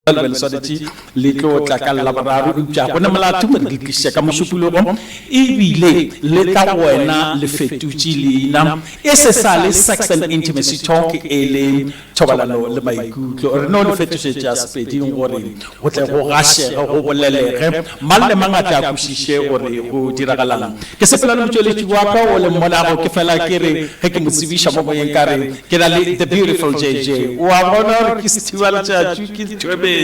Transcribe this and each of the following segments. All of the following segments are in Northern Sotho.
Le be le swanetše le tlo tla ka Laboraro, eupša go ne molato re le tliša ka Mošupologo, ebile le tla go wena le fetotše leina, e se sa le Sex and Intimacy Talk, e le Thobalano le Maikutlo. Re no le fetošetša Sepeding gore go tle go gašege, go bolelege, mang le mang a tle a kwešiše gore go diragalang. Ke sepela le motšweletši wa ka o le mmonago, ke fela ke re ge ke mo tsebiša mo moyeng ka re, Ke na le the beautiful JJ. O a bona gore ke sethiba letšatši, ke thwebetsi.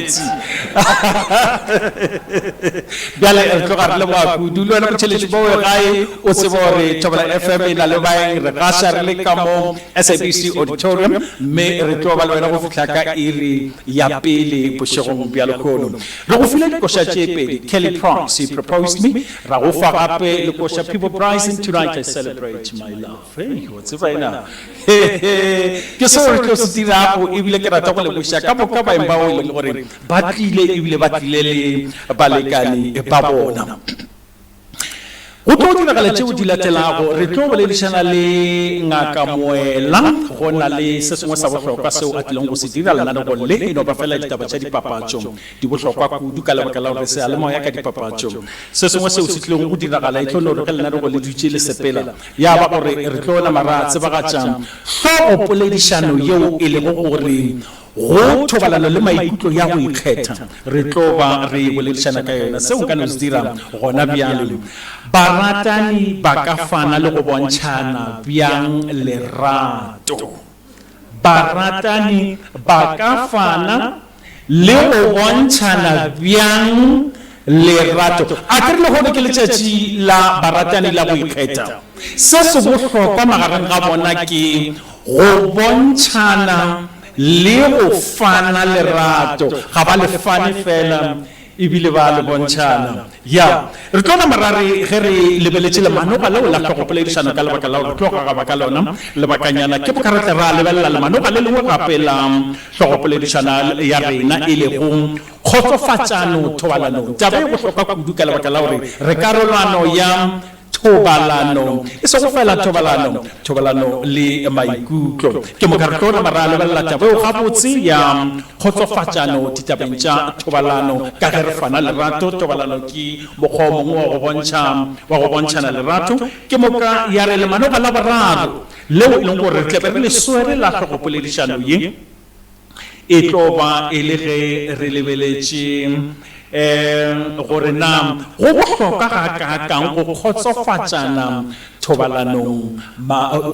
Bjale re tloga re leboga kudu. Le wena motheletši mo o gae o tsebe gore Thobela FM e na le baeng, re gaša re le ka mo SABC Auditorium mme re tlo ba le wena go fihla ka iri ya pele bošegong bja lehono. Re go file dikoša tše pedi, Kelly Price, He Proposed Me, ra go fa gape le koša Peabo Bryson, Tonight I Celebrate My Love. Hei, o tseba ena. Ke seo re tlo se dirago, ebile ke rata go leboša ka moka baeng bao e leng gore ba tlile ebile ba tlile le balekane ba bona. Go tlo diragala tšeo di latelago, re tlo boledišana le Ngaka Moela, go na le se sengwe sa bohlokwa seo a tlileng go se dira lenanegong le, e no ba fela ditaba tša dipapatšo. Di bohlokwa kudu ka lebaka la gore seyalemoya ka dipapatšo. Se sengwe seo se tlilego go diragala e tlo no re ge lenanego le dutše le sepela, ya ba gore re tlo nama ra tsebagatša hlogopoledišano yeo e lego gore go thobalano le maikutlo ya go ikgetha. Re tlo ba re boledišana ka yona. Seo nka no se dira gona bjale. Baratani ba ka fana le go bontšhana bjang lerato? Baratani ba ka fana le go bontšhana bjang lerato? A ke re lehono ke letšatši la baratani la go ikgetha. Se se bohlokwa magareng ga bona ke go bontšhana le go fana lerato. Ga ba le fane feela E bile ba le bontšhana. Ya. Re tlo nama ra re ge re lebeletše lemanoga leo la hlogopoledišano ka lebaka la gore re tlo gagaba ka lona lebakanyana, ke boka re tle ra lebelela lemanoga le lengwe gape la hlogopoledišana ya rena e lego kgotsofatšano thobalanong. Taba e bohlokwa kudu ka lebaka la gore re karolwano ya Thobalano, e sego feela thobalano, thobalano le maikutlo. Ke moka re tlo nama ra lebelela taba eo gabotse ya kgotsofatšano ditabeng tša thobalano. Ka ge re fana lerato, thobalano ke mokgwa o mongwe wa go bontšha, wa go bontšhana lerato. Ke moka ya re lemanoga la boraro leo e leng gore re tla be re le swere la hlogopoledišano ye, E tlo ba e le ge re lebeletše gore na go bohlokwa gakaakang go kgotsofatšana thobalanong,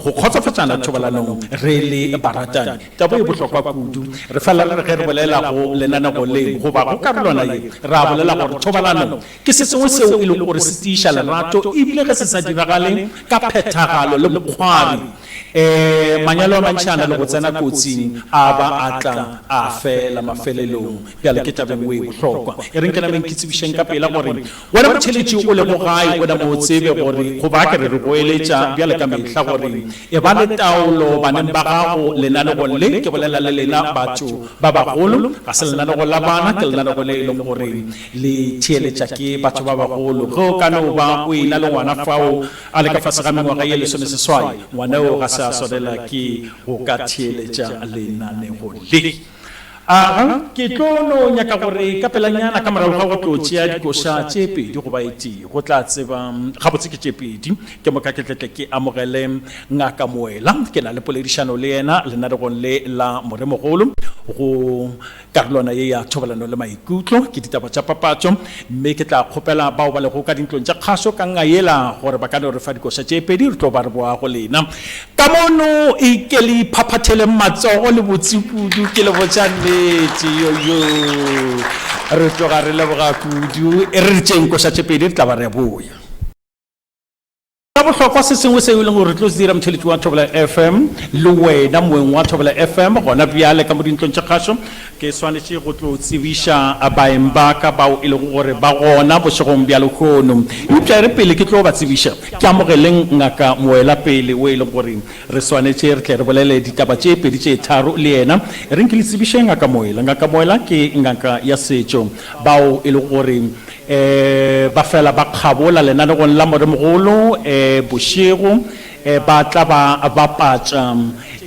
go kgotsofatšana thobalanong re le baratani. Taba e bohlokwa kudu. Re fela re re ge re bolela go lenanego le goba go karolwana ye, ra bolela gore thobalano ke se sengwe seo e lego gore se tiiša lerato ebile ge se sa diragale ka phethagalo le bokgwari, Ee, manyalo a mantši a na le go tsena kotsing, a ba a tla a fela mafelelong. Bjale ke taba e nngwe e bohlokwa. E reng ke nameng ke tsebišeng ka pela gore wena motheeletši o lego gae o name o tsebe gore, goba ke re re go eletša bjale ka mehla gore e ba le taolo baneng ba gago lenanegong le. Ke bolela le lena batho ba bagolo, ga se lenanego la bana, ke lenanego le e leng gore le theeletša ke batho ba bagolo. Ge o ka no ba o e-na le ngwana fao A le ka fase ga mengwaga ye lesomeseswai, ngwana yo ga se a swanela ke go ka theeletša lenanego le. Aga, ke tlo no nyaka gore ka pelanyana ka morago ga go tlo tšea dikoša tše pedi goba e tee, go tla tseba gabotse ke tše pedi, ke moka ke tle tle ke amogele Ngaka Moela. Ke na le poledišano le yena lenanegong le la Moremogolo go Karolwana ye ya thobalano le maikutlo ke ditaba tša papatšo, mme ke tla kgopela bao ba lego ka dintlong tša kgašo ka nga yela gore ba ka no re fa dikoša tše pedi, re tlo ba re boa go lena. Ka mono e ke le iphaphatheleng matsogo le botse kudu, ke le botša nnete. Yoyo, re tloga re leboga kudu. E re re tšeeng koša tše pedi, re tla ba re boya. Sa bohlokwa se sengwe seo e leng gore re tlo se dira motheeletši wa Thobela FM le wena moeng wa Thobela FM gona bjale ka mo dintlong tša kgašo, ke swanetše go tlo tsebiša baeng ba ka bao e lego gore ba gona bošegong bja lehono. Eupša e re pele ke tlo ba tsebiša, ke amogeleng Ngaka Moela pele o e leng gore re swanetše re tle re bolele ditaba tše pedi tše tharo le yena. E reng ke le tsebiše Ngaka Moela. Ngaka Moela ke ngaka ya setšo bao e lego gore E, ba fela ba kgabola lenanegong la Moremogolo, e, bošego. Ba tla ba bapatša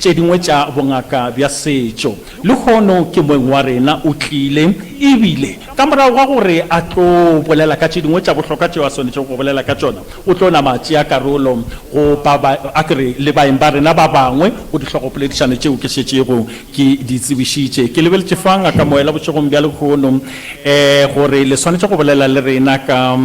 tše dingwe tša bongaka bja setšo. Lehono ke moeng wa rena o tlile, e bile ka morago ga gore a tlo bolela ka tše dingwe tša bohlokwa tšeo a swanetšego go bolela ka tšona, o tlo nama a tšea karolo go ba ba, a ke re, le baeng ba rena ba bangwe go dihlogopoledišano tšeo ke šetšego ke di tsebišitše. Ke lebeletše fa, Ngaka Moela, bošegong bja lehono, gore le swanetše go bolela le rena ka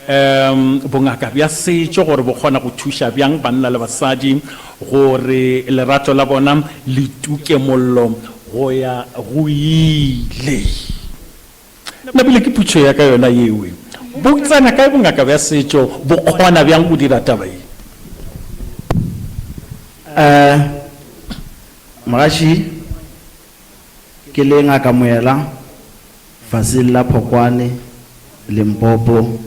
Um Bongaka bja setšo gore bo kgona go thuša bjang banna le basadi gore lerato la bona le tuke mollo go ya go ile. Napile ke putšo ya ka yona yewe. Bo tsena kae bongaka bja setšo, bo kgona bjang go dira taba ye? Um Mogaši, ke le Ngaka Moela. Faseng la Phokwane, Limpopo,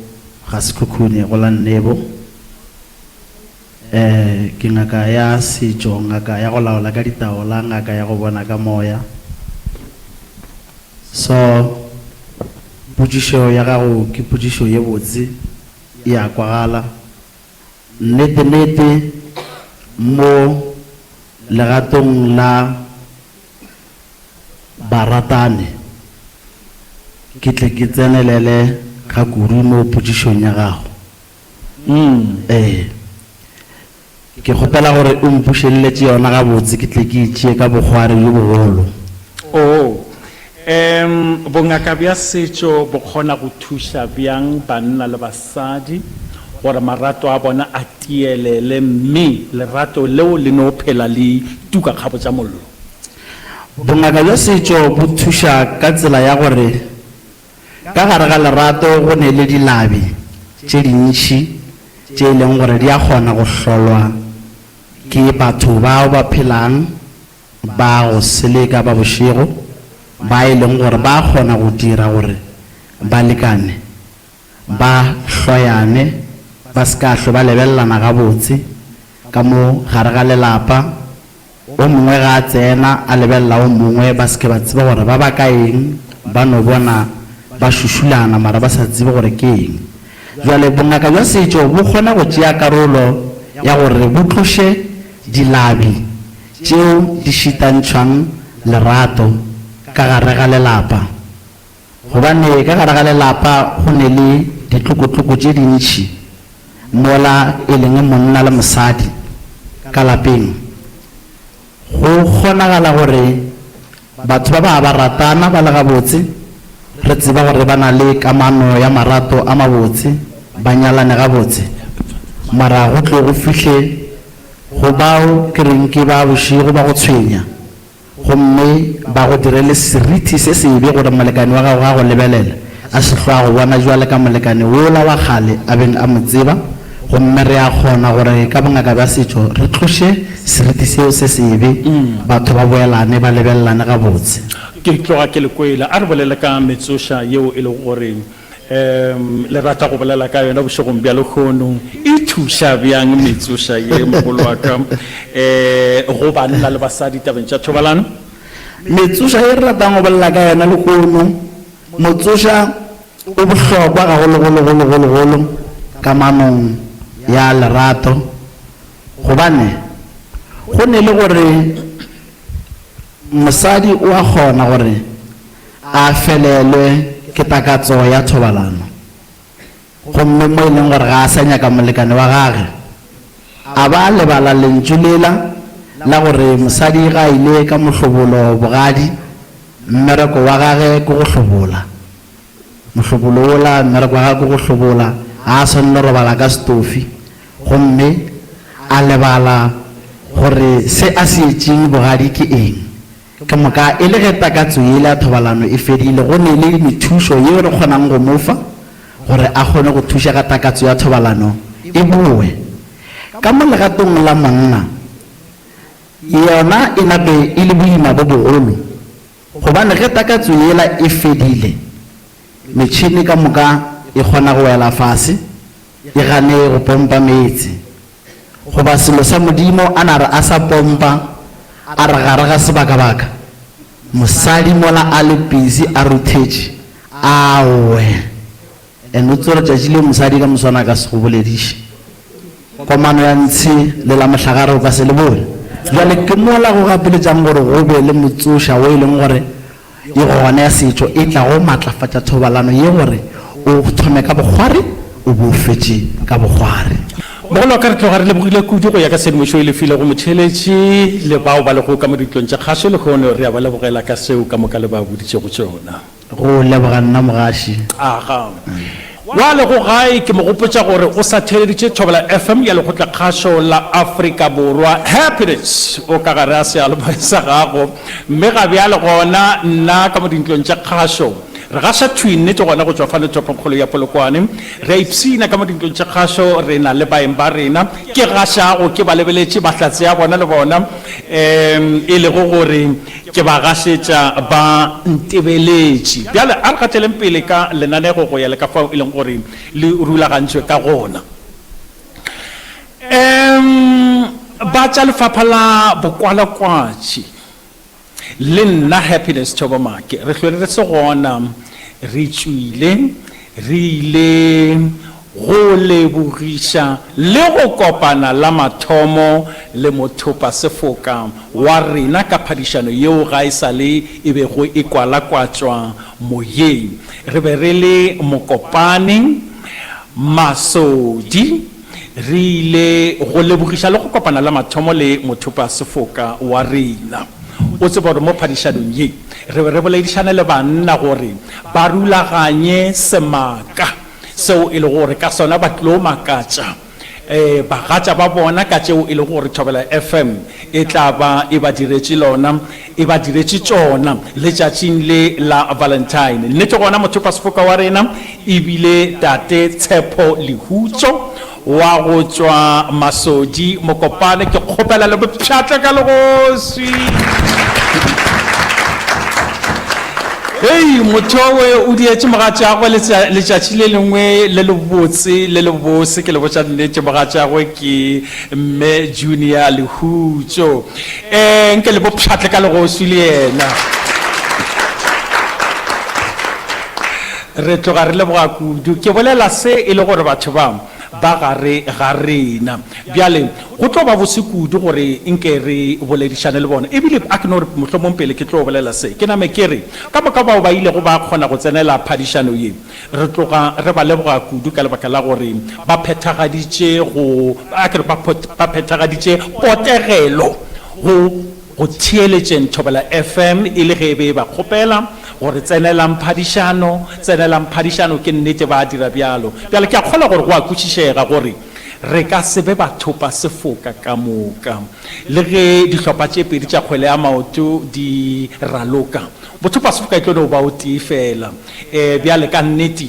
ga Sekhukhune go la Nnebo. Eh, ke ngaka ya setšo, ngaka ya go laola ka ditaola, ngaka ya go bona ka moya. So, potšišo ya gago ke potšišo ye botse, e a kwagala. Nnete-nnete, mo legatong la Baratani, ke tle ke tsenelele ga kudu mo potšišong ya gago. Ee. Ke kgopela gore o mpušeleletše yona gabotse ke tle ke e tšee ka bokgwari bjo bogolo. Oo. Em, bongaka bja setšo bo kgona go thuša bjang banna le basadi gore marato a bona a tielele mme lerato leo le no phela le tuka kgabo tša mollo? Bongaka bja setšo bo thuša ka tsela ya gore ka gare ga lerato go ne le dilabi tše dintši tše e leng gore di a kgona go hlolwa ke batho bao ba phelang ba go seleka ba bošego ba e leng gore ba kgona go dira gore balekane ba hloyane, ba se ka hlwe ba lebelelana gabotse ka mo gare ga lelapa. O mongwe ga a tsena a lebelela o mongwe, ba se ke ba tseba gore ba baka eng, ba no bona ba šušulana mara ba sa tsebe gore ke eng. Bjale bongaka bja setšo bo kgona go tšea karolo ya gore bo tloše dilabi tšeo di šitantšhwang lerato ka gare ga lelapa. Gobane ka gare ga lelapa go ne le ditlokotloko tše dintši, mola e leng monna le mosadi ka lapeng. Go kgonagala gore batho ba ba ba ratana ba le gabotse, re tseba gore ba na le kamano ya marato a mabotse, ba nyalane gabotse, mara go tlo go fihle go bao ke reng ke ba bošego ba go tshwenya. Gomme ba go direle seriti se sebe gore molekane wa gago ge a go lebelela, a se hlwe a go bona bjale ka molekane wola wa kgale a beng a mo tseba. Gomme re a kgona gore ka bongaka bja setšo re tloše seriti seo se sebe, batho ba boelane ba lebelelane gabotse. Ke tloga ke le kwele. A re bolele ka metsoša yeo e lego gore um le rata go bolela ka yona bošegong bja lehono. E thuša bjang metsoša ye, mogolo wa ka, um go banna le basadi tabeng tša thobalano? Metsoša ye re ratang go bolela ka yona lehono, motsoša o bohlokwa gagologologologologolo kamanong ya lerato, gobane go ne le gore mosadi o a kgona gore a felelwe ke takatso ya thobalano, gomme mo e leng gore ga a sa nyaka molekane wa gage, a ba a lebala lentšu lela la gore mosadi ga a ile ka mohlobolo bogadi, mmereko wa gage ke go hlobola. Mohlobolo wola, mmereko wa gage ke go hlobola, ga a swanelo robala ka setofi, gomme a lebala gore se a se etšeng bogadi ke eng. Ke moka, e le ge takatso yela ya thobalano e fedile, go ne le methušo yeo re kgonang go mo fa gore a kgone go thuša ga takatso ya thobalano e bowe. Ka mo legatong la monna, yona e nape e le boima bo bogolo, gobane ge takatso yela e fedile, metšhene ka moka e kgona go wela fase, e gane go pompa meetse. Goba selo sa Modimo a na re a sa pompa a re gare ga sebakabaka, mosadi mola a le busy a ruthetše, aowe. And o tsore tšatši leo mosadi ka moswana a ka se go bolediše. Komano ya ntshe le la mohlagare o ka se le bone. Bjale ke mola go gapeletšang gore go be le motsoša wo e leng gore e gona ya setšo e tlago matlafatša thobalano ye gore o thome ka bokgwari o be o fetše ka bokgwari. Mogolo wa ka, re tloga re lebogile kudu go ya ka tshedimošo e le filego motheeletši le bao ba lego ka mo dintlong tša kgašo lehono. Re a ba lebogela ka seo ka moka le ba boditšego tšona. Go leboga nna mogaši. Aga. Wa lego gae ke mo gopotša gore o sa theeleditše Thobela FM ya Lekgotlakgašo la Afrika Borwa. Happiness o ka gare a seyalemoya sa gago. Mme ga bjale gona nna ka mo dintlong tša kgašo. Re gaša thwi nnete gona go tšwa fano toropongkgolo ya Polokwane. Re a ipshina ka mo dintlong tša kgašo re na le baeng ba rena. Ke gašago ke ba lebeletše mahlatse a bona le bona um e lego gore Ke ba gašetša ba ntebeletše. Bjale a re gateleng pele ka lenanego go ya le ka fao e leng gore le rulagantšwe ka gona. Um Ba tša lefapha la bokwalakwatši le nna Happiness Thobomake re hlwele re se gona, re tšwile re ile go lebogiša le go kopana la mathomo le mothopasefoka wa rena ka phadišano yeo ga e sa le e bego e kwalakwatšwa moyeng. Re be re le Mokopane, Masodi. Re ile go lebogiša le go kopana la mathomo le mothopasefoka wa rena. O tseba gore mo phadišanong ye re be re boledišana le banna gore ba rulaganye semaka seo e lego gore ka sona ba tlo makatša bagatša ba bona ka tšeo e lego gore Thobela FM e tla ba e ba diretše lona, e ba diretše tšona letšatšing le la Valentine. Nnete gona mothopasefoka wa rena e bile Tate Tshepo Lehutso wa go tšwa Masodi Mokopane. Ke kgopela le mo pšhatle ka legoswi. Hei, motho owe o dietše mogatšagwe letšatši le lengwe le lebotse le lebose. Ke le botša nnete, mogatšagwe ke Mme Junior Lehutšo. Um nke le bo pšhatle ka legoswi le yena. Re tloga re leboga kudu. Ke bolela se e le gore batho ba ba gare ga rena. Bjale, go tlo ba bose kudu gore nke re boledišane le bona. Ebile a ke no re mohlomong pele ke tlo bolela se, ke name ke re, ka moka bao ba ilego ba kgona go tsenela phadišano ye, re tloga re ba leboga kudu ka lebaka la gore ba phethagaditše go, a ke re ba, ba phethagaditše potegelo go, go theeletšeng Thobela FM e le ge e be e ba kgopela gore tsenelang phadišano, tsenelang phadišano, ke nnete ba dira bjalo. Bjale ke a kgolwa gore go a kwešišega gore re ka se be bathopa sefoka ka moka. Le ge dihlopha tše pedi tša kgwele ya maoto di raloka, bothopa sefoka e tlo no ba o tee feela. E, bjale ka nnete,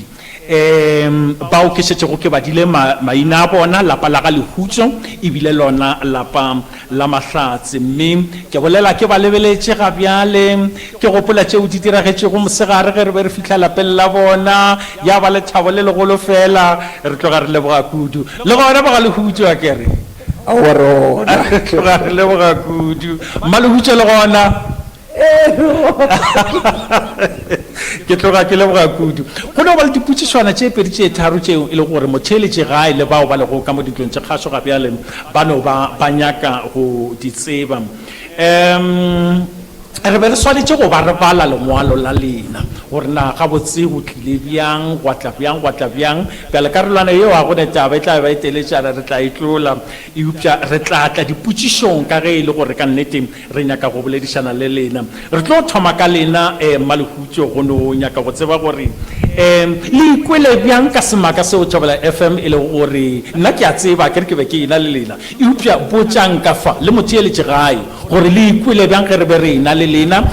e, bao ke šetšego ke badile ma, maina a bona, lapa la ga Lehutšo e bile lona lapa la Mahlatse. Mme ke bolela ke ba lebeletše ga bjale, ke gopola tšeo di diragetšego mosegare ge re be re fihla lapeng la bona, ya ba lethabo le legolo feela. Re tloga re leboga kudu. Le gona ba ga Lehutšo, a ke re? Aowa, re gona. Re tloga re leboga kudu. Mmalehutšo le gona? Ke tloga ke leboga kudu. Go no ba le dipotšišwana tše pedi tše tharo tšeo e lego gore motheeletši gae le bao ba lego ka mo dintlong tše kgašo ga bjale ba no ba ba nyaka go di tseba. Um re be re swanetše go ba re bala lengwalo la lena gore na gabotse go tlile bjang, gwa tla bjang, gwa tla bjang. Bjale karolwana yeo ga go ne taba, e tla ba e teletšana, re tla e tlola. Eupša re tla tla dipotšišong ka ge e le gore ka nnete Re nyaka go boledišana le lena. Re tlo thoma ka lena, Mmalehutšo, go no nyaka go tseba gore le ikwele bjang ka semaka seo Thobela FM e lego gore nna ke a tseba, akere ke be ke ena le lena. Eupša botšang ka fa le mo theeletše gae gore le ikwele bjang ge re be re ena le lena.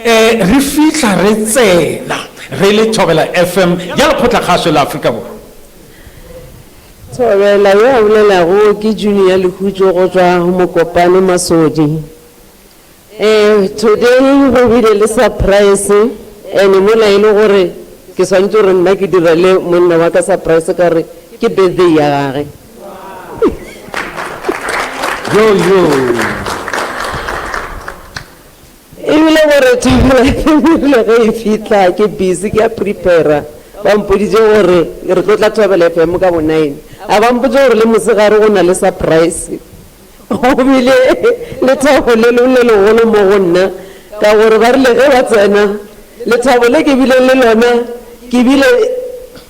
Re fihla re tsena re le Thobela FM ya Lekgotlakgašo la Afrika Borwa. Thobela yo a bolelago ke Junior Lehutšo go tšwa Mokopane Masodi. Eh today go bile le surprise and mola e le gore ke swanetše gore nna ke direle monna wa ka surprise ka gore ke birthday ya gage. Yo yo. Ebile gore Thobela FM e rile ge e fihla ke busy ke a prepare-a, ba mpoditše gore re tlo tla Thobela FM ka bo nine. A ba mpotša gore le mosegare go na le surprise. Go bile lethabo le le legolo mo go nna ka gore ba rile ge ba tsena, lethabo le ke bileng le lona, ke bile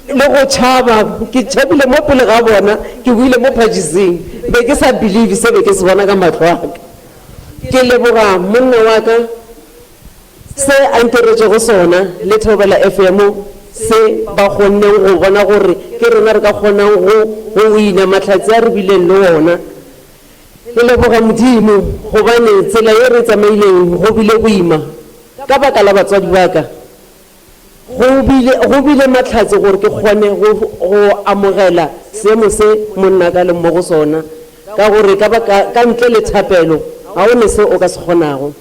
le go tšhaba, ke tšhabile mo pele ga bona, ke boile mo phatšising, be ke sa believe se be ke se bona ka mahlo a ka. Ke leboga monna wa ka se a ntiretšego sona le Thobela FM se ba kgonneng go bona gore ke rena re ka kgonang go go wina mahlatse a re bileng le ona. Ke leboga Modimo gobane tsela ye re tsamaileng go bile boima ka baka la batswadi ba ka. Go bile, go bile mahlatse gore ke kgone go, go amogela seemo se monnaka a leng mo go sona, ka gore ka baka, ka ntle le thapelo ga go ne se o ka se kgonago.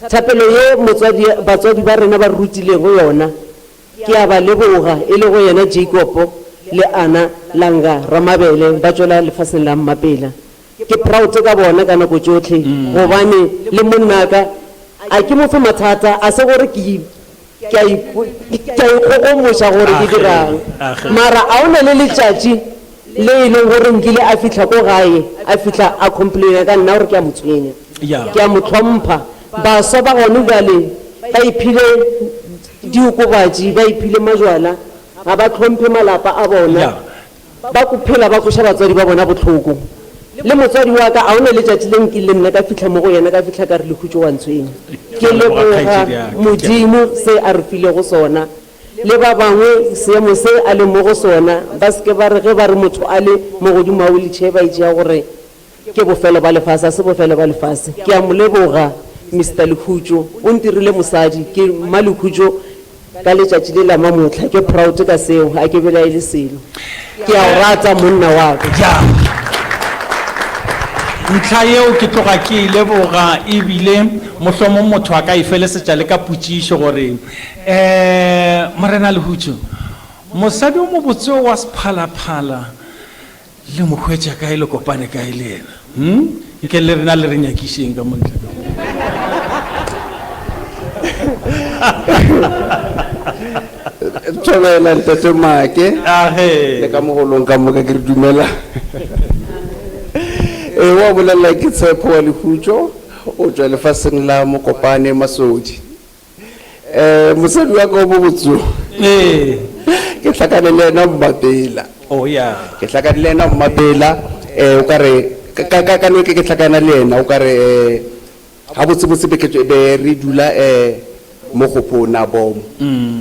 Thapelo ye motswadi, batswadi ba rena ba re rutilego yona, ke a ba leboga, e lego yena Jacob le Anna Langa Ramabele ba tšwela lefaseng la Mmapela. Ke proud ka bona ka nako tšohle gobane le monnaka a ke mo fe mathata, a se gore ke, ke a ke a ikgogomoša gore ke dirang. Mara a o na le letšatši le e leng gore nkile a fihla ko gae, a fihla a complaina ka nna gore ke a mo tshwenya. Ke a mo hlompha. Baswa ba gone bjale ba iphile diokobatši, ba iphile majwala, ga ba hlomphe malapa a bona. Ba ko phela ba kweša batswadi ba bona bohloko. Le motswadi wa ka, a o na letšatši le nkile nna ka fihla mo go yena, ka fihla ka re, Lehutšo wa ntshwenya. Ke leboga Modimo se a re filego sona. Le ba bangwe seemo se a leng mo go sona, ba se ke ba re ge ba re motho a le mo godimo ga wheelchair ba e tšea gore ke bofelo ba lefase, a se bofelo ba lefase. Ke a mo leboga Mister Lehutšo, o ntirile mosadi, ke Mma Lehutšo ka letšatši le la mamohla, ke proud ka seo, a ke belaele selo. Ke a o rata monna wa ka. Ja. Ntlha yeo ke tloga ke e leboga ebile mohlomong motho a ka e felesetša le ka potšišo gore, um Morena Lehutšo, mosadi o mobotse o wa sephalaphala Le mo hwetša kae, le kopane kae le yena? Hm? Nke le rena le re nyakišeng ka mo ntle ka mo. Thobela ntate Make. Age. Le ka mogolong ka moka ke re dumela. Ee, wa bolela ke Tshepo wa Lehutšo, o tšwa lefaseng la Mokopane Masodi. Eh, mosadi wa ka o mo botso. Ee. Ke hlakane le yena Mmapela. Oh ya. Ke hlakane le yena Mmapela, eh o ka re ka ka ka no ke ke hlakana le yena o ka re eh ha botse botse be ke be re dula eh mo go na bom.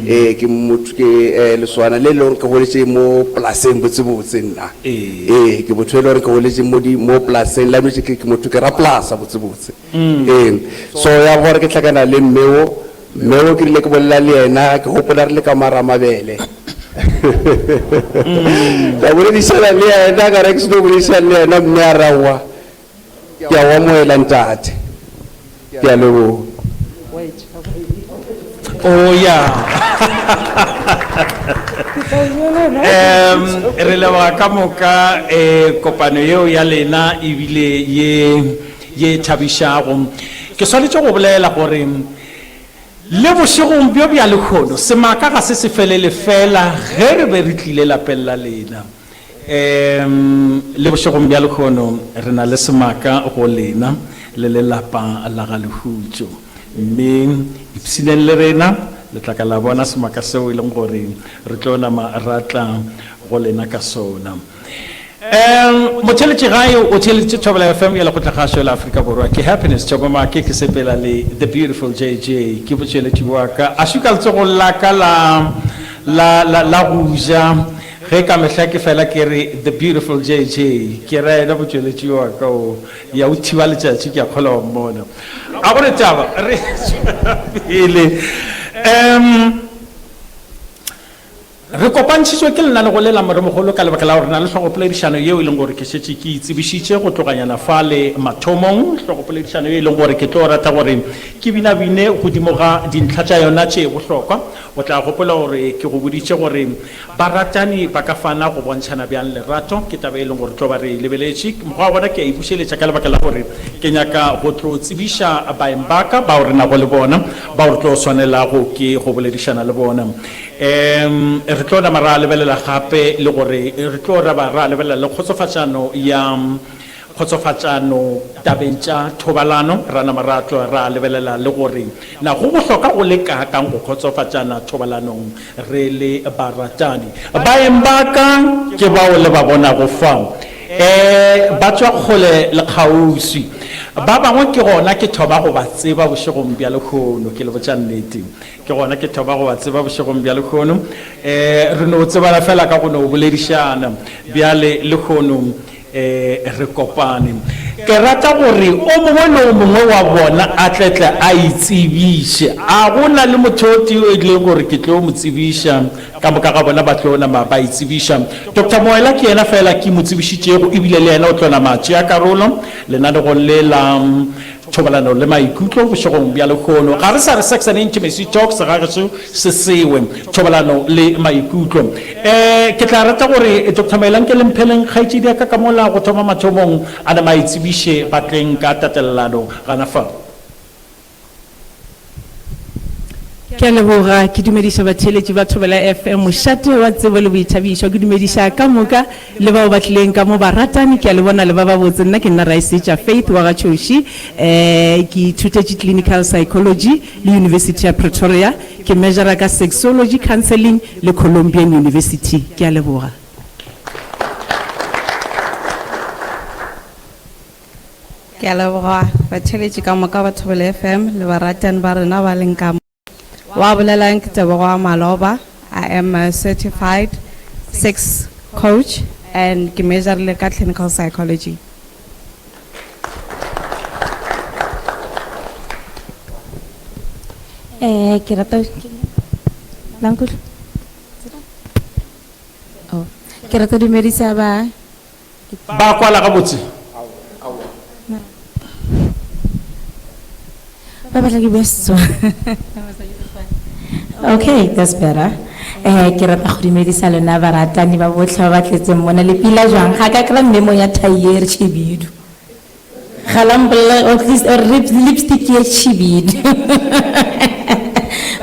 Eh ke motho ke eh leswana le le gore ke goletše mo polaseng botse botse nna. Ee. Eh ke motho e le gore ke goletše mo di mo polaseng la ke ke motho ke rapolasa botse botse. Ee, so ya gore ke hlakana le mme wo, mme wo ke rile ke bolela le yena, ke gopola re le ka Maramabele. Ka boledišana le yena, ka re ke seno boledišana le yena, mme a re aowa, ke a o amohela ntate. Ke a leboga. Oh ya. Em re leboga ka moka eh kopano yeo ya lena ebile ye ye thabišago. Ke swanetše go bolela gore le bošegong bjo bja lehono semaka ga se se felele fela ge re be re tlile lapeng la lena. Um le bošegong bja lehono re na le semaka go lena le le lapa la ga Lehutšo. Mme ipshineng le rena, le tla ka la bona semaka seo e leng gore re tlo nama ra tla go lena ka sona. Um motheeletši gae o theeleditše Thobela FM ya Lekgotlakgašo la Afrika Borwa. Ke Happiness Thobomake ke sepela le The Beautiful JJ ke botšweletši bwa ka. A šuka letsogong la ka la la la la go ja Ge ka mehla ke fela ke re the beautiful JJ, ke ra yena motšweletši wa ka o ya o thiba letšatši, ke a kgolwa wa mmona. A go ne taba, re tšwela pele. Um, re kopantšhitšwe ke lenanego le la Moremogolo ka lebaka la gore re na le hlogopoledišano yeo e leng gore ke šetše ke e tsebišitše go tloganyana fale mathomong, hlogopoledišano ye e leng gore ke tlo rata gore ke binabine godimo ga dintlha tša yona tše bohlokwa. O tla gopola gore ke go boditše gore Baratani ba ka fana go bontšhana bjang lerato? Ke taba e leng gore tlo ba re e lebeletše. Mokgwa wa gona ke a e bušeletša ka lebaka la gore ke nyaka go tlo tsebiša baeng ba ka bao re nago le bona, bao re tlo swanelago ke go boledišana le bona. Um re tlo nama ra lebelela gape le gore re tlo raba ra lebelela le kgotsofatšano ya kgotsofatšano tabeng tša thobalano, ra nama ra tlo ra lebelela le gore na go bohlokwa go le kaakang go kgotsofatšana thobalanong re le baratani. Baeng ba ka ke bao le ba bonago fa. Um ba tšwa kgole le kgauswi. Ba bangwe ke gona ke thoma go ba tseba bošegong bja lehono, ke le botša nnete. Ke gona ke thoma go ba tseba bošegong bja lehono. Um re no tsebana fela ka go no boledišana. Bjale lehono E, re kopane. Ke rata gore o mongwe le o mongwe wa bona a tle tle a itsebiše. A go na le motho o tee o e leng gore ke tlo mo tsebiša? Ka moka ga bona ba tlo nama ba itsebiša. Doctor Moela ke yena feela ke mo tsebišitšego, ebile le yena o tlo nama a tšea karolo lenanegong le la Thobalano le maikutlo bošegong bja lehono. Ga re sa re Sex and Intimacy Talks, ga gešo se sewe. Thobalano le maikutlo. Um ke tla rata gore Doctor Mailanke le Mpheleng, kgaetšedi ya ka ka mola go thoma mathomong, a nama a itsebiše ba tleng ka tatelelano gana fa. Ke a leboga, ke dumediša batheeletši ba Thobela FM, mošate wa tsebo le boithabišo. Ke dumediša ka moka le bao ba tlileng ka mo, baratani, ke a le bona le ba babotse. Nna ke nna Raesetša Faith wa ga Tšhoši, um ke ithutetše Clinical Psychology le University ya Pretoria, ke majora ka Sexology Counselling le Columbian University. Ke a leboga. Ke a leboga batheeletši ka moka ba Thobela FM le baratani ba rena ba leng ka mo. Wa bolelang ke Tebogo wa Maloba. I am a certified sex coach and ke majorile ka clinical psychology. Eh, ke rata la nkutlwa? Oh, ke rata dumedisa ba Ba kwala gabotse? Ba batla ke bua Setswana. Okay, that's better. Eh, ke rata go dumedisa lona baratani ba botlhe ba ba tletseng mona le pila jwang. Ga ka kry-a memo ya thai e re khibidu. Ga la mpolelela at least or lipstick e khibidu.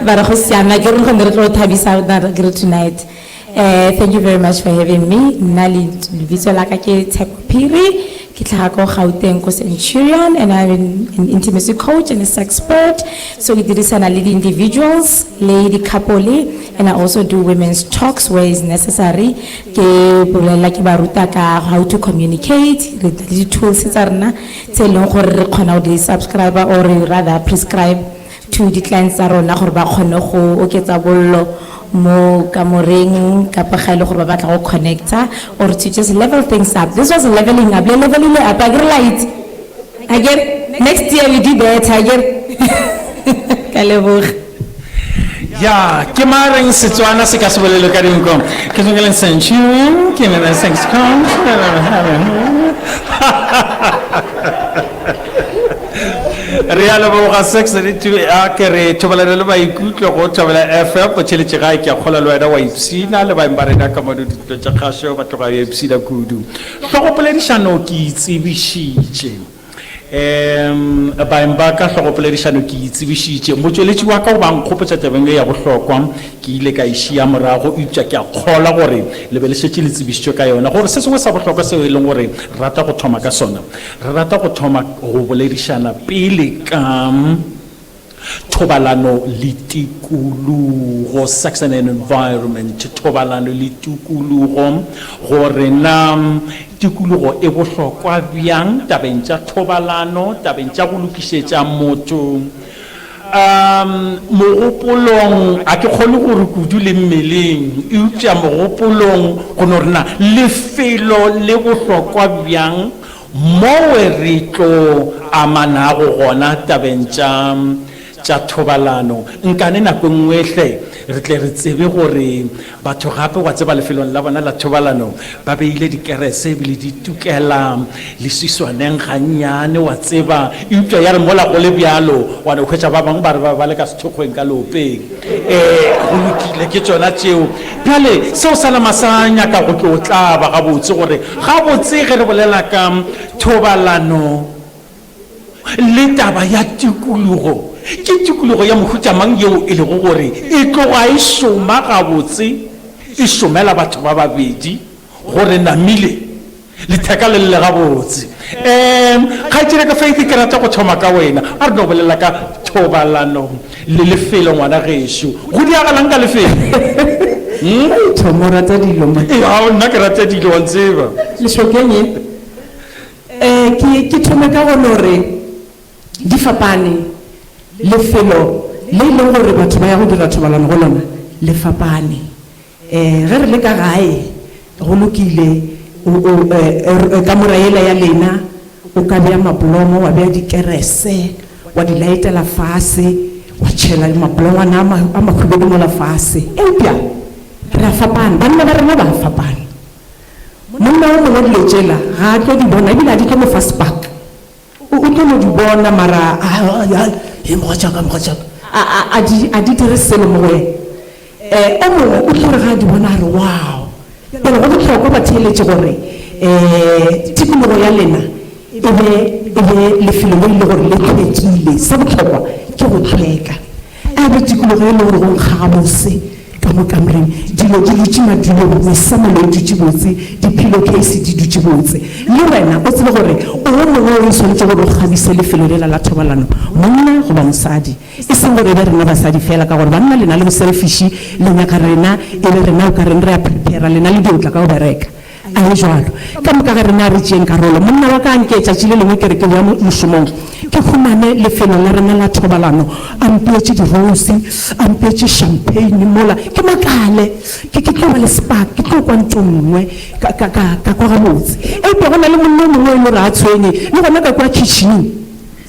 Ba re go siame, akere re ne re tlo thabisa ke re tonight. Eh, thank you very much for having me. Nna lebitso la ka ke Tsheko Phiri. Ke tlhaga ko Gauteng ko Centurion and I'm an intimacy coach and a sexpert. So ke dirisana le di-individuals le di-couple and I also do women's talks where is necessary. Ke bolela ke ba ruta ka how to communicate, re na le di-tools tsa rena tse e leng gore re kgona go di subscribe or rather prescribe to di-clients tsa rona gore ba kgone go oketsa bollo mo kamoreng kapa ga e le gore ba batla go connecta or to just level things up. This was leveling up. Le levelile up. Akere la itse? Akere next year we do better. Akere. Ka leboga. Ya, ke mareng Setswana se ka se bolelwe ka dinko. Ke tsweng Centurion, ke nna sex coach. Re a leboga sex le tu a ke re thobalano le maikutlo go Thobela FM botšheletše gae ke a kgolwa le wena wa ipshina le baeng ba rena ka mono dintlo tša kgašo ba tloga ya ipshina kudu. Hlogopoledišano ke itsebišitše. Um baeng ba ka hlogopoledišano ke itsebišitše. Motšweletši wa ka o ba nkgopotša tabeng e ya bohlokwa ke ile ka e šia morago eupša ke a kgolwa gore le be le šetše le tsebišitšwe ka yona gore se sengwe sa bohlokwa seo e leng gore rata go thoma ka sona Re rata go thoma go boledišana pele ka thobalano le tikologo, sex and environment, thobalano le tikologo, gore na tikologo e bohlokwa bjang tabeng tša thobalano, tabeng tša go lokišetša motho um mogopolong, a ke kgone gore kudu le mmeleng, eupša mogopolong go no re na lefelo le bohlokwa bjang mowe re tlo amanago gona tabeng tša tša thobalano. Nkane nako e nngwe hle re tle re tsebe gore batho gape wa tseba lefelong la bona la thobalano ba beile dikerese ebile di tukela leswiswaneng gannyane wa tseba, eupša ya re mola go le bjalo wa no hwetša ba bangwe ba re ba ba le ka sethokgweng ka leopeng. Ee, go lokile, ke tšona tšeo. Bjale seo sa nama sa nyaka go tlo tlaba gabotse gore gabotse ge re bolela ka thobalano le taba ya tikologo. Ke tikologo ya mohuta mang yeo e lego gore e tloga e šoma gabotse, e šomela batho ba babedi gore namile letheka le lle gabotse? Um, kgaetšedi ka Faith, ke rata go thoma ka wena. A re no bolela ka thobalano le lefelo, ngwana gešo. Go diagalang ka lefelo? Hmm? Thomo rata dilo mo. Ee, ao, nna ke rata dilo, wa ntseba. Lešokeng ye. Eh, ke, ke thome ka go no re di fapane. Lefelo le e leng gore batho ba ya go dira thobalano go lona le fapane. Eh, ge re le ka gae, go lokile, o, o, eh, eh, kamora yela ya lena, o ka bea mapolomo, wa bea dikerese, wa di laetela fase, wa tšhela mapolongwana a ma, a mahubedu mola fase. Eupša, re a fapana, banna ba rena ba a fapana. Monna o mongwe dilo tšela ga a tlo di bona, ebile a di tlo mo fa spark. O, o tlo no di bona mara, a, a, a, he mogatšaka, mogatšaka, a, a, a di, a di dire selo mo go yena. Eh, o mongwe o tlo re ga a di bona a re, wow. Bjale go bohlokwa batheeletši gore eh, tikologo ya lena e be, e be lefelo le e le gore le hlwekile. Sa bohlokwa ke go hlweka. A e be tikologo e le gore go nkga gabose ka mo kamoreng, dilo di dutše madulong, mesamelo e dutše botse, di-pillow case di dutše botse. Le wena o tsebe gore o wo mongwe wo o swanetše gore o kgabise lefelo lela la thobalano, monna goba mosadi. E seng gore e be rena basadi fela, ka gore banna le na le boselfiši, le nyaka rena e be rena o ka reng re a prepare-a, lena le dio tla ka go bereka. A e jwalo? Ka moka ga rena a re tšeeng karolo. Monna wa ka a nke tšatši le lengwe ke re ke boya mošomong, ke humane lefelo la rena la thobalano, a mpeetše di-rose, a mpeetše champagne mola, ke makale, ke, ke tlo ba le spark, ke tlo kwa nto nngwe, ka, ka, ka, ka kwa gabotse. Eupša go na le monna o mongwe e le gore a tshwenye, le gona ka kua kitšhining,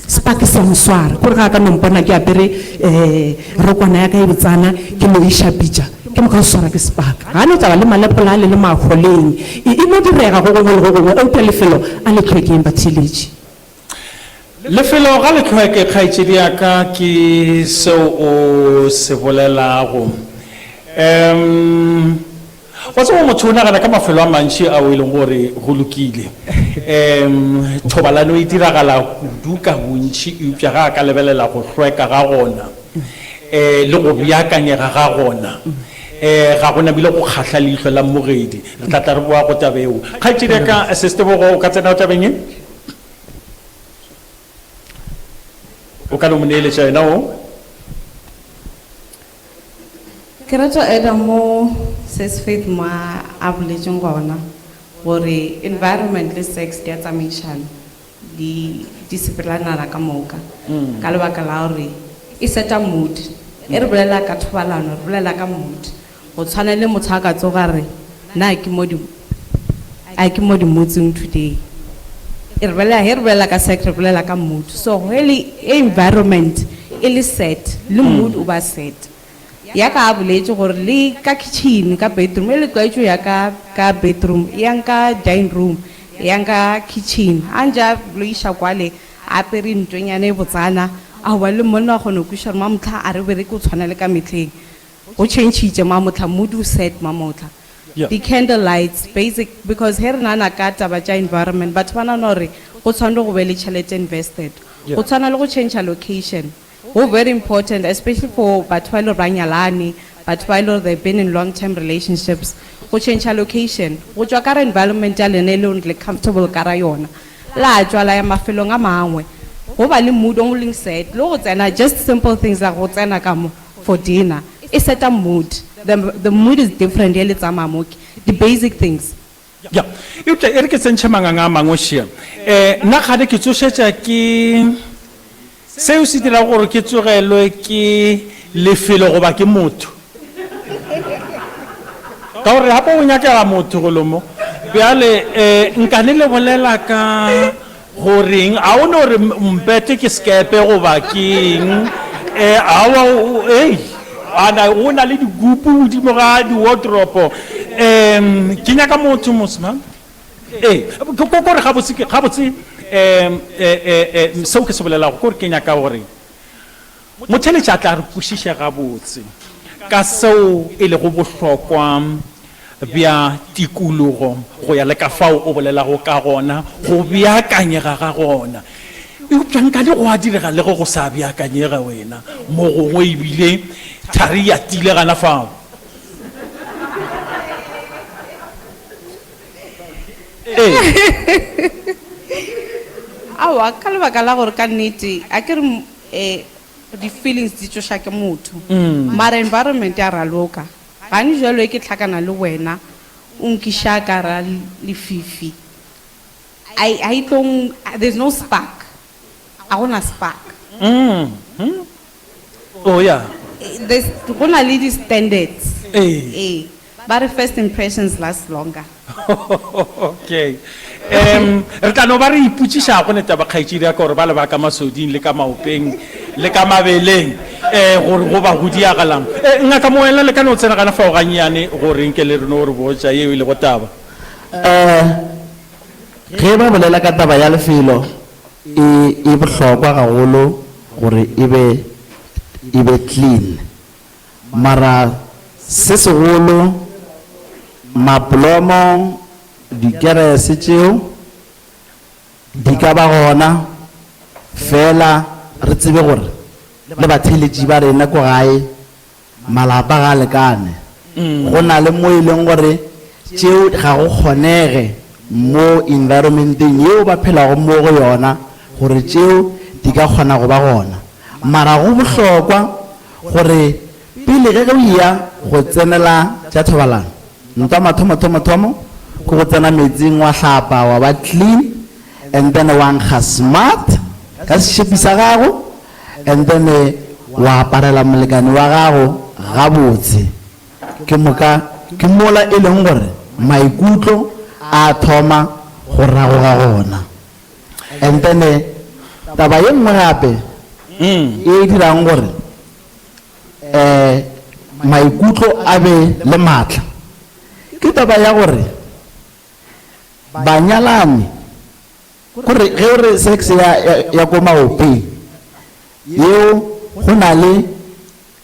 Spark se a mo swara, kore ga a ka no mpona ke apere um rokwana ya ka e botsana, ke no iša pitša, ke moka o swara ke spark. Ga a no taba le malepola ale le maholeng. E, e no direga go gongwe le go gongwe, eupša lefelo a le hlwekeng, batheeletši. Lefelo ga le hlweke, kgaetšedi ya ka, ke seo o se bolelago. Um. Wa tseba, motho o nagana ka mafelo a mantši ao e leng gore go lokile. Um thobalano e diragala kudu ka bontši, eupša ga a ka lebelela go hlweka ga gona um le go beakanyega ga gona, um ga go namile go kgahla leihlo la mmogedi. Re tla tla re boa go taba eo. Kgaetšedi ya ka, Sis Tebogo, o ka tsena tabeng ye? O ka no mo neeletša yena o? Ke rata eda mo Sis Faith mo a boletšeng gona gore environment le sex di a tsamaišana, di di sepelanana ka moka ka lebaka la gore e seta mood. E re bolela ka thobalano, re bolela ka mood. Go tshwana le motho a ka tsoga re na ke mo di a ke mo di moodseng today. E re bolela, he re bolela ka sex re bolela ka mood. So he le environment e le set, le mood o ba set. Ya ka a boletše gore le ka kitchen, ka bedroom, e le tlwaetšo ya ka, ka bedroom, e yang ka dining room, e yang ka kitchen. A ntše a lo iša kwale, a apere ntwenyana e botsana, aowa le monna wa kgona go kwešiša gore mamohla a re bereke go tshwana le ka mehleng. Go changile mamohla, mood o set mamohla. Yeah. Di candle lights, basic, because he re nahana ka taba tša environment, batho ba nahana gore go tshwanetse go be le tšhelete invested. Yeah. Go tshwana le go change location. Go very important, especially for batho ba e le gore ba nyalane, batho ba e le gore they've been in long term relationships. Go change location, go tšwa ka re environment ya lena e le gore le comfortable ka ra yona. La tšwa la ya mafelong a mangwe. Go ba le mood o leng set, le go tsena, just simple things like go tsena ka mo for dinner. E seta mood. The, the mood is different ye le tsamaya mo ke. The basic things. Ya, eupša e re ke tsentšhe manganga a mangwe šea. Eh, nna kgane ke tsošetša ke seo se dirago gore ke tsogelwe ke lefelo goba ke motho. Ka gore gape go nyakega motho golo mo. Bjale, eh, nkane le bolela ka goreng, a o no re mpete ke sekepe goba ke eng? Eh, aowa, ei, ana go na le dikupu godimo ga di-wardrobe. Um, ke nyaka motho mos, man. Ee, ko gore gabotse, gabotse, um, eh, eh, eh, seo ke se bolelago, kore ke nyaka gore motheeletši a tla re kwešiše gabotse ka seo e lego bohlokwa bja tikologo go ya le ka fao o bolelago ka gona, go beakanyega ga gona. Eupša nka le gwa direga le ge go sa beakanyega wena, mo gongwe ebile thari ya tile gana fao. Ee. Aowa, ka lebaka la gore ka nnete a ke re um di-feelings di tšoša ke motho, mara environment ya raloka. Gane jwalo e ke hlakana le wena o nkiša ka ra lefifi, I, I tlo, there's no spark, a gona spark. Oh yeah. There's, go na le di-standards. Ee. Ee, ba re first impressions last longer. Okay. Um, re tla no ba re ipotšiša go ne taba kgaetšedi ya ka gore ba le ba ka masoding le ka maopeng le ka mabeleng um gore go ba go diagalang. Eh, ngaka Moela le ka no tsena gana fao gannyane gore nke le re no re botša yeo e lego taba. Um ge ba bolela ka taba ya lefelo e e bohlokwa gagolo gore e be e be clean mara se segolo maplomo dikerese tšeo di ka ba gona fela re tsebe gore le batheeletši ba rena ko gae Malapa ga a lekane. Go na le mo e leng gore tšeo ga go kgonege mo environmenteng yeo ba phelago mo go yona gore tšeo di ka kgona go ba gona. Mara go bohlokwa gore pele ge o eya go tsenela tša thobalano, ntwa mathomothomothomo ke go tsena meetseng wa hlapa wa ba clean and then wa nkga smart ka sešepi sa gago And then wa aparela molekane wa gago gabotse. Ke moka ke mola e leng gore maikutlo a thoma go ragoga gona. And then taba ye nngwe gape e dirang gore um maikutlo a be le maatla ke taba ya gore banyalani Kore ge o re sex ya, ya, ya ko maopeng, yeo go na le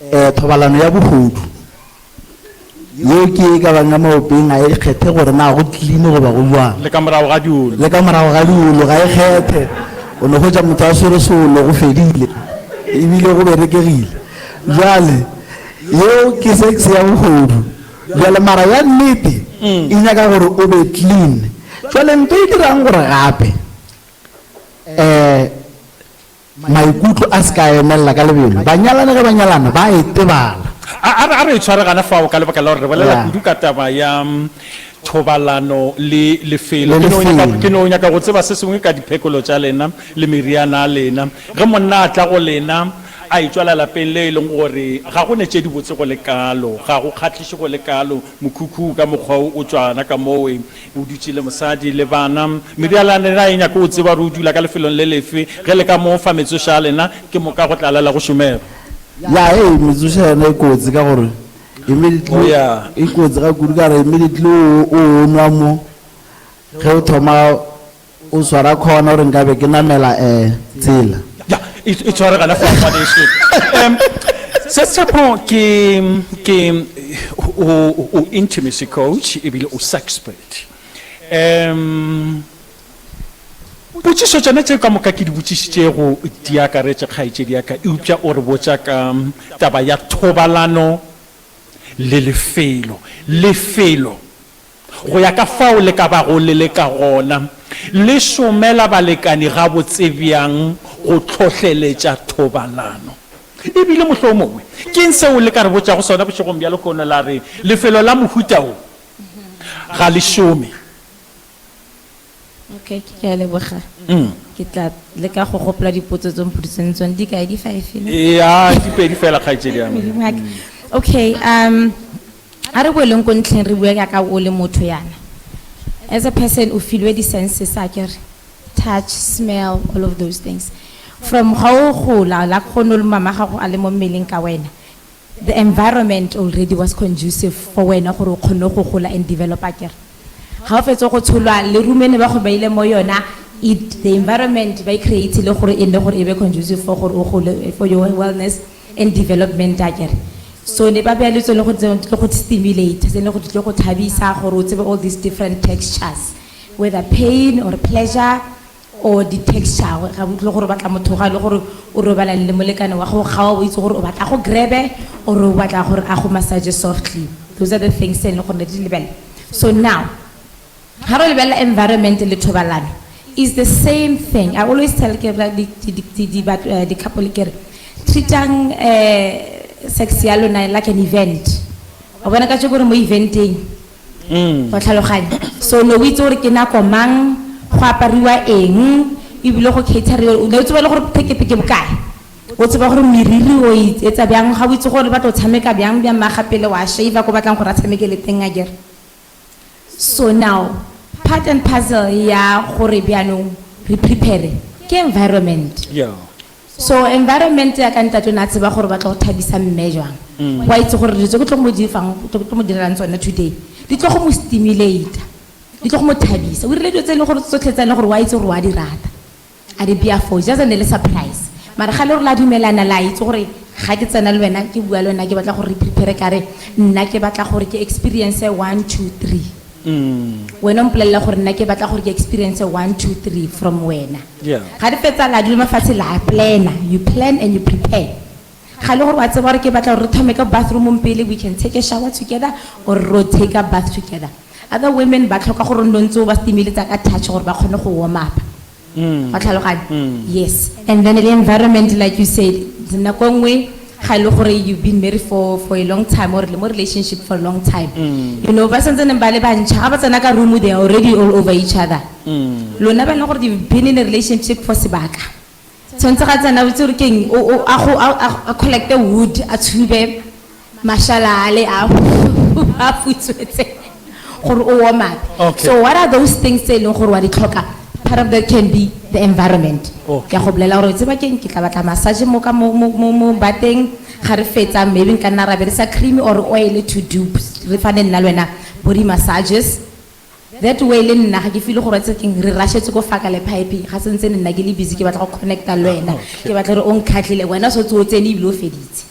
eh, thobalano ya bohodu. Yeo ke e ka bang ya maopeng, ga e kgethe gore na go clean goba go jwang. Le ka morago ga diolo. Le ka morago ga diolo ga e kgethe. O no hwetša motho a swere solo go fedile, ebile go berekegile. Jwale yeo ke sex ya bohodu. Bjale mara ya nnete e nyaka gore o be clean. Jwale nto e dirang gore gape um maikutlo a se ka emelela ka lebelo, banyalani ge ba nyalana ba itebala. A, a re, a re e tshware gana fao ka lebaka la gore re bolela Yeah. kudu ka taba ya mm, thobalano le lefelo. Le Ke no nyaka, lefelo. ke no nyaka go tseba se sengwe ka diphekolo tša lena le meriana ya lena. Ge monna a tla go lena a etšwa la lapeng le e leng gore ga go ne tše dibotse go le kalo, ga go kgahliše go le kalo, mokhukhu ka mokgwa wo o tšwana ka mowe, o dutše le mosadi le bana, meriana ya lena e nyake go tseba gore o dula ka lefelong le lefe, ge le ka mo fa metsoša ya lena, ke moka go tla lala go šomega. Ya, ee, metsoša yona e kotsi ka gore immediately, Oh, yeah. e kotsi ga kudu ka gore immediately o, o nwa mo, ge o thoma O swara khona gore nkabe ke namela eh tsela. Ya, e e tshware gana fa ngwaneso. Em se Tshepo ke ke o o intimacy coach ebile o sexpert. Em Potšišo tšona tše ka moka ke di botšišitšego di akaretše kgaetšedi ya ka, eupša o re botša ka taba ya thobalano le lefelo. Lefelo Go ya ka fao le ka bago le le ka gona, le šomela balekani gabotse bjang go hlohleletša thobalano? E bile mohlomongwe, ke'ng seo le ka re botšago sona bošegong bja lehono la re lefelo la mohuta wo ga le šome? Okay, ke a leboga. Ke tla leka go gopola dipotso tse o mpoditseng tsone. Di kae? Di five ne? Ya, di pedi fela, kgaetšedi ya me. Modimo wa ka. Okay, um a re boeleng ko ntlheng re bue jaaka o le motho yana. As a person o filwe di-senses akere, touch, smell, all of those things. From ga o gola, la go ne o le mama gago a le mo mmeleng ka wena, the environment already was conducive for wena gore o kgone go gola and develop akere. Ga o fetsa go tsholwa le room e ne ba go beile mo yona, it, the environment ba e create-ile gore e nne gore e be conducive for gore o gole, for your wellness and development akere. So ne ba beya le tsone gore tse di tlo go stimulate, tse e leng gore di tlo go thabisa gore o tsebe all these different textures, whether pain or pleasure. Or di-texture, ga o utlwe gore o batla motho ga e le gore o robalane le molekane wa gago, ga o itse gore o batla go grab-e or o batla gore a go massage softly. Those are the things tse e leng gore ne di lebelela. So now, ga re lebelela environment le thobalano, is the same thing. I always tell ke ra di, di, di, di, di, batho, eh, di-couple ke re, treat-ang, eh, sex ya lona like an event. Wa bona ka tjeko re mo event-eng. Wa tlhaloganya? So ne o itse gore ke nako mang, go apariwa eng, ebile go cater-iwa, o ne o tseba le gore thekete ke bokae. O tseba gore meriri o e etsa bjang, ga o itse gore ba tlo tshameka bjang, bjang maga pele wa shave ko batlang gore a tshameke le teng akere. So now, part and parcel ya gore bjaanong re prepare ke environment. So environment ya ka ntate o ne a tseba gore o batla go thabisa mme jwang. Wa itse gore dilo tse ke tlo mo di fang, ke tlo mo direlang tsone today, di tlo go mo stimulate, di tlo go mo thabisa. O dirile dilo tse e leng gore tsotlhe tse e leng gore wa itse gore wa di rata. A di bea foo, just ne le surprise. Mara ga le gore la dumelana, la itse gore ga ke tsena le wena, ke bua le wena, ke batla gore re prepare ka re, nna ke batla gore ke experience 1, 2, 3. Wena o mpolelela gore nna ke batla gore ke experience 1, 2, 3 from wena. Ga re fetsa la dula mafatshe la plana, you plan and you prepare. Ga le gore wa tseba gore ke batla gore re thome ka bathroomong pele, we can take a shower together or ro take a bath together. Other women ba tlhoka gore o ntse o ba stimulate ka touch gore ba kgone go warm up. Wa tlhaloganya? Yes. And then the environment, like you said, nako nngwe ga e le gore you've been married for a long time or le mo relationship for a long time. You know, ba santse ba le bantšha, ga ba tsena ka room, they are already all over each other. Lona ba e leng gore you've been in a relationship for sebaka. Tshwanetse ga tsena o itse gore ke eng, o, o, a go, a, a, a collect wood, a tshube mashala ale a, a futswetse gore o warm up. So what are those things tse e leng gore wa di tlhoka? Part of that can be the environment. Ke a go bolela gore tseba keng, ke tla batla massage mo ka mo, mo, mo, mo bateng, ga re fetsa, maybe nka nna ra berekisa cream or oil to do, re fane nna le wena body massages. That way le nna ga ke feel gore tse keng, re rashetse ko faka le pipe, ga sentse nna ke le busy, ke batla go connecta le wena. Ke batla gore o nkhatlhile, wena o setse o tsene ebile o feditse.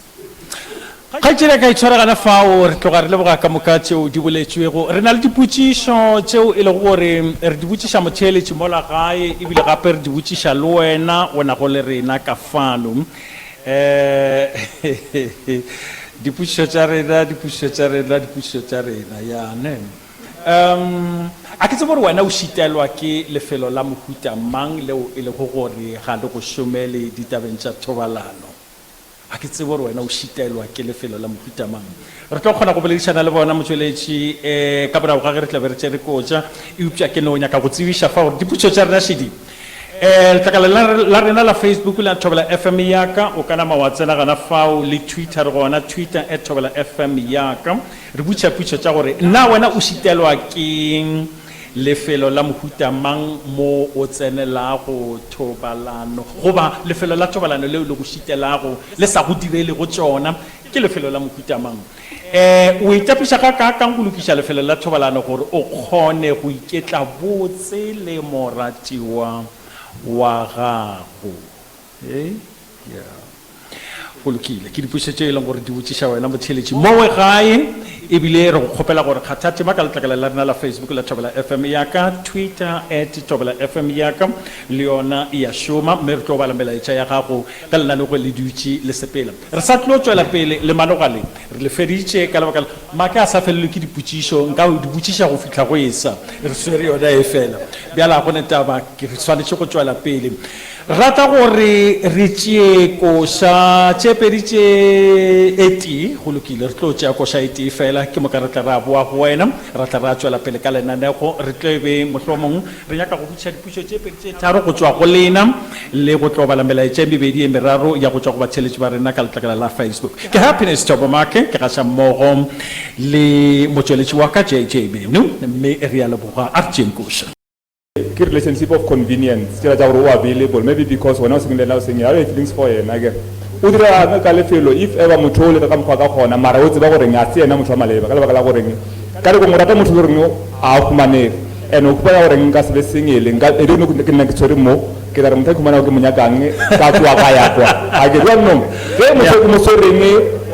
Kgaetšedi ka itshwara gana fao, re tloga re leboga ka moka tšeo di boletšwego. Re na le dipotšišo tšeo e lego gore re di botšiša motheeletši mola gae, ebile gape re di botšiša le wena o nago le rena ka fano. Dipotšišo tša rena, dipotšišo tša rena, dipotšišo tša rena, ya ne. A ke tsebe gore wena o šitelwa ke lefelo la mohuta mang leo e lego gore ga le go šomele ditabeng tša thobalano. A ke tsebe gore wena o šitelwa ke lefelo la mohuta mang. Re tlo kgona go boledišana le bona motšweletši ka morago ga ge re tla be re tšere kotša, eupša ke no nyaka go tsebiša fa gore dipotšišo tša rena šedi. Letlakala la rena la Facebook la Thobela FM ya ka, o ka nama wa tsena gana fao, le Twitter re gona, Twitter at Thobela FM ya ka. Re botšiša potšišo tša gore na wena o šitelwa ke lefelo la mohuta mang mo o tsenelago thobalano, goba lefelo la thobalano leo le go šitelago, le sa go direlego tšona, ke lefelo la mohuta mang? O itapiša gakaakang go lokiša lefelo la thobalano gore o kgone go iketla botse le moratiwa wa gago? Hei, ya. Go lokile. Ke dipotšišo tše e leng gore di botšiša wena motheeletši mowe gae, ebile re go kgopela gore kgatha tema ka letlakala la rena la Facebook la Thobela FM ya ka, Twitter at Thobela FM ya ka, le yona e a šoma, mme re tlo bala melaetša ya gago ge lenanego le dutše le sepela. Re sa tlo tšwela pele le maloga le, re le feditše ka lebaka la maaka a sa felelwe ke dipotšišo, nka di botšiša go fihla go esa, re swere yona e fela. Bjale ga go ne taba, ke re swanetše go tšwela pele. Re rata gore re tšee koša tše pedi tše e tee. Go lokile, re tlo tšea koša e tee fela, ke moka re tla ra boa go wena, ra tla ra tšwela pele ka lenanego. Re tlo be mohlomong re nyaka go botšiša dipotšišo tše pedi tše tharo go tšwa go lena, le go tlo bala melaetša e mebedi e meraro ya go tšwa go batheeletši ba rena ka letlakala la Facebook. Ke Happiness Thobomake, ke gaša mmogo le motšweletši wa ka JJ Benu, mme re a leboga. A re tšeeng koša. Ke relationship of convenience, tšela tša gore o available, maybe because wena o seng le yena o seng yena, ha o feelings for yena akere. O dira ka lefelo if ever motho o leka ka mokgwa ka gona mara o tseba goreng ga se yena motho wa maleba ka lebaka la goreng ka nako nngwe o rata motho le goreng a humanege and o khumana goreng nka se be sengele nka e re ke nna ke tshwere mo ke tla re motho a ke khumanago ke mo nyakang ka tloa ka ya kwa a ke jwanong ge motho ke mo swereng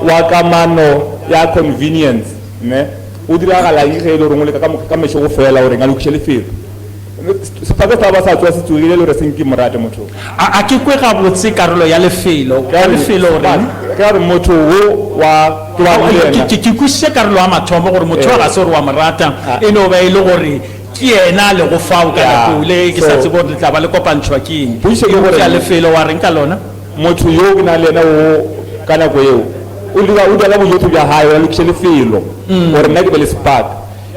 wa kamano ya convenience ne o diragala eng ge e le goreng o leka ka mešo go fela goreng a lokiše lefelo. Sefako sa ba sa tsoga se tsogile le gore seng ke morate motho. A, a ke kwe gabotse karolo ya lefelo, ka lefelo o reng? Ke ra gore motho wo wa, ke wa le yena. Ke, ke kwešiše karolo ya mathomo gore motho yo ga se gore wa mo rata, e no ba e le gore ke yena a lego fao ka nako le ke sa tsebe gore le tla ba le kopantšhwa ke eng. Potšišo ke gore, Eupša lefelo wa reng ka lona? Motho yo ke nang le yena wo ka nako yeo, o dira, o dira ka bojohle bja gae gore a lokiše lefelo gore nna ke be le spark.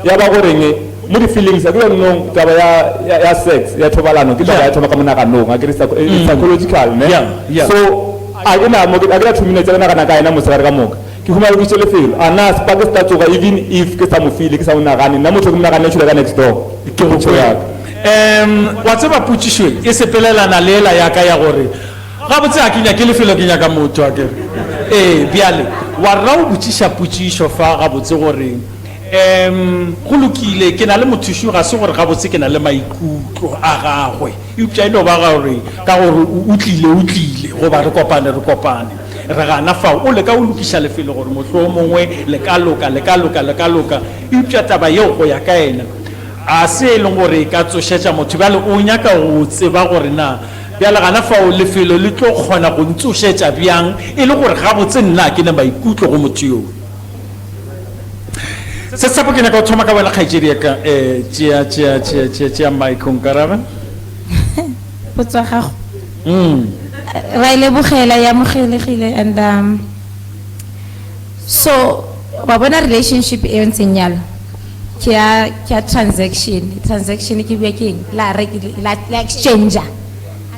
Ya ba goreng mo di feelings, akere nong taba ya, ya, ya sex, ya thobalano ke taba ya thoma ka monaganong, akere it's, it's psychological, ne? Yeah, yeah. So a ke na mo, a ke na 2 minutes ya go nagana ka yena mosegare ka moka. Ke humana lokišitše lefelo, a na spark se tla tsoga even if ke sa mo feel-e, ke sa mo nagane, nna motho ke mo naganne tšhula ka next door. Ke go Potšo ya ka. Um, wa tseba potšišo e sepelelana le ela ya ka ya gore gabotse ga ke nyake lefelo ke nyaka motho akere. Ee, bjale wa rra o botšiša potšišo fa gabotse gore Um, go lokile, ke na le mothuši, ga se gore gabotse ke na le maikutlo a gagwe, eupša e no ba gore ka gore o tlile, o tlile, goba re kopane, re kopane. Re gana fao, o leka go lokiša lefelo gore mohlomongwe le ka loka, le ka loka, le ka loka, eupša taba yeo go ya ka yena ga se e leng gore e ka tsošetša motho. Bjale o nyaka go tseba gore na bjale gana fao lefelo le tlo kgona go ntsošetša bjang e le gore gabotse nna ga ke na maikutlo go motho yoo. Se Tshepo, ke nyaka go thoma ka wena kgaetšedi ya ka. Eh, tšea, tšea, tšea, tšea, tšea mic o nkarabe. Potso ya gago. Ra e lebogela, e amogelegile and um so wa bona relationship e ntseng yalo ke ya ke ya transaction. Transaction ke bua ke eng? La re la la exchanger.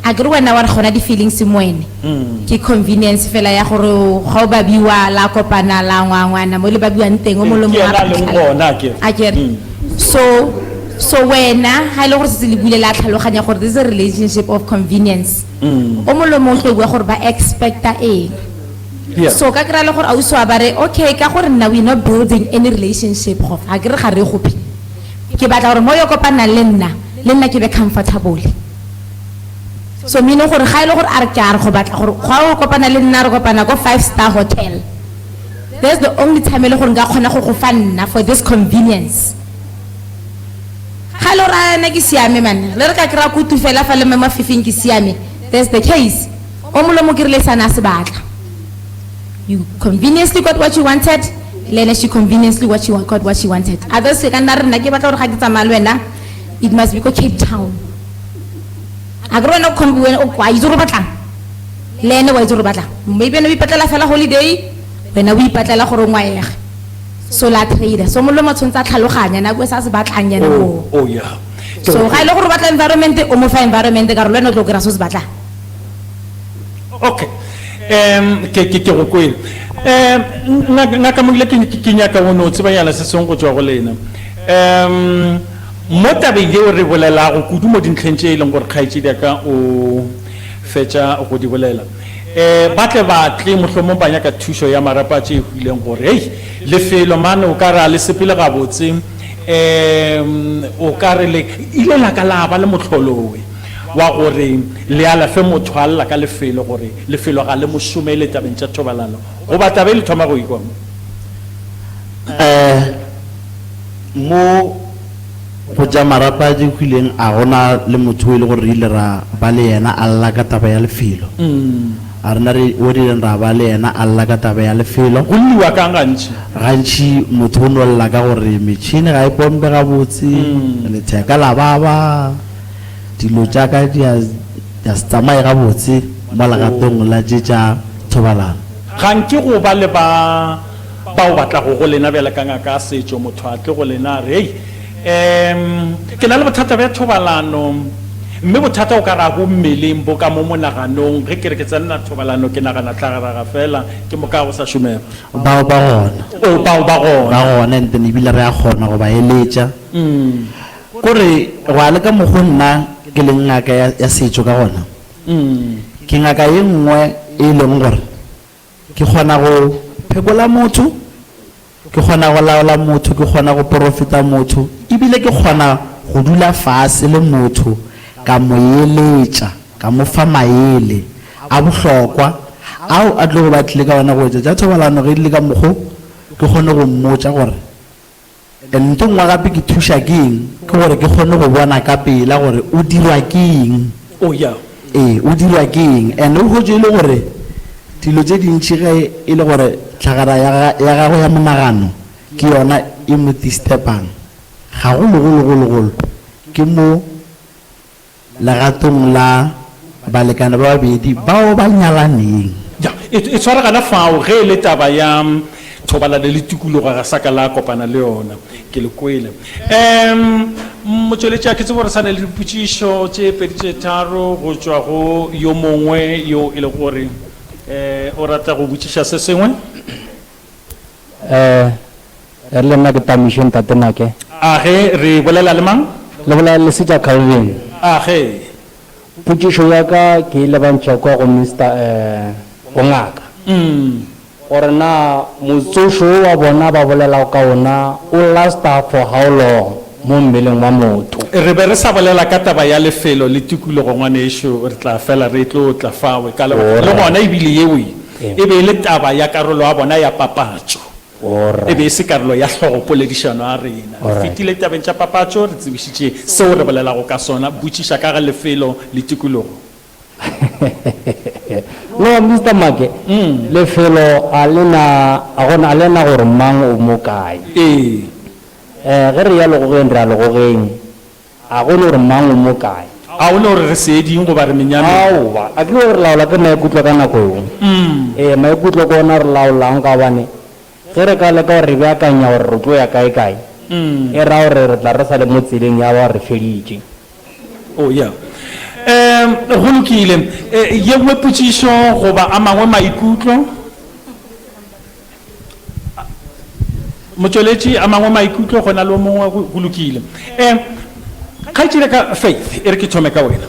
A ke re wena wa re gona di-feelings mo ene. Ke convenience fela ya gore ga o babiwa la kopana la ngwangwana mo le babiwang teng o mongwe le Ke mongwe yena a leng gona, a ke re. A ke re. So, so wena ga e le gore setse le buile la tlhaloganya gore this is a relationship of convenience. O mongwe le mongwe o tlo bua gore ba expecta eng. So ka kry-a le gore ausi wa ba re okay ka gore nna we not building any relationship go fa, ga ke re ga re gope. Ke batla gore mo yo kopanang le nna, le nna ke be comfortable. So meaning gore ga e le gore a re ke a re go batla gore ga o kopana le nna re kopana ko 5 star hotel. That's the only time e le gore nka kgona go go fa nna for this convenience. Ga e le gore a nna ke siame man, le re ka kry-a kutu fela fa le mo mafifing ke siame, that's the case. O molomo ke rile sana se batla. You conveniently got what you wanted, le ene she conveniently what she got what she wanted. Others ka nna re nna ke batla gore ga ke tsamaya le wena, it must be ko Cape Town. A ke re wena o com-, wena o kwa itse gore o batlang, le ene wa itse gore o batlang. Maybe ene o ipatlela fela holiday, wena o ipatlela gore o ngwaege. So la trader. So molomo o tshwanetse a tlhaloganya nako e sa se batlang yena Oh, moo. oh, yeah. So ga e le gore o batla environment, o mo fa environment ka gore le wena o tlo kry-a se o se batlang. Okay. Um, ke, ke, ke go kwele. Um, ngaka, ngaka Moile, ke, ke nyaka go no tsebanyana se sengwe go tšwa go lena. Um, mo tabeng yeo re bolelago kudu mo dintlheng tše e leng gore kgaetšedi ya ka o fetša go di bolela, um ba tle ba tle mohlomong ba nyaka thušo ya marapo a tše e hwileng gore hei lefelo mane o ka re a le sepele gabotse, um o ka re le ile la ka la ba le mohlolowe wa gore le alafe motho a lla ka lefelo gore lefelo ga le mo šomele tabeng tša thobalano, goba taba e le thoma go ikwa mo? Um mo go tša marapo a hwileng a gona le motho o e le gore re ile ra ba le yena a lla ka taba ya lefelo. A rena re o rileng ra ba le yena a lla ka taba ya lefelo. Go lliwa kang gantši? Gantši motho o no lla ka gore metšhini ga e pompe gabotse, letheka la baba, dilo tša ka di a, di a se tsamaye gabotse mo legatong la tše tša thobalano. Ga nke go ba le ba bao ba tlago go lena bjale ka ngaka ya setšo, motho a tle go lena a re, Hei, um, ke na le bothata bja thobalano, mme bothata o ka re a bo mmeleng, bo ka mo monaganong, ge ke re ke tsenela thobalano ke nagana tlhagaraga fela, ke moka go sa šomega. Bao ba gona. Oh, bao ba gona. Ba gona, and then ebile re a kgona go ba eletša. Kore go ya le ka mokgo nna ke leng ngaka ya, ya setšo ka gona, ke ngaka ye nngwe e leng gore Ke kgona go phekola motho, ke kgona go laola motho, ke kgona go porofeta motho, ebile ke kgona go dula fase le motho ka mo eletša, ka mo fa maele a bohlokwa ao a tlogo ba tlile ka ona go etša tša thobalano ge di le ka mokgo, ke kgone go mmotša gore. And ntho e nngwe gape ke thuša ke eng, ke gore ke kgone go bona ka pela gore o dirwa ke eng. Oh yeah. Ee, o dirwa ke eng. And o hwetše e le gore dilo tše dintši ge e le gore tlhagara ya ya gagwe ya monagano ke yona e mo disturbang gagologologologolo ke mo legatong la balekane ba babedi bao ba nyalaneng. Ya, e, e tshwara gana fao ge e le taba ya thobalano le tikologo ga sa ka la kopana le yona. Ke le kwele. Um, motšweletši a ke tsebe gore sa na le dipotšišo tše pedi tše tharo go tšwa go yo mongwe yo e le gore um o rata go botšiša se sengwe. Eh, re le nna ke Tamišo ntate Nake. A ge re bolela le mang? Le bolela le Setša Calvin. A ge. Potšišo ya ka ke e lebantšha kwa go Mister eh, go ngaka. Gore na motsošo wo wa bona ba bolelago ka ona o lasta for how long mo mmeleng wa motho? Re be re sa bolela ka taba ya lefelo le tikologo ngwanešo, re tla fela re tlo tla fawe ka lebaka le gona ebile yewe E be e le taba ya karolo ya bona ya papatšo. E be e se karolo ya hlogopoledišano ya rena. Re fetile tabeng tša papatšo, re tsebišitše seo re bolelago ka sona. Botšiša ka ga lefelo le tikologo. No, Mister Make, lefelo a le na, a gona, a le na gore mang o mo kae. Ee. Eh, ge re ya legogeng, re ya legogeng. A go no re mang o mo kae? A o no re re seeding goba re menyameng? Aowa, a ke gore re laolwa ke maikutlo ka nako yeo. Ee, maikutlo ke ona a re laolang ka gobane ge re ka leka gore re beakanya gore re tlo ya kae-kae, e ra gore re tla re sa le mo tseleng ya ba re feditše. Oh, ya. Um, go lokile. Ye nngwe potšišo goba a mangwe maikutlo? Motšweletši, a mangwe maikutlo go na le o mongwe? Go lokile. Um kgaetšedi ka Faith, e re ke thome ka wena.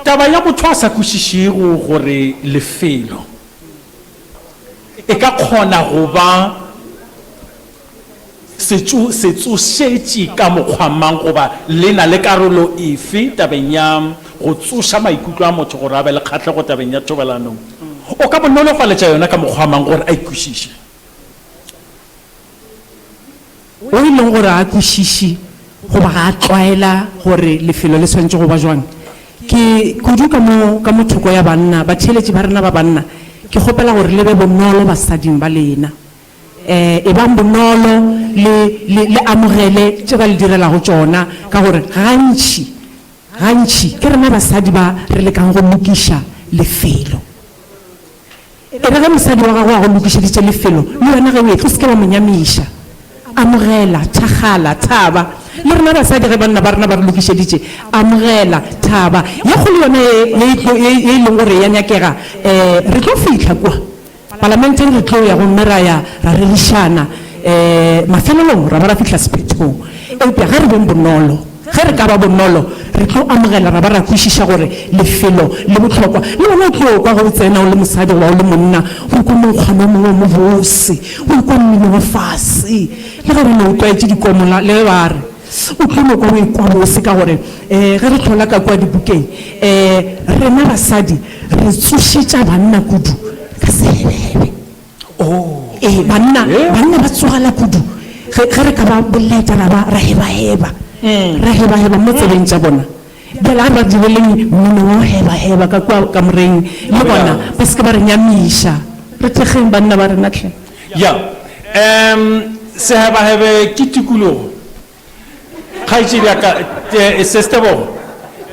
Taba ya motho a sa kwešišego gore lefelo e ka kgona go ba setšo setsošetši ka mokgwa mang goba le na le karolo efe tabeng ya go tsoša maikutlo a motho gore a be le kgahlego tabeng ya thobalano? O ka mo nolofaletša yona ka mokgwa mang gore a e kwešiše? O e leng gore ga a kwešiše goba ga a tlwaela gore lefelo le swanetše go ba jwang, ke kudu ka mo, ka mo thoko ya banna, batheeletši ba rena ba banna, ke kgopela gore le be bonolo basading ba lena. E ebang bonolo le, le, le amogele tše ba le direlago tšona, ka gore gantši, gantši ke rena basadi ba re lekang go lokiša lefelo. E re ge mosadi wa gago a go lokišeditše lefelo, le wena ge o etla o se ke wa mo nyamiša. Amogela, thakgala, thaba. Le rena basadi ge banna ba rena ba re lokišeditše, amogela, thaba. Ye kgolo yona ye, ye e tlo, ye, ye e leng gore e a nyakega, um re tlo fihla kua. Palamenteng re tlo ya gomme ra ya ra rerišana, um mafelelong ra ba ra fihla sephethong. Eupša ge re beng bonolo, ge re ka ba bonolo, re tlo amogela ra ba ra kwešiša gore lefelo le bohlokwa. Le wena o tlo kwa ge o tsena o le mosadi goba o le monna, o ikwa monkgwana o mongwe o mobose, o ikwa mmino wa fase. Le ge re no o tlwaetše dikomola, le ge ba re, O tlo no kwa o ekwa bose ka gore um ge re hlola ka kua dibukeng um rena basadi re tsošetša banna kudu ka sehebehebe. Ee, banna, banna ba tsogela kudu ge, ge re ka ba boleta ra ba ra hebaheba, ra hebaheba mo tsebeng tša bona. Bjale a re ba direleng mmino wa go hebaheba ka kua kamoreng le bona ba se ke ba re nyamiša. Re thekgeng banna ba rena hle. Ya. Um, sehebahebe ke tikologo. Kgaetšedi ya ka, eh, Sis Tebogo,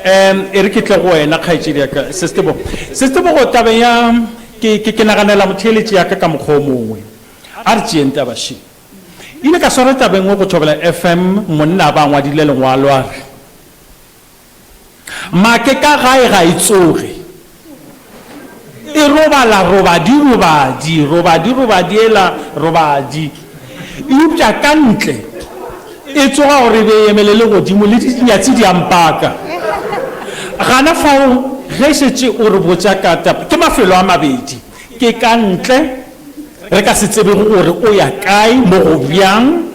um, e re ke tle go wena, kgaetšedi ya ka, Sis Tebogo. Sis Tebogo, tabeng ya, ke, ke, ke naganela motheeletši ya ka ka mokgwa o mongwe. A re tšeeng taba še. Ile ka swara taba e nngwe go Thobela FM, monna a ba a ngwadile lengwalo a re, Make ka gae ga e tsoge. E robala robadi robadi, robadi robadi ela robadi. Eupša ka ntle e tsoga gore e be e emelele godimo le dinyatsi di a mpaka. Gana fao ge šetše o re botša ka taba, ke mafelo a mabedi, ke ka ntle Re ka se tsebego gore o ya kae, mo go bjang.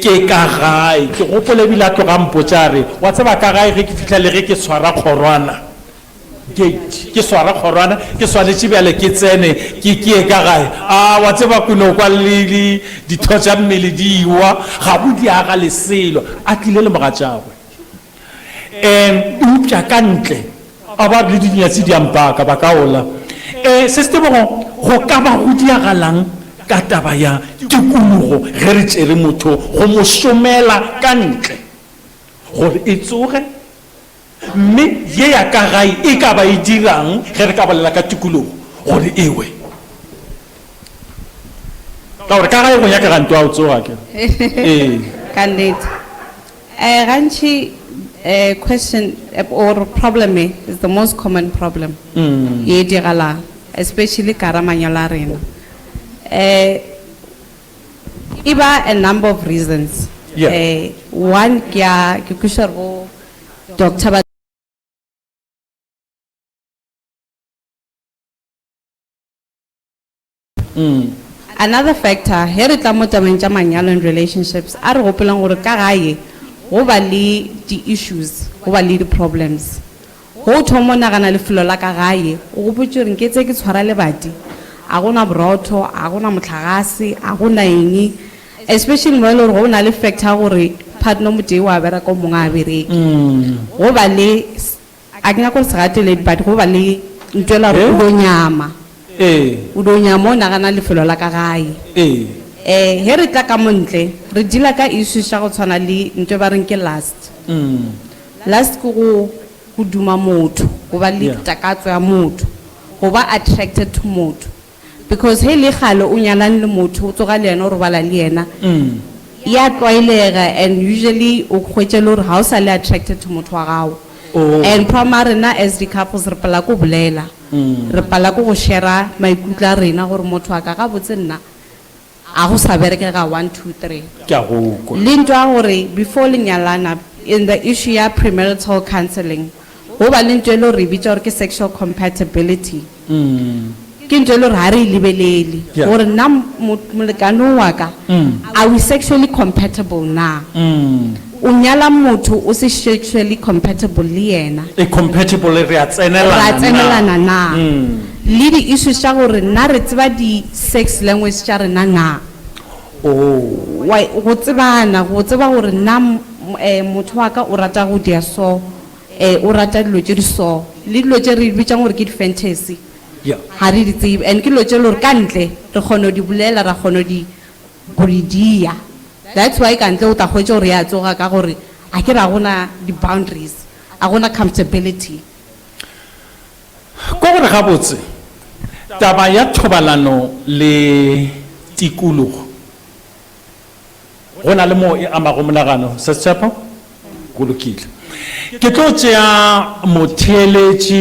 Ke ka gae. Ke gopola ebile a tloga a mpotša a re, Wa tseba ka gae ge ke fihla le ge ke tshwara kgorwana, Gate, ke swara kgorwana, ke swanetše bjale ke tsene, ke, ke ye ka gae. A, wa tseba, ke no kwa le, le ditho tša mmele di ewa, ga go di aga le selo. A tlile le mogatšagwe. Um, eupša ka ntle, a ba re le dinyatsi di a mpaka, ba ka ola. Um, Sis Tebogo, go ka ba go diagalang ka taba ya tikologo ge re tšere motho go mo šomela ka ntle, gore e tsoge? Mme ye ya ka gae e ka ba e dirang ge re ka bolela ka tikologo gore e we? Ka gore ka gae go nyakega ntwa ya go tsoga, akere? Ee. Ka nnete. Eh, gantši eh, question eh, or problem e is the most common problem ye e diragalang, especially ka ra manyalo a rena. Eh, E ba a number of reasons. Yeah. Eh, one ke ya, ke kwešiša gore bo doctor ba Another factor, he re tla mo tabeng tša manyalo and relationships, a re gopoleng gore ka gae go ba le di-issues, go ba le di-problems. Ge o thoma o nagana lefelo la ka gae, o gopotše gore nketse ke tshwara lebati, a go na borotho, a go na mohlagase, a go na eng, especially mo e le gore go na le factor ya gore partner o motee wa bereka o mongwe a bereke. Go ba le, a ke nyake gore segateledi but go ba le ntho ela gore o dio nyama. O dio nyama o nagana lefelo la ka gae. Eh, ge re tla ka mo ntle, re dealer ka issues tša go tshwana le ntho e ba reng ke lust. Lust ke go, go duma motho, go ba le takatso ya motho, go ba attracted to motho. Because he le kgale o nyalane le motho, o tsoga le yena, o robala le yena, ya tlwaelega and usually o hwetša le gore ga o sa le attracted to motho wa gago. And problem ya rena as di-couples re pala ko bolela, re pala ko go share-a maikutlo a rena gore motho wa ka gabotse nna A go sa berekega 1, 2, 3. Ke a go kwa. Le ntwa ya gore before le nyalana, in the issue ya premarital counselling, go ba le ntho e le gore re e bitša gore ke sexual compatibility. Ke ntho e le gore ga re e lebelele. Yeah. Gore nna molekane o wa ka, are we sexually compatible na? O nyala motho o se sexually compatible le yena. E compatible re a tsenelana Re a na? tsenelana na? Le di issues tša gore na re tseba di sex language tša rena na? Oh. Wa, go tsebana, go tseba gore na motho wa ka o rata go dia so, o rata dilo tše di so, le dilo tše re di bitšang gore ke di fantasy. Yeah. Ga re di tsebe. And ke dilo tše e le gore ka ntle re kgona go di bolela, ra kgona go di, go di dia. That's why ka ntle o tla hwetša gore ya tsoga ka gore a ke re ga gona di boundaries, ga gona comfortability. Ko gore gabotse taba ya thobalano le tikologo go na le moo e amago monagano, Sis Tshepo? Go lokile. Ke tlo tšea motheeletši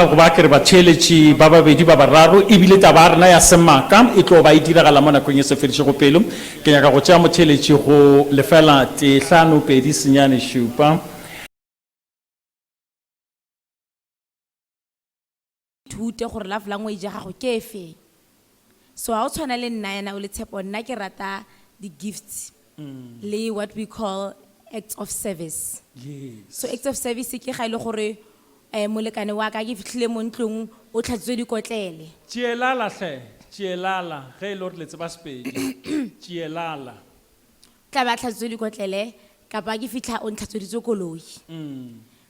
goba ke re batheeletši ba babedi ba bararo, ebile taba ya rena ya semaka e tlo ba e diragala mo nakong e se fedišego pelo. Ke nyaka go tšea motheeletši go lefela tee hlano pedi senyane šupa. Ithute gore love language ya gago ke e feng. So ha o tshwana le nna yana o le Tshepo, nna ke rata di-gifts le what we call acts of service. So acts of service ke ga e le gore molekane wa ka ke fihlile mo ntlong o tlhatswitse dikotlele. Tšielala hle, tšielala, ge e le gore le tseba Sepedi, tšielala. Tla be a tlhatswitse dikotlele kapa ke fihla o ntlhatsweditse koloi.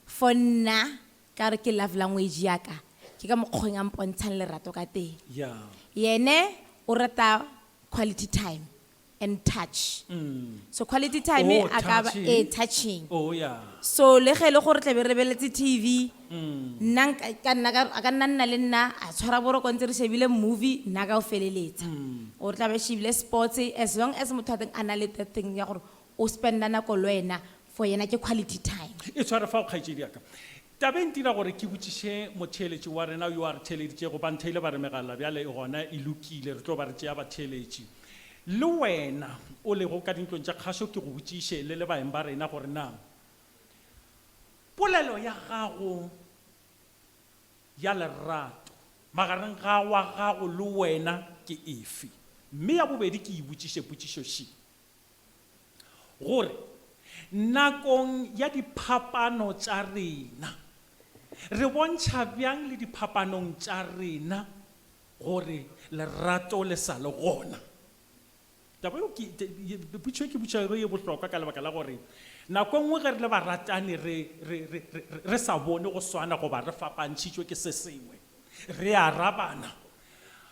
For nna ka re ke love language ya ka, ke ka mokgweng a mpontshang lerato ka teng. Yene o rata quality time and touch. So quality time Oh, a ka ba, touching. eh, touching. Oh, yeah. So le ge e le gore tla be re lebeletse TV, nna nka, ka nna ka, a ka nna nna le nna, a tshwara boroko ntse re shebile movie, nna ka o feleletsa. Or tla be shebile sports, as long as motho a teng a na le that thing ya gore o spenda nako le wena, for yena ke quality time. E tshware fao, kgaetšedi ya ka. Taba e ntira gore ke botšiše motheeletši wa rena yo a re theeleditšego, ba ntheile ba re megala bjale e gona e lokile, re tlo ba re tšea batheeletši. Le wena o lego ka dintlong tša kgašo ke go botšiše le le baeng ba rena gore na polelo ya gago ya lerato magareng ga wa gago le wena ke efe? Mme ya bobedi ke e botšiše potšišo še, gore nakong ya diphapano tša rena. Re bontšha bjang le diphapanong tša rena gore lerato le sa le gona? Taba yeo ke, potšišo ye ke botšišago ye bohlokwa ka lebaka la gore nako e nngwe ge re le baratani re, re, re, re, re sa bone go swana goba re fapantšhitšwe ke se sengwe, re arabana.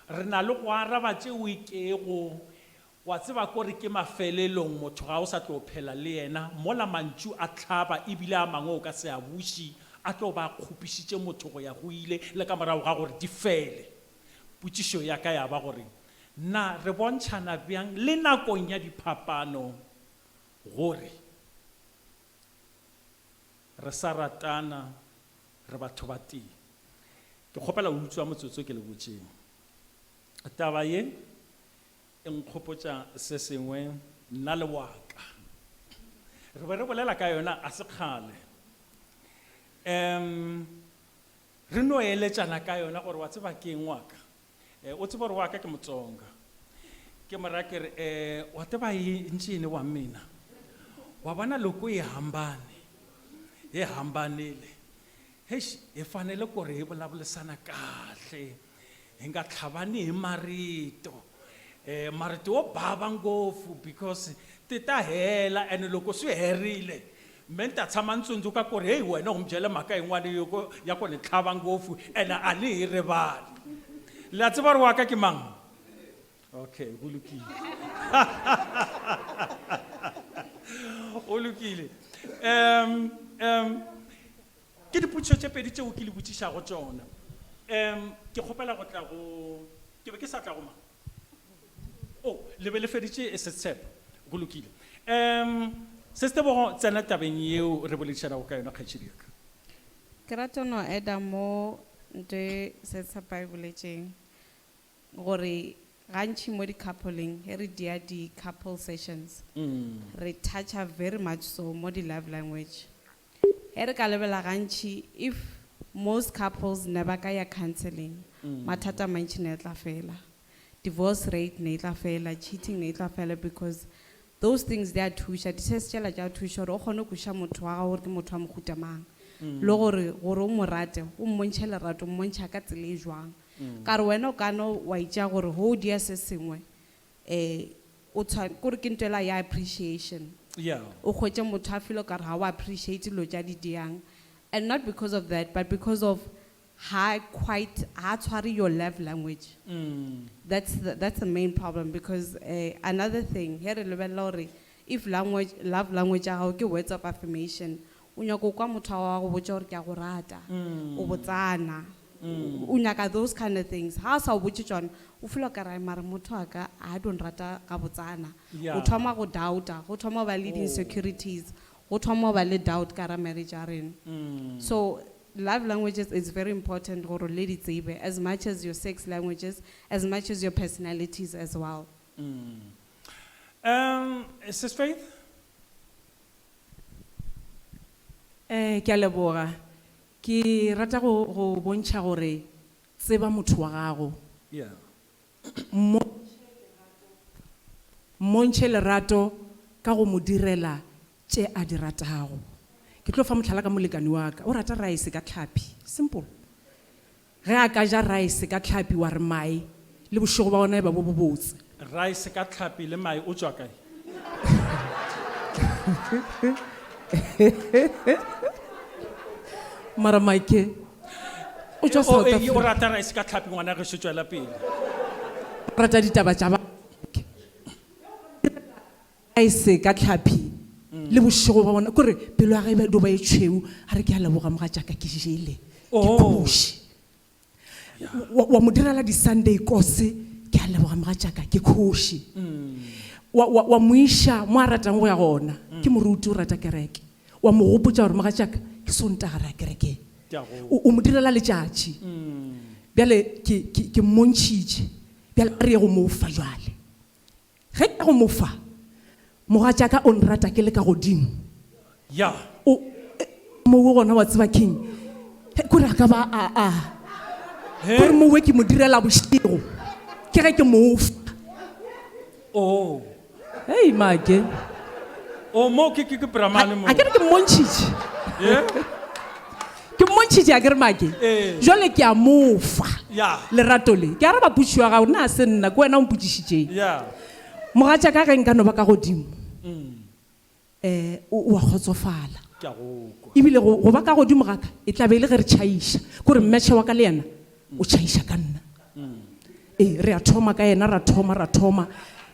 Re na le go araba tšeo e kego wa tseba kore ke mafelelong motho ga o sa tlo phela le yena, mola mantšu a hlaba ebile a mangwe o ka se a buše, a tlo ba a kgopišitše motho go ya go ile le ka morago ga gore di fele. Potšišo ya ka ya ba gore, Na re bontšhana bjang le nakong ya diphapano gore re sa ratana, re batho ba tee? Ke kgopela o utswa motsotso ke le botšeng. Taba ye e nkgopotša se sengwe nna le wa ka. Re be re bolela ka yona a se kgale. Um, re no eletšana ka yona gore wa tseba ke eng wa ka. Eh, o tseba gore wa ka ke Motsonga. Ke mo raya ke re, eh, wa tseba e ntšene wa mina. Wa bona loko e hambane. E hambanile. Heish, hi fanele ku ri hi vulavurisana kahle. Hi nga tlhavani hi marito. Eh, marito yo bava ngopfu because ti ta hela and loko swi herile me ni ta tshama ni tsundzuka ku ri heyi wena u ni byele mhaka yin'wana yo ku ya ku ni tlhava ngopfu ene a ni yi rivali la tseba ri wa ka ke mang okay go lokile o lokile um um ke dipotšišo tše pedi tšeo ke le botšišago tšona um ke kgopela go tla go ke be ke sa tla go mang O, le be le feditše setshepo. Go lokile. Um, Sestebogo, tsena tabeng yeo re boledišanago ka yona, kgaetšedi ya ka. Ke rata no add-a mo nto e Setshepo a e boletšeng, gore gantši mo di-couple-eng, ge re dia di-couple sessions, re touch-a very much so mo di-love language. Ge re ka lebela gantši, if most couples ne ba ka ya counseling, mathata a mantši ne a tla fela. Divorce rate ne e tla fela, cheating ne e tla fela because those things di a thuša, di-test tšela tša thuša gore o kgone go kwešiša motho wa gago gore ke motho wa mohuta mang. Le gore, gore o mo rate, o mmontšhe lerato, o mmontšha ka tsela e jwang. Ka re wena o ka no wa itšea gore ge o dia se sengwe, um o tshwa, kore ke ntho ela ya appreciation. Yeah. O hwetše motho a feel o kare ga o appreciate dilo tša di diang. And not because of that, but because of ha quite, ha tshware your love language. That's the main problem because another thing, he re lebelela gore if language, love language ya gago ke words of affirmation, o nyaka go kwa motho wa go botša gore ke a go rata, o botsana, o nyaka those kind of things. Ha a sa o botše tšona, o feel o kare ai mara motho wa ka ha don't rata ga botsana. Yeah. O thoma go doubta, go thoma go ba le di-insecurities, go thoma go ba le doubt ka ra marriage ya rena. So love languages is very important gore le di tsebe as much as your sex languages, as much as your personalities as well. Sis Faith? Ke a leboga. Ke rata go, go bontšha gore tseba motho wa gago. Yeah. Mmontšhe lerato ka go mo direla tše a di ratago. Ke tlo fa mohlala ka molekani wa ka. O rata rice ka tlhapi. Simple. Ge a ka ja rice ka tlhapi wa re mae, le bošego ba gona e ba bo bobotse. Rice ka tlhapi le mae, o tšwa kae? Mara Mike, o tšwa South O Africa. rata rice ka tlhapi ngwana gešo, tšwela pele. O rata ditaba tša ba. Rice ka tlhapi le bošego ba bona, kore pelo ya gagwe e dio ba e tšhweu, a re ke a leboga mogatšaka ke jele, ke khoši. Wa, wa mo direla di-Sunday kose, ke a leboga mogatšaka ke khoši. Wa, wa, wa mo iša mo a ratang go ya gona, ke moruti o rata kereke. Wa mo gopotša gore mogatšaka ke Sontaga re ya kerekeng. O, o mo direla letšatši. Bjale ke, ke, ke mmontšhitše, bjale a re ye go mo fa jwale. Ge ke ya go mo fa, mogatšaka o nrata ke le ka godimo. Ya. O, mowe gona wa tseba keng? He, kore a ka ba a, a. He? Kore mowe ke mo direla bošego. Ke ge ke mo fa. Oh. Hei, make. Oh, mo ke, ke, ke Brahmane mo. A ke re ke mmontšhitše. Yeah. Ke mmontšhitše. bontšhitše a ke re make Ee. jale ke a mofa Ya. lerato le ke araba potšišo ya gago nna a se nna ke wena o mpotsišitšeng Ya. mogatša ka ge nka no ba ka godimo um o a kgotsofala Ke a go kwa. ebile go go ba ka godimo ga ka e tla be e le ge re tšhaiša kore mmetšhe wa ka le yena o tšhaiša ka nna ee re a thoma ka yena ra thoma ra thoma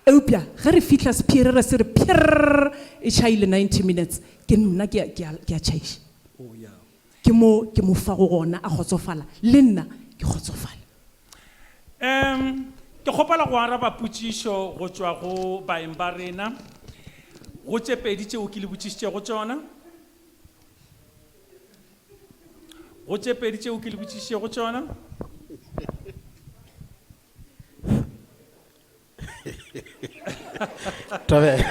eupša ge re fihla sepherere se re pherr e tšhaile 90 minutes ke nna ke a- ke a- ke a tšhaiša Oh ya. ke mo ke mo fago gona a kgotsofala le nna ke kgotsofala Um ke kgopela go araba potšišo go tšwa go baeng ba rena go tše pedi tšeo ke le botšišitšego tšona go tše pedi tšeo ke le botšišitšego tšona Thobela.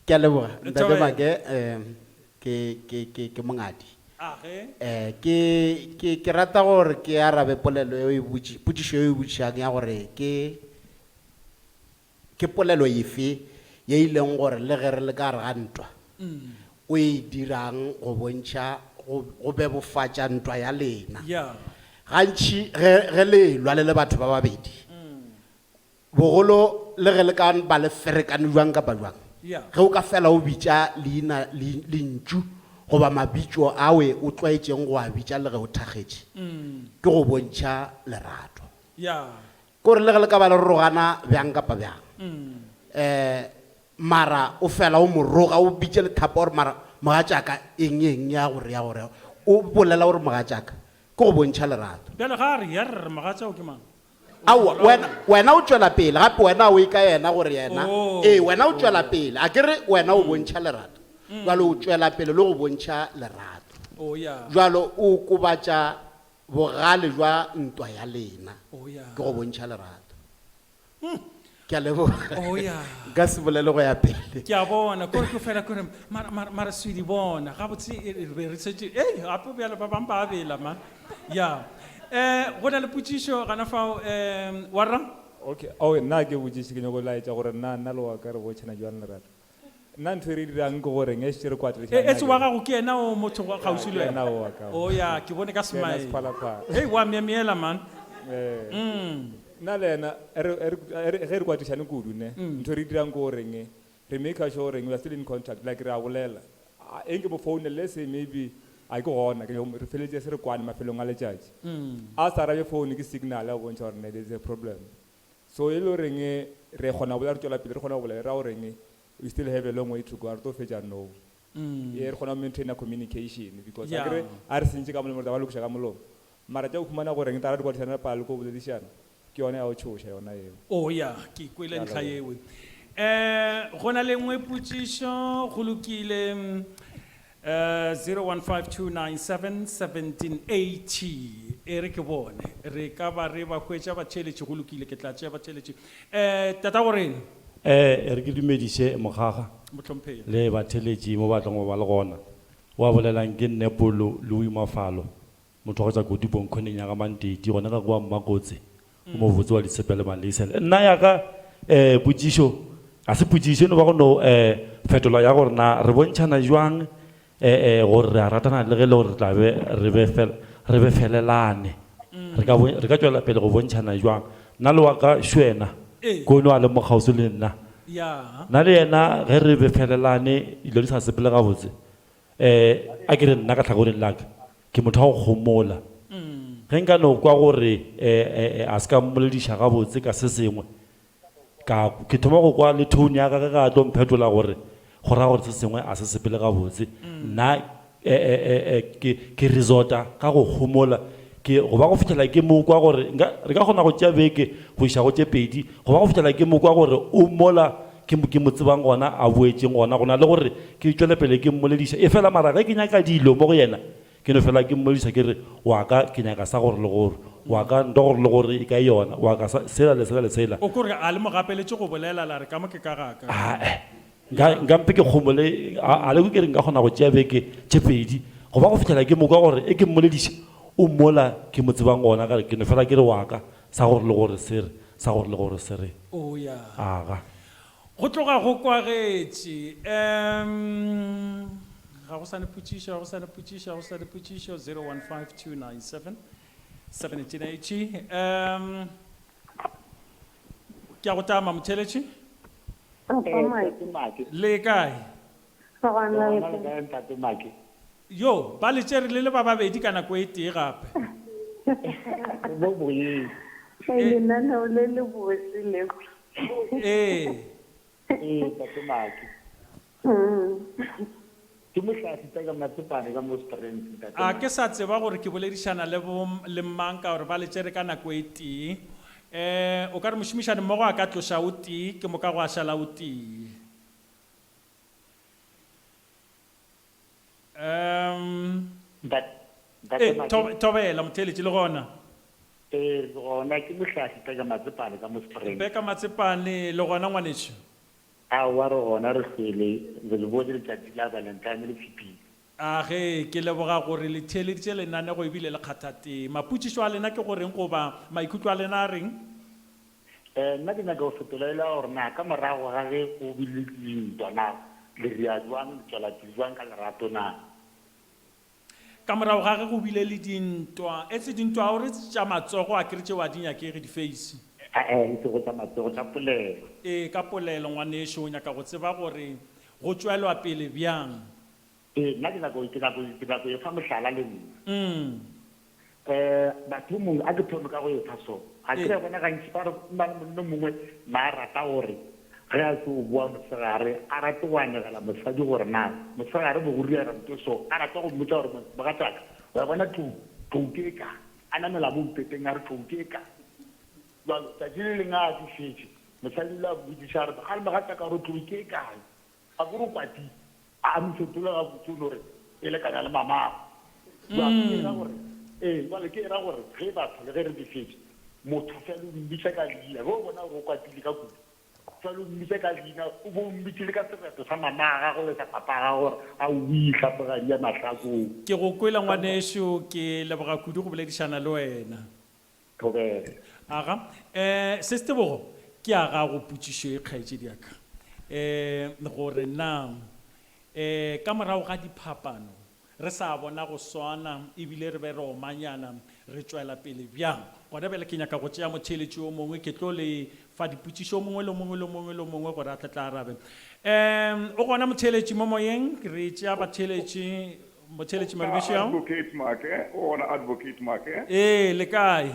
Ke a leboga. Ntate Thobela. Make, em, ke ke ke ke mongadi. Age. Eh ke ke ke rata gore ke arabe polelo eo e botši potšišo eo e botšišang ya gore ke ke polelo efe ye e leng gore le ge re le ka gare ga ntwa o e dirang go bontšha go go bebofatša ntwa ya lena. Yeah. Gantši ge ge le lwa le le batho ba babedi bogolo le ge le ka ba le ferekane jwang kapa jwang Yeah. ge o ka fela o bitša leina le- lentšu goba mabitso awe o tlwaetšeng go a bitša le ge o thakgetše ke go bontšha lerato Yeah. kore le ge le ka ba le rogana bjang kapa bjang um mara o fela o moroga o bitše lethapa gore mara mogatšaka eng eng ya gore ya gore o bolela gore mogatšaka ke go bontšha lerato Bjale ga a re ya re mogatša o ke mang? Aowa, wena wena o tšwela pele gape wena o e ka yena gore yena Oh. ee wena o tšwela pele a ke re wena o bontšha lerato jalo o tšwela pele le go bontšha lerato Oh ya. jalo o kobatša bogale jwa ntwa ya lena Oh ya. ke go bontšha lerato ke a leboga Oh ya. nka se bolele go ya pele Ke a bona kore ke fela kore mara mara mara swedi bona gabotse e- e- re be re šetše ei gape bjale ba bangwe ba a bela man ya um go na le potšišo gana fao um warra Okay, oh nna ke botšiše ke nyako laetša gore nna nna le wa ka re bontšhana jwang lerato. Nna ntho e re e dirang ke gore ge šetše re kwatile E- etse wa gago ke yena o motho wa kgauswi le Ke wena yena o wa ka. o ya ke bone ka Ke yena smile sephalaphala. hei wa myemyela man Eh. Mm. Nna le yena re- re- re- ge re kwatišane kudu ne ntho e re e dirang ke goreng re make sure goreng we are still in contact like re a bolela A- eng ke mo founele let's say maybe a ke gona ke nyako- re feleletse se re kwane mafelong a letšatši a sa arabe phone ke signal ya go bontšha gore ne there is a problem so e le goreng re kgona go bolela re tswela pele re kgona go bolela e ra goreng we still have a long way to go a re tlo fetša no e re kgona go maintaina communication because Yeah. akere a re sentše ka molomo re tla ba lokiša ka molomo mara tša go humana goreng tara di kwadišana re pala le ko boledišana ke yona ya go tšhoša yona eo o ya ke kwele ntlha ewe um go na le nngwe potšišo go lokile um 0152971780 e re ke bone re ka ba re ba hwetša batheeletši go lokile ke tla tšea batheeletši um tata goreng Eh, re ke dumediše mogaga mohlomphegi le batheletši mo ba tlong go ba le gona. Wa bolelang ke Nnepolo Louis Mafalo, motho wa go tšwa Kodibong khoneng ya ga Mantedi gona ka kwa Mmakotse, o mo botse wa ditshepe le Malesela. Nna ya ka eh potšišo ga se potšišo e no ba go no eh fetola ya gore na re bontšhana jwang eh eh gore re a ratana le ge e le gore re tla be re be fel- re be felelane. Re ka bo- re ka tšwela pele go bontšhana jwang. Nna le wa ka Šwena, Ee. kono a le mo kgauswi le nna. ya Nna le yena ge re befelelane dilo di sa sepele gabotse um a ke re nna ka tlhakoreng la ka ke motho wa go gomola ge nka no kwa gore um a se ka mmolediša gabotse ka se sengwe ka ke thoma go kwa le tone ya ka ge ga a tlo mphetola gore go raya gore se sengwe a se sepele gabotse nna eh, eh, eh, eh, ke ke resorta ka go gomola ke go ba go fitlhela ke mo kwa gore nka- re ka kgona go tšea beke go iša go tše pedi go ba go fitlhela ke mo kwa gore o mola ke mo ke mo tsebang gona a boetseng gona go na le gore ke tšwele pele ke mmolediša e fela mara ge ke nyaka dilo mo go yena ke no fela ke mmolediša ke re wa ka ke nyaka sa gore le gore wa ka nto gore le gore e ka yona wa ka sa- sela le sela le sela o kore a le mo gapeletše go bolela la re ka mo ke ka gaka ae nka nka mpe ke kgomole a a le ke re nka kgona go tšea beke tše pedi go ba go fitlhela ke mo kwa gore e ke mmolediša o mola ke mo tsebang gona ka re ke no fela ke re wa ka sa gore le gore se re sa gore le gore se re o ya aga go tloga go kwagetše um Ga go sa ne potšišo, ga go sa ne potšišo, ga go sa ne potšišo, 015297 1780. Um, ke a go tama motheletši. Le kae? Yo, ba le tšere le le ba babedi ka nako e tee gape. Lenaneo le le bose le. Ee. Ee, Tate Maki. Ke mohlahli tsa ka Matsepane ka mo Strand, Ntate A ke sa tseba gore ke boledišana le bo le mang ka gore ba le tšere ka nako e tee. Eh, o ka re mošomišani mmogo a ka tloša o tee, ke moka gwa šala o tee. Um, Ntate eh, Maki. thob- thobela motheeletši le gona. Ee, le gona ke mohlahli tsa ka Matsepane ka mo Strand. Beka Matsepane le gona ngwanešu. Aowa re gona re hlwele, re le bone letšatši la Valentine le fetile. A ge, ke leboga gore le theeleditše lenanego ebile le kgatha tema. Potšišo a lena ke goreng goba maikutlo a lena a reng? Eh, nna ke nyaka go fetola e la gore na ka morago ga ge go bile le dintwa na le rea jwang, le tšwela pele jwang ka lerato na? Ka morago ga ge go bile le dintwa, etse dintwa ga o re tša matsogo a ke re tšeo a di nyakege, difeisi. Ae, e sego tša matsogo, tša polelo. Ee, ka polelo, ngwanešu, o nyaka go tseba gore go tšwelwa pele bjang? Ee, nna ke nyaka go, ke nyaka go, ke nyaka go efa mohlala le nna. Eh, mathomong a ke thome ka go efa so. Ga ke re bona gantši ba re go na le monna mongwe na a rata gore ge a tlo boa mosegare a rate go anegela mosadi gore na mosegare bo go direga ntho so, a rata go mmotša gore mogatšaka wa bona tlou, tlou ke e ka, a namela mo mpeteng a re tlou ke e ka. Bjalo tšatši le lengwe a tšofetše, mosadi o ile a mmotšiša a re, Gale mogatšaka gore tlou ke e kae? A ko re o kwatile. A mo fetola gabotse o no re, E lekana le mamago. Bjale ke era gore, ee, bjale ke era gore ge batho le ge re befetše, motho fela o mmitša ka leina. Ge o bona gore o kwatile ka kudu, fela o mmitša ka leina, o bo o mmitše le ka sereto sa mama a gago le sa papa a gago gore, Aowii, hlapogadi ya mahlakong. Ke go kwele ngwanešu, ke leboga kudu go boledišana le wena. Thobela. Aga. Eh, Sis Tebogo, ke ya gago potšišo e kgaetšedi ya ka. Eh, gore na eh ka morago ga diphapano re sa bona go swana ebile re be re omanyana re tšwela pele bjang? Gona bjale ke nyaka go tšea motheeletši o mongwe, ke tlo le fa dipotšišo o mongwe le mongwe le mongwe le mongwe gore a tle tla arabe. Eh, o gona motheeletši mo moyeng, re tšea batheeletši Motheeletši Madumeši ao. Advocate Make, o gona Advocate Make? Ee, le kae?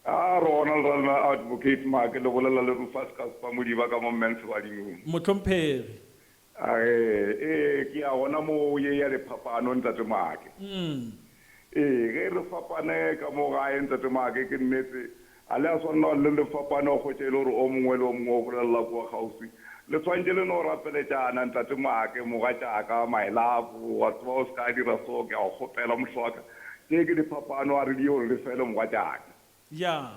A re gona le rena Advocate Make, le bolela le Rufus Casper Modiba ka mo Mens Badimong. Mohlomphegi. Age, ee, ke ya gona mo ye ya diphapano Ntate Make. Ee, ge re fapane ka mo gae Ntate Make, ke nnete A le a swanela gore le le fapane go hwetša e le gore o mongwe le o mongwe o bolelela kua kgauswi? Le swanetše le no rapeletšana, Ntate Make, mogatšaka, my love, wa tseba o se ka dira so, ke a go kgopela mohlwaka. Tše ke diphapano, a re di ye gore di fele mogatšaka. Ya.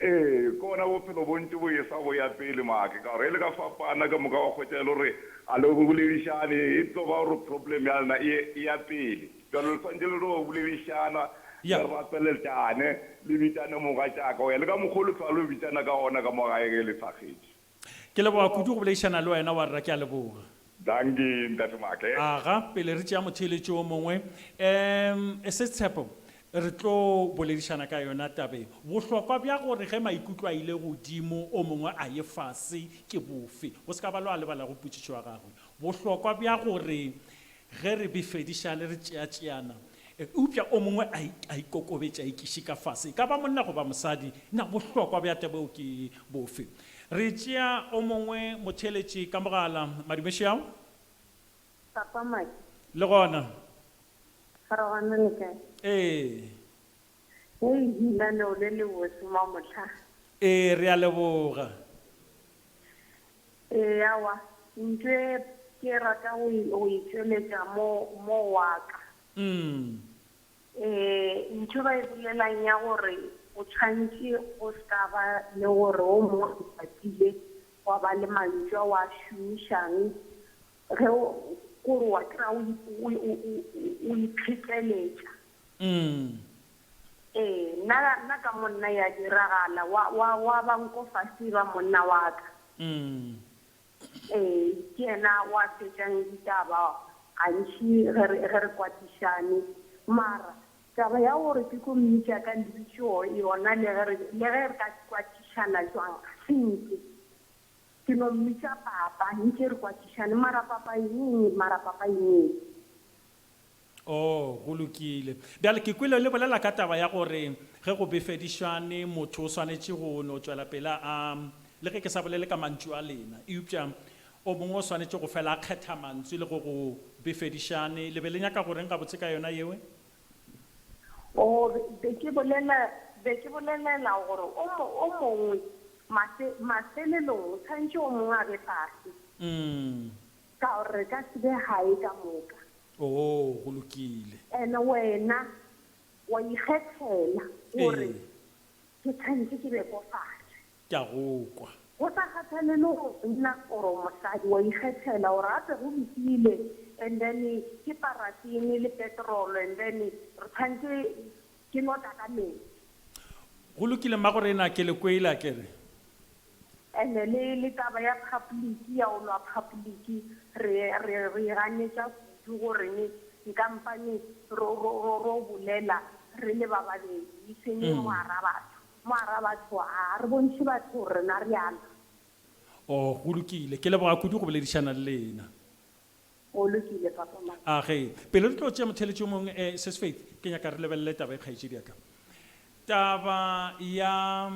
Ee, ke gona bophelo bo ntše bo esa bo ya pele, Make, ka gore ge le ka fapana ka moka wa hwetša e le gore a le boledišane, e tlo ba gore problem ya lena e e ya pele. Bjalo le swanetše le no boledišana, le rapeletšane, le bitšane mogatšaka, go ya le ka mokgwa o le hlwa le bitšana ka gona ka mo gae ge le thakgetše. Ke leboga kudu go boledišana le wena warra, ke a leboga. Dankie, Ntate Make. Aga, pele re tšea motheeletši o mongwe, um Sis Tshepo, re tlo boledišana ka yona taba ye. Bohlokwa bja gore ge maikutlo a ile godimo o mongwe a ye fase ke bofe? Go se ka ba lo a lebalago potšišo ya gagwe. Bohlokwa bja gore Ge re befedišane, re tšeatšeana, eupša o mongwe a, a ikokobetše, a ikiše ka fase, e ka ba monna goba mosadi, na bohlokwa bja taba eo ke bofe? Re tšea o mongwe motheeletši ka mogala. Madumeši ao? Papa Maki. Le gona? Re gona, le kae? Ee. Hei, lenaneo le le bose mamohla. Ee, re a leboga. Ee, aowa, ntho e ke rata go e, go e tšweletša mo, mo wa ka. Ee, ntho ba e bolelang ya gore go tshwanetše go se ka ba le gore o mongwe o kwatile, gwa ba le mantšu a o a šomišang, ge o, kore wa kry-a o, o, o, o, o ipheteletša. Ee, nna, nna ka mo nna ya diragala, wa, wa, wa ba nko fase ba monna wa ka. Ee, ke yena wa fetšang ditaba. Gantši ge re ge re kwatišane. Mara taba ya gore ke tlo mmitša ka lebitso yona le ge re le ge re ka kwatišana jwang ga se nke. Ke no mmitša papa, nke re kwatišane mara papa eng, mara papa eng. Oh, go lokile. Bjale ke kwele le bolela ka taba ya gore ge go befedišane motho o swanetše go no tšwela pele a, le ge ke sa bolele ka mantšu a lena, eupša o mongwe o swanetše go fela a kgetha mantswe le go go befedišane. Le be le nyaka go reng gabotse ka yona yewe? Oh, be ke bolela, be ke bolelela gore o mo, o mongwe mafe, mafelelong o tshwanetše o mongwe a be fase. Ka gore re ka se be gae ka moka. Oo, go lokile. And wena wa ikgethela gore Ee. ke tshwanetše ke be ko fase. Ke a go kwa. Go sa kgathalele gore o monna or o mosadi, wa ikgethela gore gape go lokile and then ke parafini le petrol and then re tshwanetše ke no tla ka metsi. Go lokile mmagorena, ke le kwele akere. And le le taba ya public ya go lwa public re re re e ganetša kudu goreng nkampane ro ro ro ro bolela re le ba babedi e seng mo hara batho. Mo hara batho a re bontšhe batho gore rena re a lwa. Oh, go lokile. Ke leboga kudu go boledišana le lena. Go lokile, Papa Mike. A ge, pele re tlo tšea motheeletši yo mongwe, eh, Sis Faith, ke nyaka re lebelele taba e kgaetšedi ya ka. Taba ya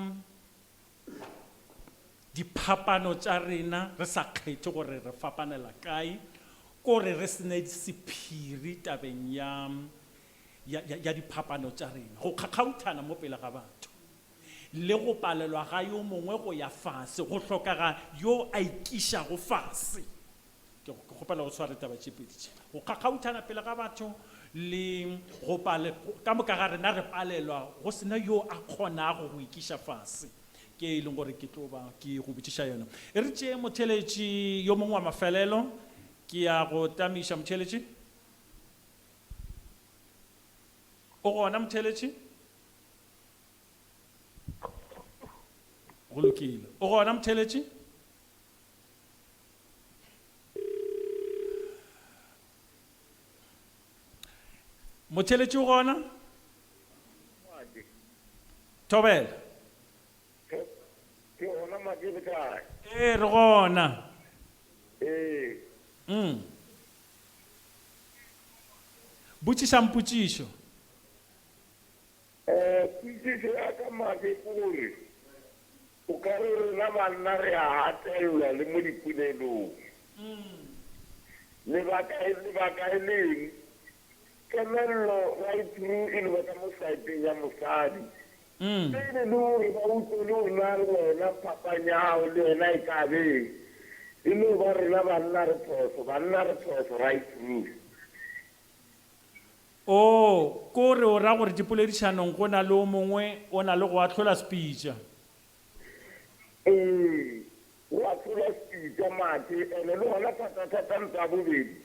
diphapano tša rena re sa kgethe gore re fapanela kae, kore re se ne sephiri tabeng ya, ya, ya, ya diphapano tša rena, go kgakgauthana mo pele ga batho, le go palelwa ga yo mongwe go ya fase, go hlokaga yo a ikišago fase. Ke, ke kgopela o tshware taba tše pedi tše, go kgakgauthana pele ga batho le go pale, ka moka ga rena re palelwa go se na yo a kgonago go ikiša fase, ke e leng gore ke tlo ba ke go botšiša yona. E re tšee motheeletši yo mongwe wa mafelelo, ke ya go tamiša motheeletši. O gona motheeletši? Go lokile. O gona motheeletši? Motheeletši o gona? Thobela. Ke gona Make le kae? Ee, re gona. Ee. Botšišang potšišo. Eh, potšišo ya ka Make ke gore o ka re rena banna re a gatelelwa le mo dipolelong. Lebaka e, lebaka e le eng? Kemello right through e no ba ka mo saeteng ya mosadi. Pele le gore ba utlwe le gore na le wena phapang ya gago le yena e ka be eng. E no ba rena banna re phoso, banna re phoso right through. Oo, ko re o ra gore dipoledišanong go na le o mongwe o na le go ahlola sepitša. Ee, o ahlola sepitša Make, ene le gona thatathata ntwa ya bobedi.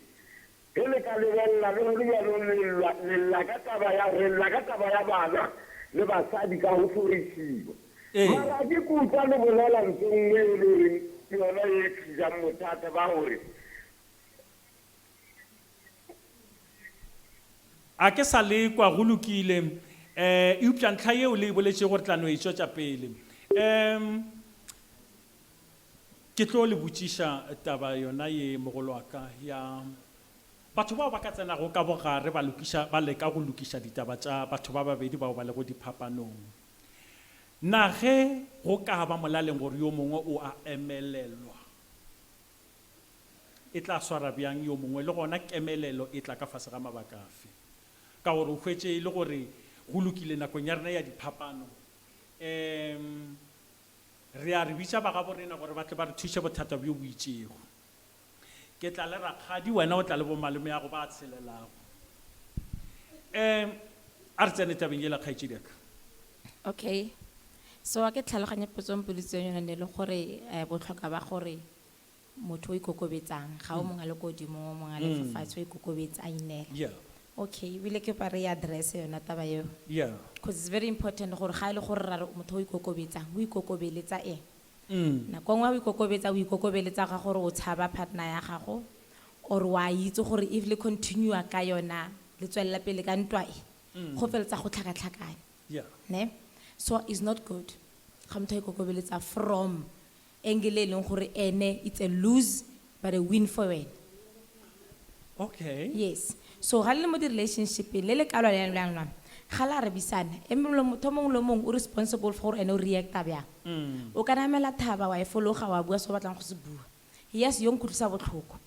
Ge le ka lebelela le gone bjalo le llwa, le lla ka taba ya, re lla ka taba ya bana le basadi ka go hlorišiwa. Ee. Mara ke kutla le bolela ntho nngwe e le goreng ke yona ye e tlišang bothata ba gore. A ke sa lekwa, go lokile. Um, eupša ntlha yeo le e boletšego re tla no e tšwetša pele. Um, Ke tlo le botšiša taba yona ye, mogolo wa ka, ya batho bao ba ka tsenago ka bogare ba lokiša, ba leka go lokiša ditaba tša batho ba babedi bao ba lego diphapanong. Na ge go ka ba molaleng gore yo mongwe o a emelelwa, e tla swara bjang yo mongwe, le gona kemelelo e tla ka fase ga mabaka afe? Ka gore o hwetše e le gore go lokile nakong ya rena ya diphapano, um Re a re bitša ba gaborena gore ba tle ba re thuše bothata bjo bo itšego. Ke tla le rakgadi, wena o tla le bomalomeago ba tshelelago. Um, a re tsene tabeng yela, kgaetšedi ya ka. Okay. So a ke tlhaloganye potso e mpoditseng yone ne le gore eh, botlhokwa ba gore motho o ikokobetsang ga o mongwe a le ko godimo o mongwe a le fa fatshe o ikokobetse a ineela. Okay, ebile ke pa re e address yona taba eo. Because it's very important gore ga e le gore ra re motho o ikokobetsang, o ikokobeletsa eng? Nako nngwe ha o ikokobetsa, o ikokobeletsa ka gore o tshaba partner ya gago, Or wa itse gore if le continue ka yona le tswelela pele ka ntwa e, go feletsa go tlhakatlhakane. Ne? So it's not good. Ga motho a ikokobeletsa from angle e leng gore ene it's a lose but a win for wena. Yes. So ga le le mo di-relationship-eng le le ka lwa le yang lwana, ga la arabisana, e mongwe le motho o mongwe le mongwe o responsible for gore ene o react-a bjang. O ka namela thaba wa e fologa wa bua se o batlang go se bua. Yes, yo nkutlwisa botlhoko.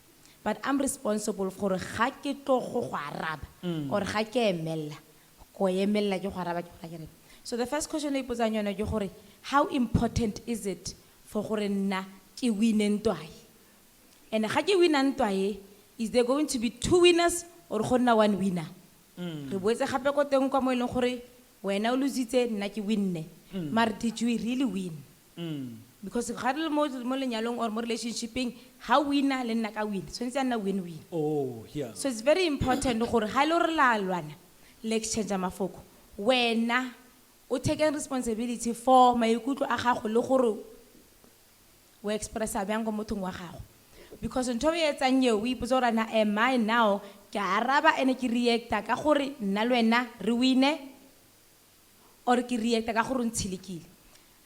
But I'm responsible for gore ga ke tlo go go araba or ga ke emella, ko emella ke go araba ke go raya ke reng. So the first question e ipotsang yone ke gore, how important is it for gore nna ke win-e ntwa e? And ga ke win-a ntwa e, is there going to be two winners or go nna one winner? Re boetse gape ko teng kwa mo e leng gore wena o lositse, nna ke win-ne. Mare did you really win? Because ga re le mo lenyalong or mo relationshipeng, ha winner le nna ka win, tshwanetse ya nna win-win. So it's very important gore ha e le gore la lwana, le exchange mafoko. Wena o take responsibility for maikutlo a gago le gore o expressa bjang ko mothong wa gago. Because ntho e etsang eo, o ipotsa gore na am I now ke araba ene ke reacta ka gore nna le wena re win-e or ke reacta ka gore o ntshelekile.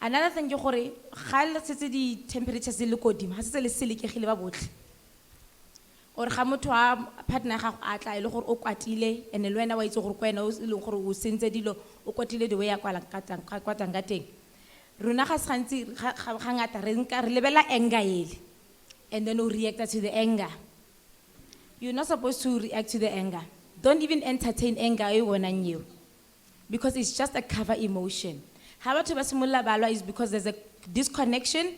Another thing ke gore ga le setse di-temperatures di le kodimo, ga setse le selekegile ba botlhe. Or ga motho wa partner ya gago a tla e le gore o kwatile, and le wena wa itse gore ko wena o e leng gore o sentse dilo, o kwatile the way a kwalang ka teng, ka kwatang ka teng. Rona ga se gantsi, ga, ga, ga ngata re nka, re lebella anger ele, and then o reacta to the anger. You're not supposed to react to the anger. Don't even entertain anger e o bonang eo, because it's just a cover emotion. Ha batho ba simolola ba lwa is because there's a disconnection,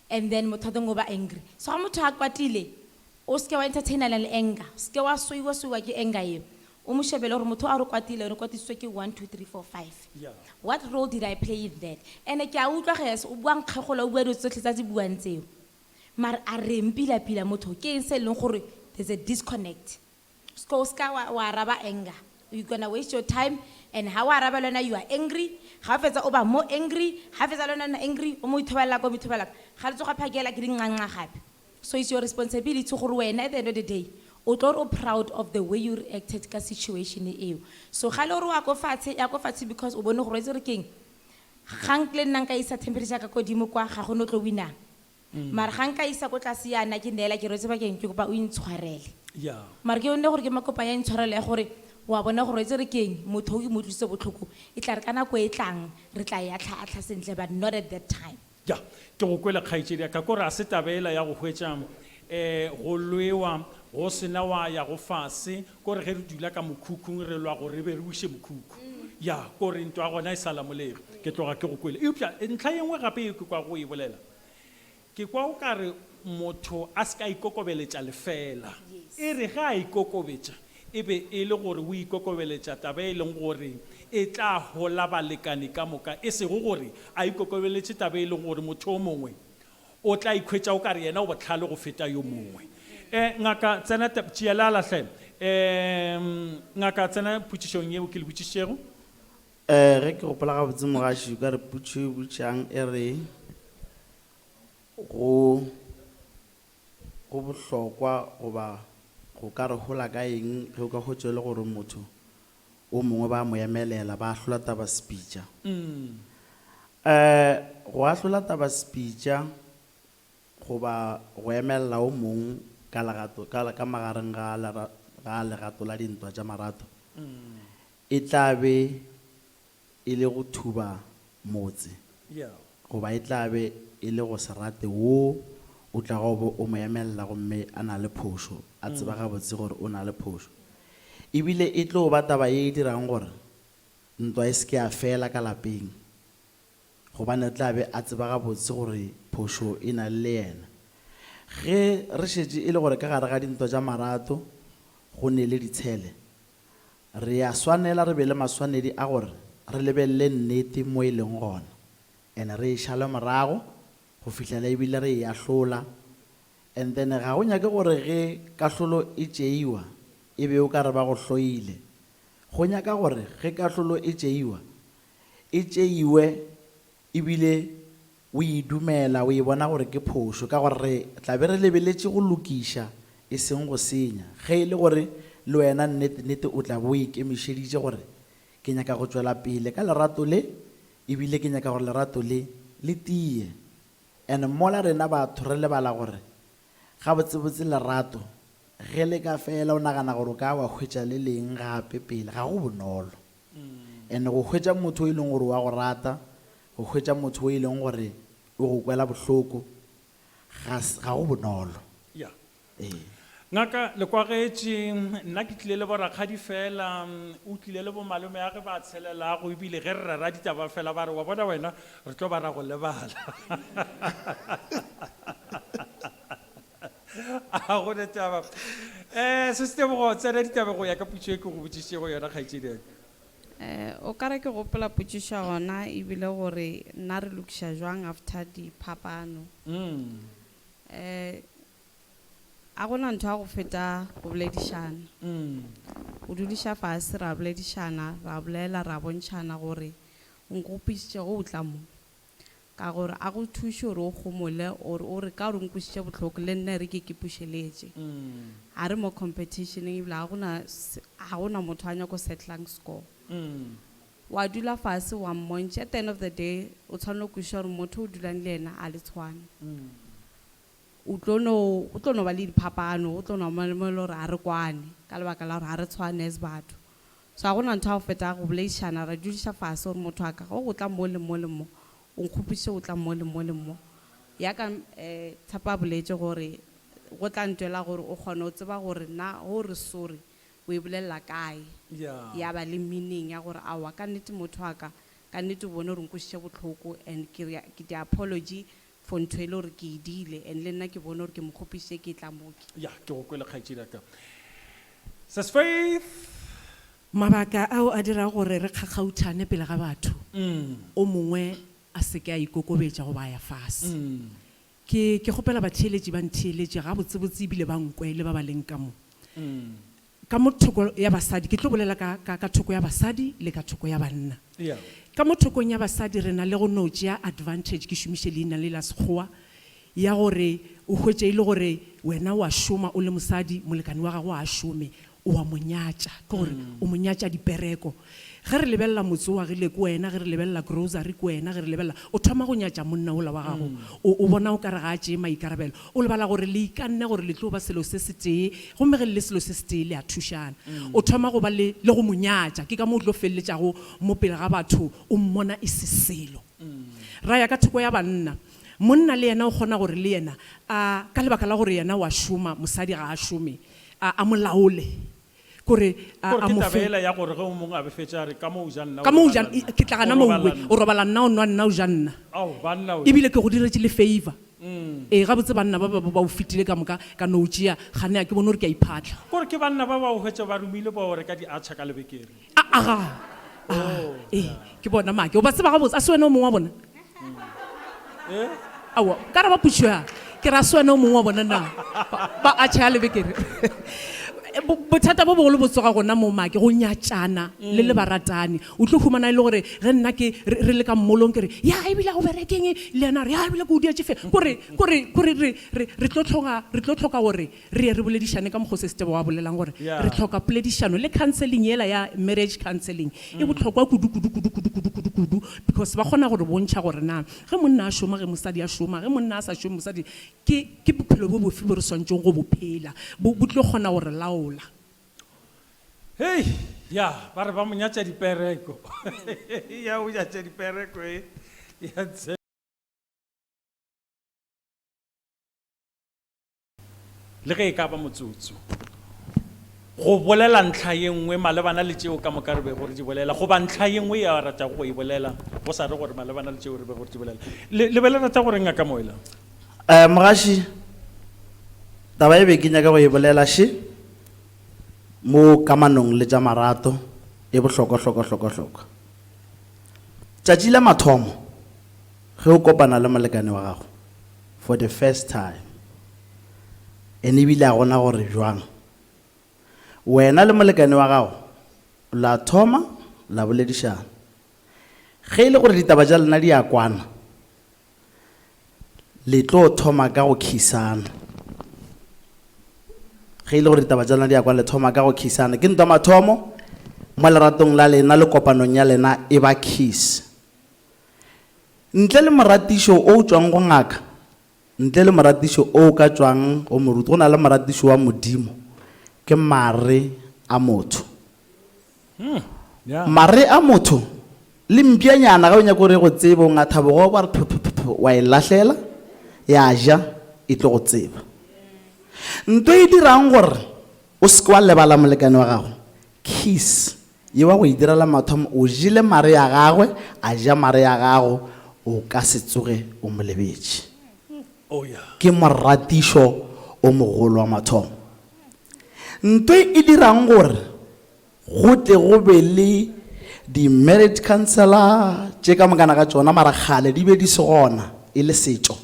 and then motho a teng o ba angry. So ha motho a kwatile, o seke wa entertaina le anger, o seke wa soiwa soiwa ke anger eo. O mo shebele gore motho a re kwatile, re kwatisitswe ke 1, 2, 3, 4, 5. What role did I play in that? And ke a utlwa ge yes, o bua nkgegola, o bua dilo tsotlhe tsa tse buang tseo. Mare a reng pila-pila motho, ke eng se e leng gore there's a disconnect. Sco, o seka wa araba anger. You're going to waste your time, and ha o araba le wena, you are angry. Ha o fetsa o ba more angry, ha fetsa le wena angry, o mo ithobela ko, o mo ithobela ko. Ga le tsoga phakela ke dinqanqa gape. So it's your responsibility gore wena at the end of the day, o tlo re o proud of the way you reacted ka situation eo. So ga le gore wa ko fatshe, ya ko fatshe because o bone gore o itse gore keng. Ga nkile nna nka isa temperature ka kodimo kwa, ga go no tlo win-ang. Mara ga nka isa ko tlase yana ke neela ke rwetse bakeng ke kopa o intshwarele. Mara ke yone gore ke makopa ya intshwarelo ya gore wa bona gore o itse re keng, motho o ke mo utlwisitse botlhoko, e tla re ka nako e tlang re tla ya tlhatlha sentle, but not at that time. Ja, ke go kwele kgaetšedi ya ka, kore a se taba ela ya go hwetša, go lwewa, go sena wa ya go fase, kore ge re dula ka mokhukhung re lwa gore re be re buše mokhukhu. Ya, kore ntwa ya gona e sa lamolege. Ke tloga ke go kwele. Eupša ntlha e nngwe gape e ke kwa go e bolela, ke kwa o ka re motho a se ka ikokobeletša lefela. E re ge a ikokobetša, e be e le gore o ikokobeletša taba e leng gore e tla hola balekane ka moka, e sego gore a ikokobeletše taba e leng gore motho o mongwe o tla ikhwetša o ka re yena o bohlale go feta yo mongwe. Ngaka tsena tšeela hle. Ngaka tsena potšišong yeo ke le botšišitšego. Ge ke gopola gabotse mogaši, o ka re potšo e botšang e re go bohlokwa goba go ka re hola ka eng ge o ka hwetša e le gore motho o mongwe ba mo emelela, ba ahlola taba sepitša. Go ahlola taba sepitša goba go emelela o mong ka legato, ka, ka magareng ga lera, ga legato la dintwa tša marato, e tla be e le go thuba motse. Goba e tla be e le go se rate wo o tla go bo o mo emelela gomme a na le phošo, a tseba gabotse gore o na le phošo. Ebile e tlo ba taba ye e dirang gore ntwa e se ke ya fela ka lapeng, gobane tla be a tseba gabotse gore phošo e na le yena. Ge re šetše e le gore ka gare ga dintwa tša marato go ne le ditshele, re a swanela re be le maswanedi a gore re lebelele nnete mo e leng gona, and re e šale morago go fihlela ebile re e ahlola. And then ga go nyake gore ge kahlolo e tšeiwa e be o ka re ba go hloile. Go nyaka gore ge kahlolo e tšeiwa e tšeiwe ebile o e dumela, o e bona gore ke phošo, ka gore re tla be re lebeletše go lokiša e seng go senya. Ge e le gore le wena nnete-nnete o tla be o ikemišeditše gore ke nyaka go tšwela pele ka lerato le ebile ke nyaka gore lerato le le tie. And mola rena batho re lebala gore gabotsebotse lerato ge le ka fela o nagana gore o ka wa hwetša le leng gape pele, ga go bonolo. And go hwetša motho o e leng gore wa go rata, go hwetša motho o e leng gore o go kwela bohloko, ga ga go bonolo. Ya. Ee. Ngaka le kwagetše, nna ke tlile le borakgadi fela, o tlile le bomalome ya ge ba tshelelago, ebile ge re rera ditaba fela ba re wa bona wena re tlo ba ra go lebala. A go ne taba. Se Setebogo, tsena ditaba go ya ka potšo e ke go botšišitšego yona kgaetšedi ya ka. O ka re ke gopola potšišo ya gona ebile gore nna re lokiša jwang after diphapano. A gona ntho ya go feta go boledišana. Go dudiša fase ra boledišana, ra bolela, ra bontšhana gore o nkgopišitše ge o tla mo. Ka gore a go thuše gore o gomole or o re ka gore o nkwišitše bohloko le nna e re ke ke pušeletše. Ga re mo competition-eng ebile ga gona ga gona motho a nyako settlang score. Wa dula fase wa mmontšha, at the end of the day o tshwanela go kwešiša gore motho o dulang le yena a le tshwane. O tlo no, go tlo no ba le diphapano, go tlo no ba le mo e le gore ga re kwane ka lebaka la gore ga re tshwane as batho. So ga gona ntho ya go feta go boledišana, ra dudiša fase gore motho wa ka ge o tla mo le mo le mo, o nkgopišitše o tla mo le mo le mo. Ya ka Tshepo a boletše gore go tla ntwela gore o kgone go tseba gore na ge o re sorry o e bolelela kae. Ya ba le meaning ya gore aowa ka nnete motho wa ka, ka nnete o bone gore o nkwišitše bohloko and ke re ke di apology for ntho e le gore ke e diile and le nna ke bone gore ke mo kgopišitše ke tla mo ke. Ya, ke go kwele kgaetšedi ya ka. Sis Faith. Mabaka ao a dirago gore re kgakgauthane pele ga batho, o mongwe a se ke a ikokobetša goba a ya fase. Ke, ke kgopela batheeletši ba ntheeletše gabotsebotse ebile ba nkwe le ba ba leng ka mo. Ka mo thoko ya basadi, ke tlo bolela ka, ka, ka thoko ya basadi le ka thoko ya banna. Ka mo thokong ya basadi re na le go no tšea advantage, ke šomiše leina le la Sekgowa, ya gore o hwetše e le gore wena o a šoma o le mosadi, molekane wa gago ga a šome, o a mo nyatša, ke gore o mo nyatša dipereko. Ge re lebelela motse o agile ke wena, ge re lebelela grocery ke wena, ge re lebelela, o thoma go nyatša monna wola wa gago. O, o bona o ka re ga a tšee maikarabelo. O lebala gore le ikanne gore le tlo ba selo se setee, gomme ge le le selo se setee le a thušana. O thoma go ba le, le go mo nyatša. Ke ka mo o tlo feleletšago mo pele ga batho o mmona e se selo. Ra ya ka thoko ya banna. Monna le yena o kgona gore le yena a, ka lebaka la gore yena o a šoma, mosadi ga a šome, a, a mo laole. Kore a, Kore a ke mo taba fe. yela ya gore ge o mongwe a befetše a re, Ka mo o ja nna, o Ka mo o robala ja, nna. ke tla gana O mo robala uwe, nna. o robala nna, o nwa nna, o ja nna. Ao, banna we. Ebile ke go diretše le favor. Ee, gabotse banna ba ba ba o fetile ka moka, ka no o tšea, gane a ke bone gore ke a iphatla. Kore ke banna ba ba o hwetša ba romile ba o reka di-atchar ka lebekere. A, aga, a, ee, ke bona make. O ba tseba gabotse, a se wena o mongwe wa bona? Eh? Aowa, ka raba potšišo ya, ke ra se wena o mongwe wa bona na? Ba, ba atšha ya lebekere. Bo, bothata bo bogolo bo tsoga gona mo make, go nyatšana le le baratani. O tlo humana e le gore ge nna ke, re, re le ka mmolong ke re, ya ebile ga o berekeng, le yena a re, ya ebile ke o dietše fe. Kore, kore, kore re, re, re tlo hloka, re tlo hloka gore re ye re boledišane ka mokgo se Setebogo a bolelang gore Yeah. re hloka poledišano le counseling yela ya marriage counseling e bohlokwa kudu, kudu, kudu, kudu, kudu, kudu, kudu, because ba kgona go re bontšha gore na ge monna a šoma, ge mosadi a šoma, ge monna a sa šome, mosadi, ke, ke bophelo bo bofe bo re swanetšego go bo phela, bo, bo tlo kgona go re laola. Hei, ya, ba re ba mo nyatša dipereko. Ya, o nyatša dipereko, e. Ya, tse. Le ge e ka ba motsotso, go bolela ntlha ye nngwe malebana le tšeo ka moka re bego re di bolela, goba ntlha ye nngwe ye a ratago go e bolela, go sa re gore malebana le tšeo re bego re di bolela. Le, le be le rata go reng, Ngaka Moela? Eh, mogaši, taba e be ke nyaka go e bolela še, mo kamanong le tša marato, e bohlokwa, hlokwa, hlokwa, hlokwa. Tšatši la mathomo, ge o kopana le molekane wa gago, for the first time, and ebile a gona gore bjang, wena le molekane wa gago la thoma la boledišana. Ge e le gore ditaba tša lena di a kwana, le tlo thoma ka go khisana. Ge e le gore ditaba tša lena di ya kwa le thoma ka go khisana. Ke ntwa mathomo mo leratong la lena le kopanong ya lena e ba kiss. Ntle le moratišo o o tšwang go ngaka, ntle le moratišo o o ka tšwang go moruti, go na le moratišo wa Modimo, ke mare a motho. Mare a motho le mpšanyana ge o nyaka gore e go tsebe, o ngatha bogobo wa re phu phu phu phu, wa e lahlela, ya ja, e tlo go tseba. Nto e dirang gore o se ke wa lebala molekane wa gago, kiss ye wa go e direla mathomo, o jele mare a gagwe, a ja mare a gago, o ka se tsoge o mo lebetše. Oh yeah. Ke moratišo o mogolo wa mathomo. Nto e dirang gore go tle go be le di-marriage counselor tše ka mokana ga tšona, mara kgale di be di se gona e le setšo.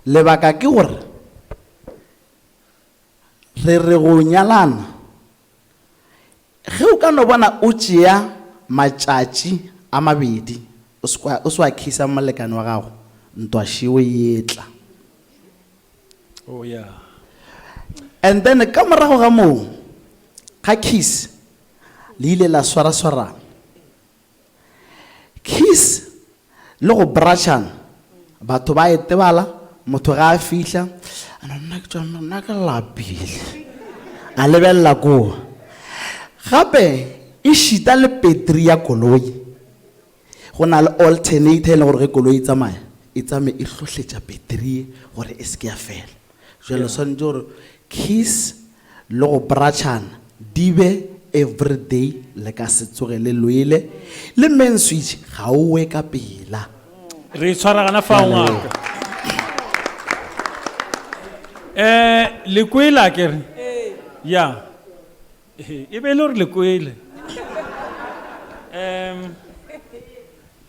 Lebaka ke gore re re go nyalana, ge o ka no bona o tšea matšatši a mabedi o se kwa, o se wa khisa molekane wa gago, ntwa šeo e etla. Oh yeah. And then ka morago ga moo, ga kiss, le ile la swaraswarana. Kiss le go brashana, batho ba e tebala, motho ga a fihla, a no nna ke tšwa nna ke lapile. A lebelela koo. Gape e šita le petri ya koloi. Go na le alternator e leng gore ge koloi e tsamaya, e tsamaye e hlohletša petri gore e se ke ya fela. Jwale swanetše gore kiss le go bratšhana di be everyday, le ka se tsoge le lwele. Le main switch ga o we ka pela. Re itshwara gana fao ngaka. Eh, le kwele akere? Ya. E be e le gore le kwele. Um,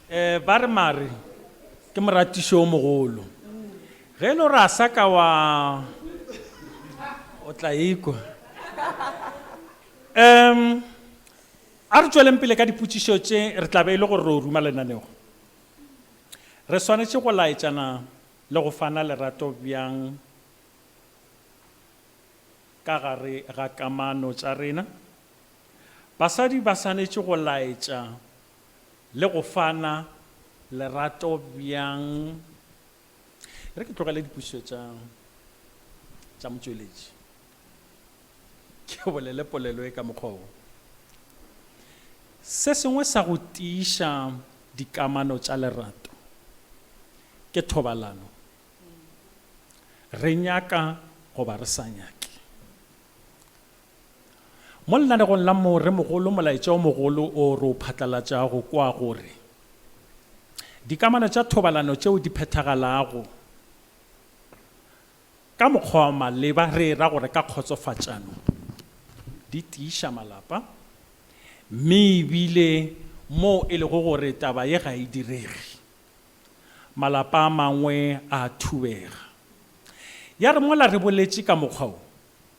eh, ba re mare ke moratišo o mogolo. Ge e le gore a sa ka wa o tla ikwa. Um, a re tšweleng pele ka dipotšišo tše re tla be e le gore re o ruma lenanego. Re swanetše go laetšana le go fana lerato bjang ka gare ga kamano tša rena? Basadi ba swanetše go laetša le go fana lerato bjang? Re ke tlogele dipotšišo tša tša motšweletši ke bolele polelo e ka mokgwa wo. Se sengwe sa go tiiša dikamano tša lerato ke thobalano. Re nyaka goba re sa nyake. Mo lenanegong la Moremogolo, molaetša o mogolo o re o phatlalatšago ke wa gore dikamano tša thobalano tšeo di phethagalago ka mokgwa wa maleba, re e ra gore ka kgotsofatšano, di tiiša malapa, mme e bile moo e lego gore taba ye ga e direge, malapa a mangwe a thubega. Ya re mola re boletše ka mokgwa wo,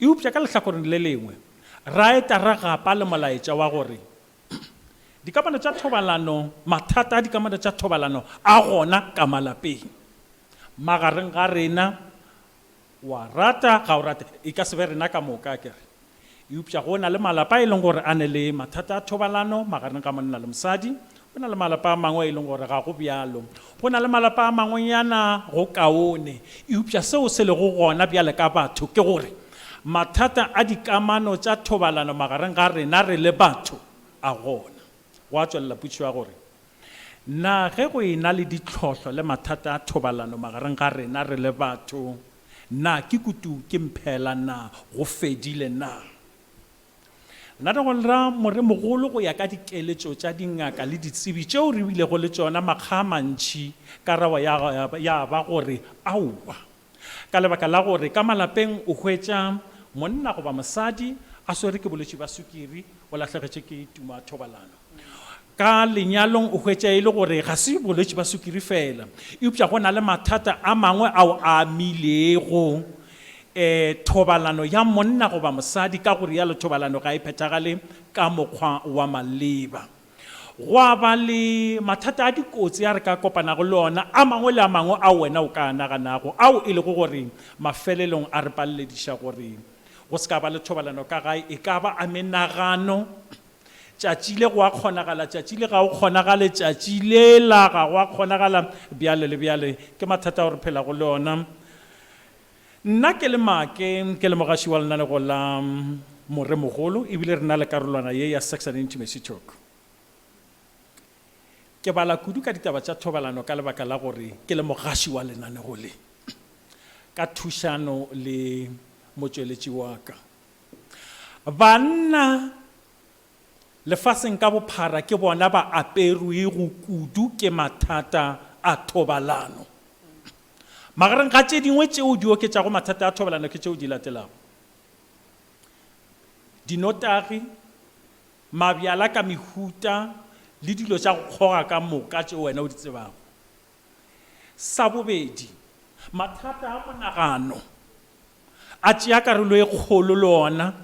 Eupša ka lehlakoreng le lengwe, ra eta ra gapa le molaetša wa gore dikamano tša thobalano, mathata a dikamano tša thobalano a gona ka malapeng. Magareng ga rena, wa rata, ga o rate, e ka se be rena ka moka, akere. Eupša go na le malapa e leng gore a ne le mathata a thobalano magareng ga monna le mosadi. Go na le malapa a mangwe e leng gore ga go bjalo. Go na le malapa a mangwenyana go kaone. Eupša seo se lego gona bjale ka batho ke gore mathata a dikamano tša thobalano magareng ga rena re le batho a gona. Gwa tšwelela potšišo ya gore, Na ge go e na le ditlhohlo le mathata a thobalano magareng ga rena re le batho, na ke kutu ke mphela na go fedile na? Lenanegong la Moremogolo go ya ka dikeletšo tša dingaka le ditsebi tšeo re bilego le tšona makga a mantši, karabo ya ya ba gore aowa. Ka lebaka la gore ka malapeng o hwetša monna goba mosadi a swere ke bolwetši bja sukiri, o lahlegetše ke tumo ya thobalano. Ka lenyalong o hwetša e le gore ga se bolwetši bja sukiri feela, eupša go na le mathata a mangwe ao a amilego thobalano ya monna goba mosadi, ka go rialo thobalano ga e phethagale ka mokgwa wa maleba. Gwa ba le mathata a dikotsi a re ka kopanago le ona, a mangwe le a mangwe ao wena o ka a naganago, ao e lego gore mafelelong a re palelediša gore. go se ka ba le thobalano ka gae, e ka ba a menagano, tšatši le go a kgonagala, tšatši le ga o kgonagale, tšatši lela ga go a kgonagala, bjale le bjale. Ke mathata ao re phelago le ona. Nna ke le Make, ke le mogaši wa lenanego la Moremogolo, ebile re na le karolwana ye ya Sex and Intimacy Talk. Ke bala kudu ka ditaba tša thobalano ka lebaka la gore ke le mogaši wa lenanego le, ka thušano le motšweletši wa ka. Banna lefaseng ka bophara ke bona ba aperwego kudu ke mathata a thobalano. Magareng ga tše dingwe tšeo di oketšago mathata a thobalano ke tšeo di latelago, dinotagi, mabjala ka mehuta le dilo tša go kgoga ka moka tšeo wena o di tsebago. Sa bobedi, mathata a monagano a tšea karolo e kgolo le ona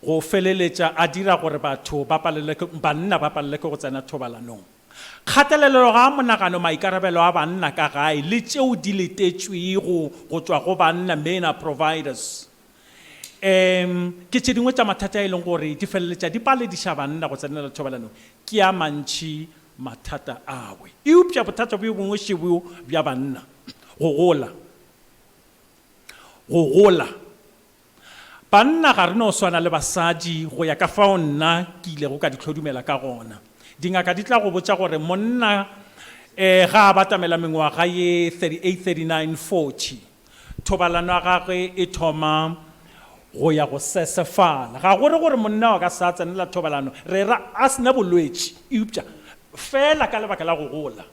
go feleletša a dira gore batho ba palelwe ke, banna ba palelwe ke go tsena thobalanong. Kgatelelo ga monagano, maikarabelo a banna ka gae le tšeo di letetšwego go tšwa go banna, men are providers, um ke tše dingwe tša mathata a e leng gore di feleletša di palediša banna go tsenela thobalanong. Ke a mantši mathata awe. Eupša bothata bjo bongwe še bjo bja banna, go gola. Go gola. Banna ga re no swana le basadi go ya ka fao nna ke ilego ka di hlodumela ka gona. Dingaka di tla go botša gore monna um ga a batamela mengwaga ye 38, 39, 40, Thobalano ya gagwe e thoma go ya go sesefala. Ga go re gore monna wa ka sa tsenela thobalano, re ra a se na bolwetši, eupša feela ka lebaka la go gola.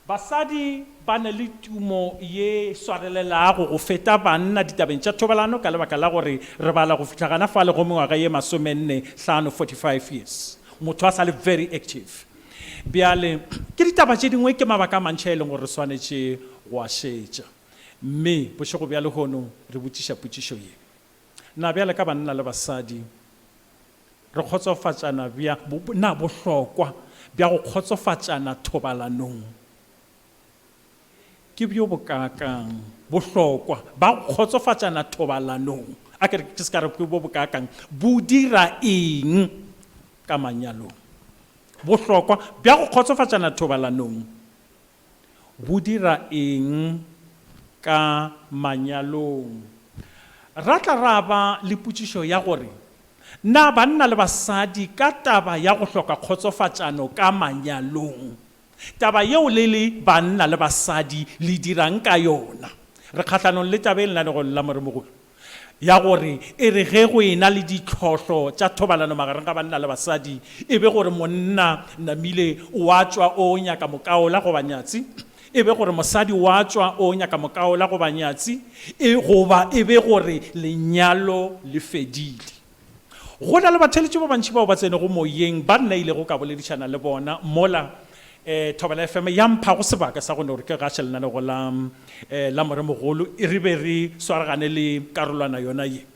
Basadi ba na le tumo ye swarelelago go feta banna ditabeng tša thobalano ka lebaka la gore re bala go fihla gana fale go mengwaga ye masomenne hlano, 45 years, motho a sa le very active. Bjale, ke ditaba tše dingwe, ke mabaka a mantši a e leng gore re swanetše go a šetša. Mme bošego bja lehono re botšiša potšišo ye, Na bjale ka banna le basadi re kgotsofatšana bjang? Na bohlokwa bja go kgotsofatšana thobalanong ke bjo bokaakang? Bohlokwa ba go kgotsofatšana thobalanong, a ke re ke se ka re ke bo bokaakang, bo dira eng ka manyalong? Bohlokwa bja go kgotsofatšana thobalanong bo dira eng ka manyalong? Ra tla ra ba le potšišo ya gore, Na banna le basadi ka taba ya go hloka kgotsofatšano ka manyalong, taba yeo le le banna le basadi le dirang ka yona? Re kgahlanong le taba e lenanegong la Moremogolo ya gore e re ge go ena le ditlhohlo tša thobalano magareng ga banna le basadi, e be gore monna namile o a tšwa o nyaka mokaola goba nyatsi, e be gore mosadi o a tšwa o nyaka mokaola goba nyatsi, e goba e be gore lenyalo le fedile. Go na le batheeletši ba bantši bao ba tsenego moyeng ba nna ilego ka boledišana le bona mola Thobela FM ya mphago sebaka sa go no re ke gaše lenanego la la Moremogolo re be re swaragane le karolwana yona ye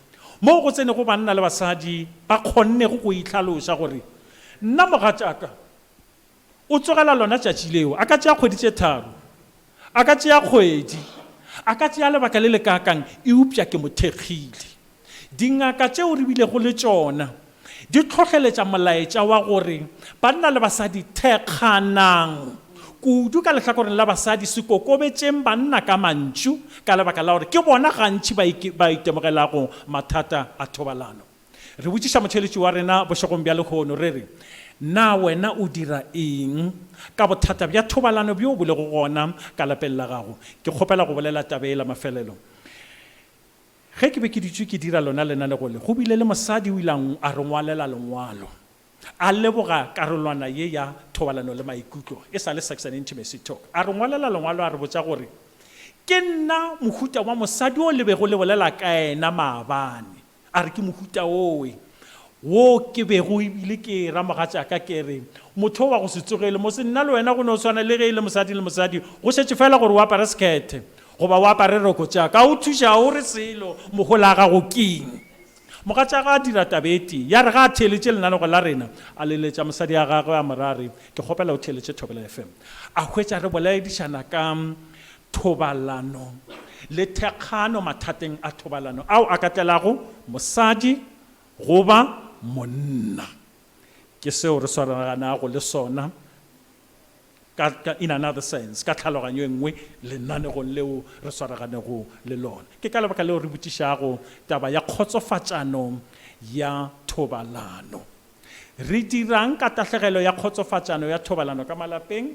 moo go tsenego banna le basadi ba kgonnego go itlhaloša gore nna mogatšaka o tsogela lona tšatši leo a ka tšea kgwedi tše tharo a ka tšea kgwedi a ka tšea lebaka le lekaakang eupša ke mo thekgile. Dingaka tšeo re bilego le tšona di hlohleletša molaetša wa gore banna le basadi thekganang, kudu ka lehlakoreng la basadi se kokobetšeng banna ka mantšu ka lebaka la gore ke bona gantši ba ba itemogelago mathata a thobalano. Re botšiša motheeletši wa rena bošegong bja lehono re re, Na wena o dira eng ka bothata bja thobalano bjo bo lego gona ka lapeng la gago? Ke kgopela go bolela taba ye la mafelelo. Ge ke be ke dutše ke dira lona lenanego le, go bile le mosadi o ile a re ngwalela lengwalo a leboga karolwana ye ya Thobalano le Maikutlo, e sa le Sex and Intimacy Talk. A re ngwalela lengwalo a re botša gore, Ke nna mohuta wa mosadi o le bego le bolela ka yena maabane. A re ke mohuta owe wo ke bego ebile ke era mogatšaka ke re, Motho wa go se tsogele mose, nna le wena go no swana le ge e le mosadi le mosadi, go šetše fela gore o apare sekhethe goba o apare roko tša ka, o thuša ga o re selo, mohola wa gago keng? Mogatšaka a dira taba e tee, ya re ga a theeletše lenanego la rena, a leletša mosadi ya gagwe a mo ra re, Ke kgopela o theeletše Thobela FM. A hwetša re boledišana ka thobalano. le thekgano mathateng a thobalano ao a ka tlelago mosadi goba monna. Ke seo re swaraganago le sona ka, ka, in another sense, ka tlhaloganyo e nngwe lenanegong leo re swaraganego le lona. Ke ka lebaka leo re botšišago taba ya kgotsofatšano ya thobalano. Re dirang ka tahlegelo ya kgotsofatšano ya thobalano ka malapeng?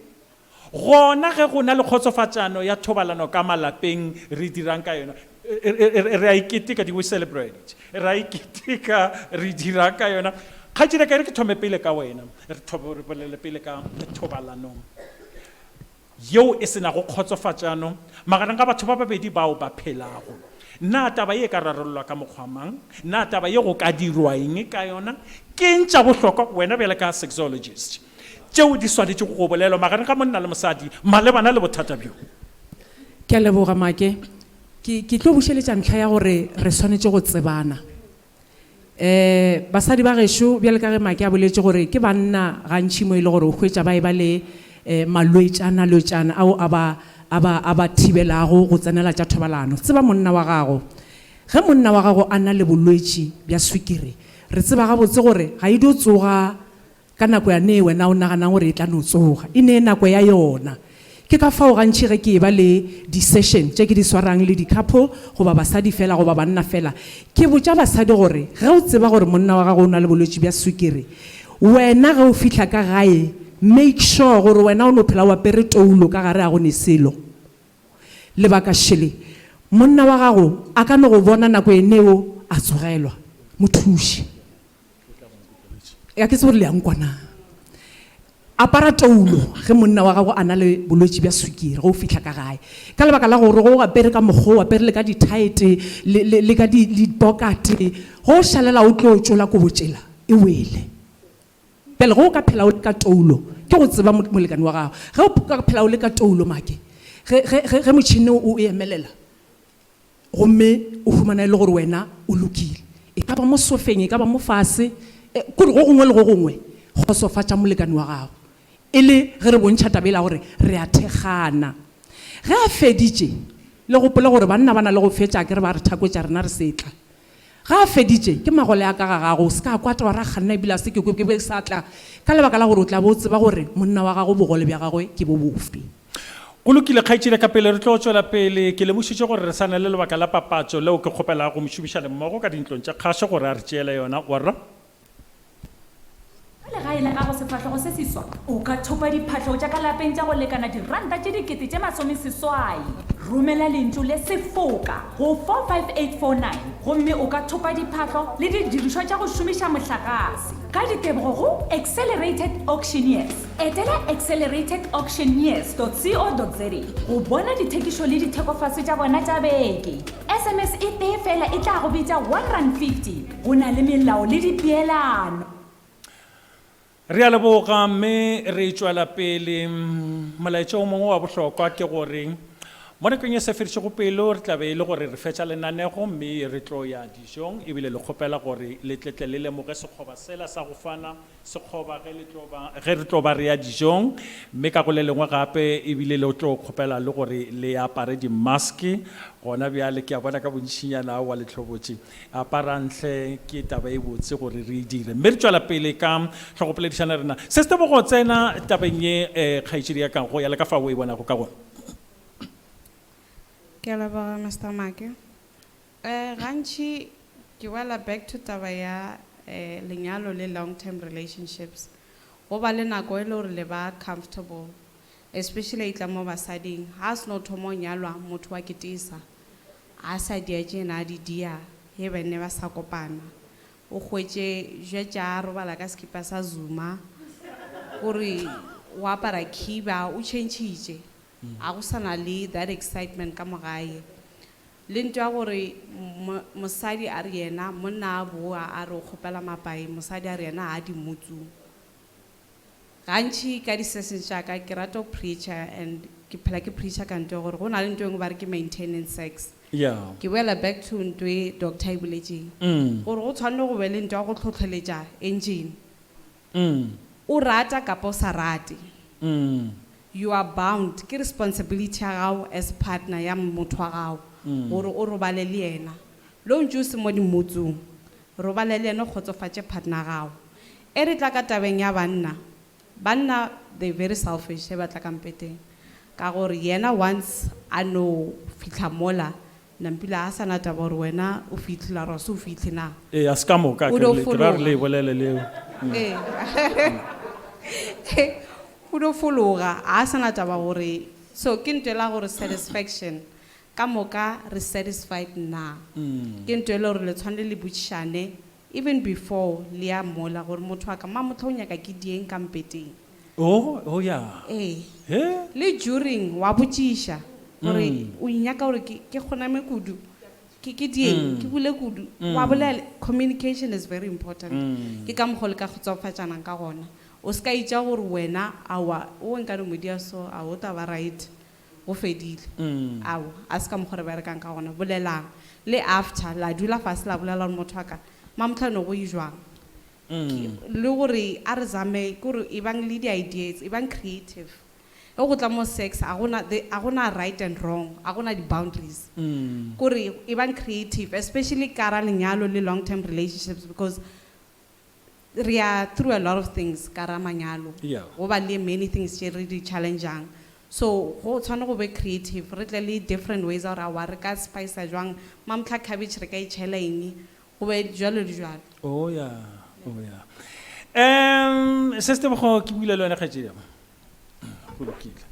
Gona ge go na le kgotsofatšano ya thobalano ka malapeng, re dirang ka yona? Re a e keteka, do we celebrate it? Re a e keteka, re dirang ka yona? Kgaetšedi ka e re ke thome pele ka wena, re thome re bolele pele ka thobalano yeo e se nago kgotsofatšano magareng ga batho ba babedi bao ba phelago. Na taba ye e ka rarollwa ka mokgwa mang? Na taba ye go ka dirwa eng ka yona? Ke eng tša bohlokwa wena bjale ka sexologist tšeo di swanetšego go bolelwa magareng ga monna le mosadi malebana le bothata bjo? Ke a leboga, Make. Ke, ke tlo bušeletša ntlha ya gore re swanetše go tsebana. Um basadi ba gešo, bjale ka ge Make a boletše gore ke banna gantši mo e le gore o hwetša ba eba le um malwetšana lwetšana ao a ba, a ba, a ba thibelago go tsenela tša thobalano. Tseba monna wa gago. Ge monna wa gago a na le bolwetši bja swikiri, re tseba gabotse gore ga e dio tsoga Ka nako ya nee wena o naganang gore e tla no tsoga, e nee nako ya yona. Ke ka fao gantši ge ke eba le di-session tše ke di swarang le di-couple goba basadi fela goba banna fela, ke botša basadi gore ge o tseba gore monna wa gago o na le bolwetši bja swikiri, wena ge o fihla ka gae make sure gore wena o no phela o apere toulo ka gare ga go ne selo. Lebaka šele, monna wa gago a ka no go bona nako eneo a tsogelwa. Mo thuše. Ya ke tsebe gore le ya nkwa na. Apara toulo ge monna wa gago a na le bolwetši bja swikiri ge o fihla ka gae. Ka lebaka la gore ge o apere ka mokgwa o apere le ka dithaete le, le, le ka di, dipokate, ge o šalela o tlo tšola kobo tšela e wele. Bjale ge o ka phela o le ka toulo, ke go tseba molekane wa gago. Ge o ka phela o le ka toulo, Make, ge, ge, ge, ge motšhene o emelela, Gomme o humana e le gore wena o lokile. E ka ba mo sofeng, e ka ba mo fase, e, kore go gongwe le go gongwe, kgotsofatša molekane wa gago. E le ge re bontšha taba yela gore re a thekgana. Ge a feditše, le gopole gore banna ba na le go fetša, akere ba re thakotša rena re setla. Ge a feditše, ke magole a ka ga gago, o se ka kwata wa re a kganna ebile a se ke kwe ke be ke sa tla, ka lebaka la gore o tla be o tseba gore monna wa gago bogole bja gagwe ke bo bofe. Go lokile, kgaetšedi ka pele re tlo tšwela pele. Ke lemošitše gore re sa na le lebaka la papatšo leo ke kgopelago go mošomišani mmogo ka dintlong tša kgašo gore a re tšeele yona. Warra. Ka legae la gago sefahlogo se seswa, o ka thopa diphahlo tša ka lapeng tša go lekana diranta tše 60,000. Romela lentšu le sefoka go 45849 gomme o ka thopa diphahlo le didirišwa tša go šomiša mohlagase. Ka ditebogo go Accelerated Auctioneers. Etela acceleratedauctioneers.co.za go bona dithekišo le dithekofase tša bona tša beke. SMS e tee fela e tla go bitša R1.50. Go na le melao le dipeelano. Re a leboga mme re tšwela pele. Molaetša o mongwe wa bohlokwa ke gore mo nakong e sa fedišego pelo re tla be e le gore re fetša lenanego mme re tlo ya dijong ebile le kgopela gore le tle tle le lemoge sekgoba sela sa go fana sekgoba ge le tlo ba ge re tlo ba re ya dijong mme ka go le lengwe gape ebile le tlo kgopela le gore le apare di-mask gona bjale ke a bona ka bontšinyana aowa le hlobotše Aparang hle, ke taba e botse gore re e dire. Mme re tšwela pele ka hlogopoledišano ya rena. Se se tebogo tsena tabeng ye, eh, kgaetšedi ya ka, go ya le ka fao o e bonago ka gona. Ke a leboga Mister Make. Eh, gantši ke boela back to taba ya eh, lenyalo le long term relationships. Go ba le nako e le gore le ba comfortable, especially e tla mo basading. Ha a seno thoma go nyalwa, motho wa ketesa. A sa dia tše na a di dia ge ba ne ba sa kopana. O hwetše jwetša a robala ka sekipa sa Zuma, kore o apara khiba, o tšhentšhitše. A go sa na le that excitement ka mo gae. Le nto ya gore mosadi a re yena, monna a boa a re o kgopela mapai, mosadi a re yena ga a di motsu. Gantši ka di-sessions tša ka ke rata go preacher and ke phela ke preacher ka nto ya gore go na le nto e nngwe ba re ke maintenance sex. Yeah. Ke boela back to nto e doctor e boletšeng. Gore go tshwanne go be le nto ya go tlhotlheletša engine. O rata kapa o sa rate. You are bound, ke responsibility ya gago as partner ya motho wa gago. Gore o robale le yena. Le o ntše o se mo dimotsong, robale le yena o kgotsofatše partner gago. E re tla ka tabeng ya banna, banna they very selfish ge ba tla ka mpeteng. Ka gore yena once a no fihla mola, Nampila a sa na taba gore wena o fihlile or se o fihle na. Ee, a se ka moka, O ke dio re le- ke ra re le fologa. e bolele leo. Ee. O dio fologa, a sa na taba gore, so ke ntho e la gore satisfaction, ka moka re satisfied na. Ke ntho e le gore le tshwanele le botšišane even before le ya mola gore motho wa ka mamohla o nyaka ke dieng ka mpeteng. Oh, oh ya. Ee. He? Le during wa botšiša gore o nyaka gore ke kgoname kudu, ke dieng, ke bule kudu. Wa bolela, communication is very important. Ke ka mokgwa o le ka kgotsofatšanang ka gona. O se ka itša gore wena aowa, o nka no mo dia so, aowa, o tla ba right, go fedile. Aowa, a se ka mokgwa re berekang ka gona. Bolelang. Le after, la dula fase la bolela gore motho wa ka, mamohla no go e jwang? Le gore a re zame, ke gore ebang le di-ideas, ebang creative. Ge go tla mo sex, a gona, the, a gona right and wrong, a gona di-boundaries. Kore ebang creative, especially ka ra lenyalo le long-term relationships, because re are through a lot of things ka ra manyalo. Go ba le many things tše re di challenge-ang. So, go tshwane go be creative, re tle le different ways gore aowa re ka spice jwang, mamohla cabbage re ka e tšhela eng, go be jwalo le jwalo. Oh yeah, oh yeah. Se se tebogo ke buile le wena kgaetšedi ya ka. Go lokile.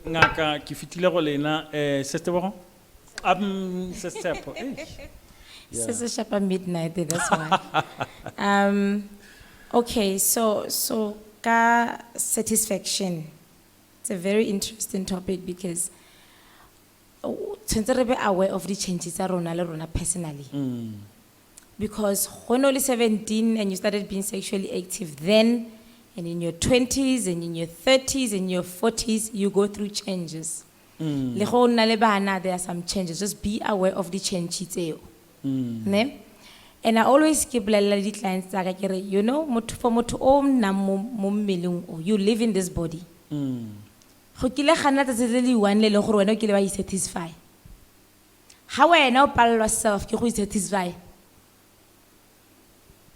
Ngaka ke fetile go lena, se tebogo? Se Tshepo, eish. Se se shapa midnight, that's why. Okay, so ka satisfaction, it's a very interesting topic because tshwanetse re be aware of the changes tsa rona le rona personally. Because when only 17 and you started being sexually active then, and in your 20s and in your 30s and your 40s, you go through changes. Le go nna le bana, there are some changes. Just be aware of the changes tseo. Ne? And I always ke bolelela di clients tsa ka ke re, you know, motho for motho o nnang mo mmeleng o, you live in this body. Go kile ga nna tsatsi le le one le leng gore wena o kile wa i-satisfy. Ha wena o palelwa self ke go i-satisfy,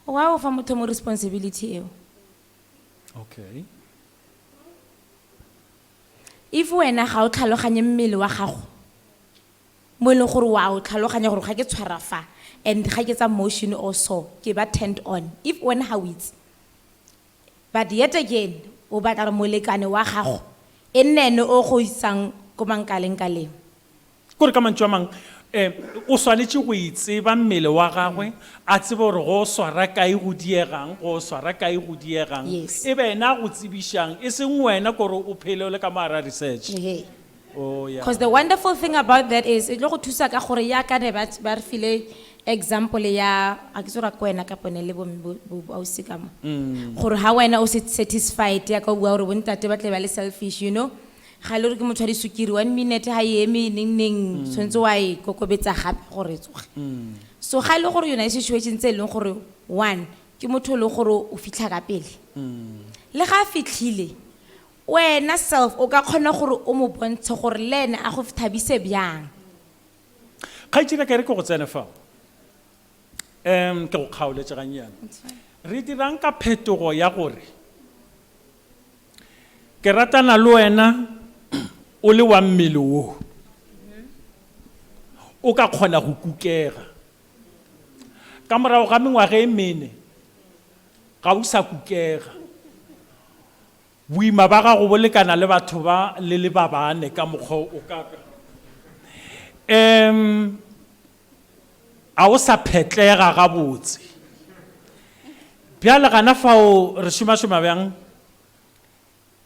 wa o fa motho mo responsibility eo. If wena ga o tlhaloganye mmele wa gago, mo e leng gore wa o tlhaloganya gore ga ke tshwara fa, and ga ke tsa motion or so, ke ba turned on. If wena ga o itse. But yet again, o batla gore molekane wa gago e nne ene o go isang ko mankaleng-kaleng. Kore ka mantšu a mang, o swanetše go itseba mmele wa gagwe, a tsebe gore go swara kae go diegang, go swara kae go diegang. E be ena a go tsebišang, e seng wena kore o phele o le ka mo hara research. Oh, yeah. Because the wonderful thing about that is, e tlo go thusa ka gore ya ka ne ba re file example ya, a ke tsora ko wena ka pone le bo ausi ka mo. Gore ha wena o se satisfied, ya ka o bua gore bontate ba tle ba le selfish, you know. Ga le gore ke motho wa disukiri, 1 minute ha e eme neng neng, tshwanetse wa e kokobetsa gape gore e tsoge. So ga e le gore yona e situation tse e leng gore, one, ke motho e leng gore o fitlha ka pele. Le ga a fitlhile, wena self o ka kgona gore o mo bontshe gore le ene a go thabise bjang. Kgaetšedi ka re ke go tsene fao. Ke go kgaoletse gannyane. It's fine. Re dirang ka phetogo ya gore ke ratana le wena o le wa mmele wo, o ka kgona go kukega. Ka morago ga mengwaga e mene, ga o sa kukega. Boima ba gago bo lekana le batho ba le le ba bane ka mokgwa o ka ka. A o sa phetlega gabotse. Bjale gana fao re šomašoma bjang?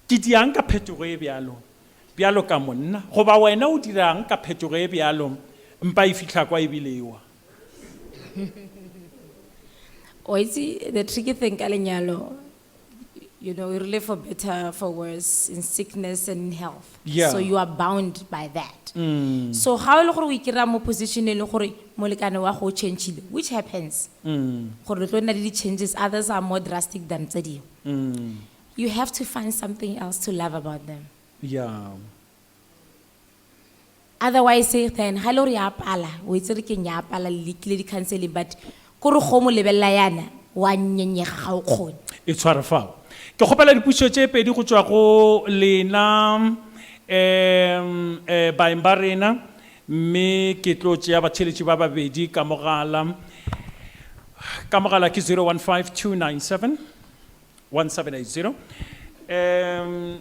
Ke diang ka phetogo e bjalo, bjalo ka monna, goba wena o dirang ka phetogo e bjalo, mpa e fihla kwa ebile e wa? O itse, the tricky thing ka lenyalo, you know, we really for better, for worse, in sickness and in health. So you are bound by that. So ga e le gore o ikry-a mo position e leng gore molekane wa go o change-ile, which happens. Gore le tlo nna le di-changes, others are more drastic than tse dingwe. You have to find something else to love about them. Otherwise then ga e le gore ya pala, o itse re keng ya pala le lekile di-counseling but kore go mo lebelela yana wa nyenyega ga o kgone. E tshware fao. Ke kgopela dipotšišo tše pedi go tšwa go lena um baeng ba rena mme ke tlo tšea batheeletši ba babedi ka mogala. Ka mogala ke 015297 1780. Um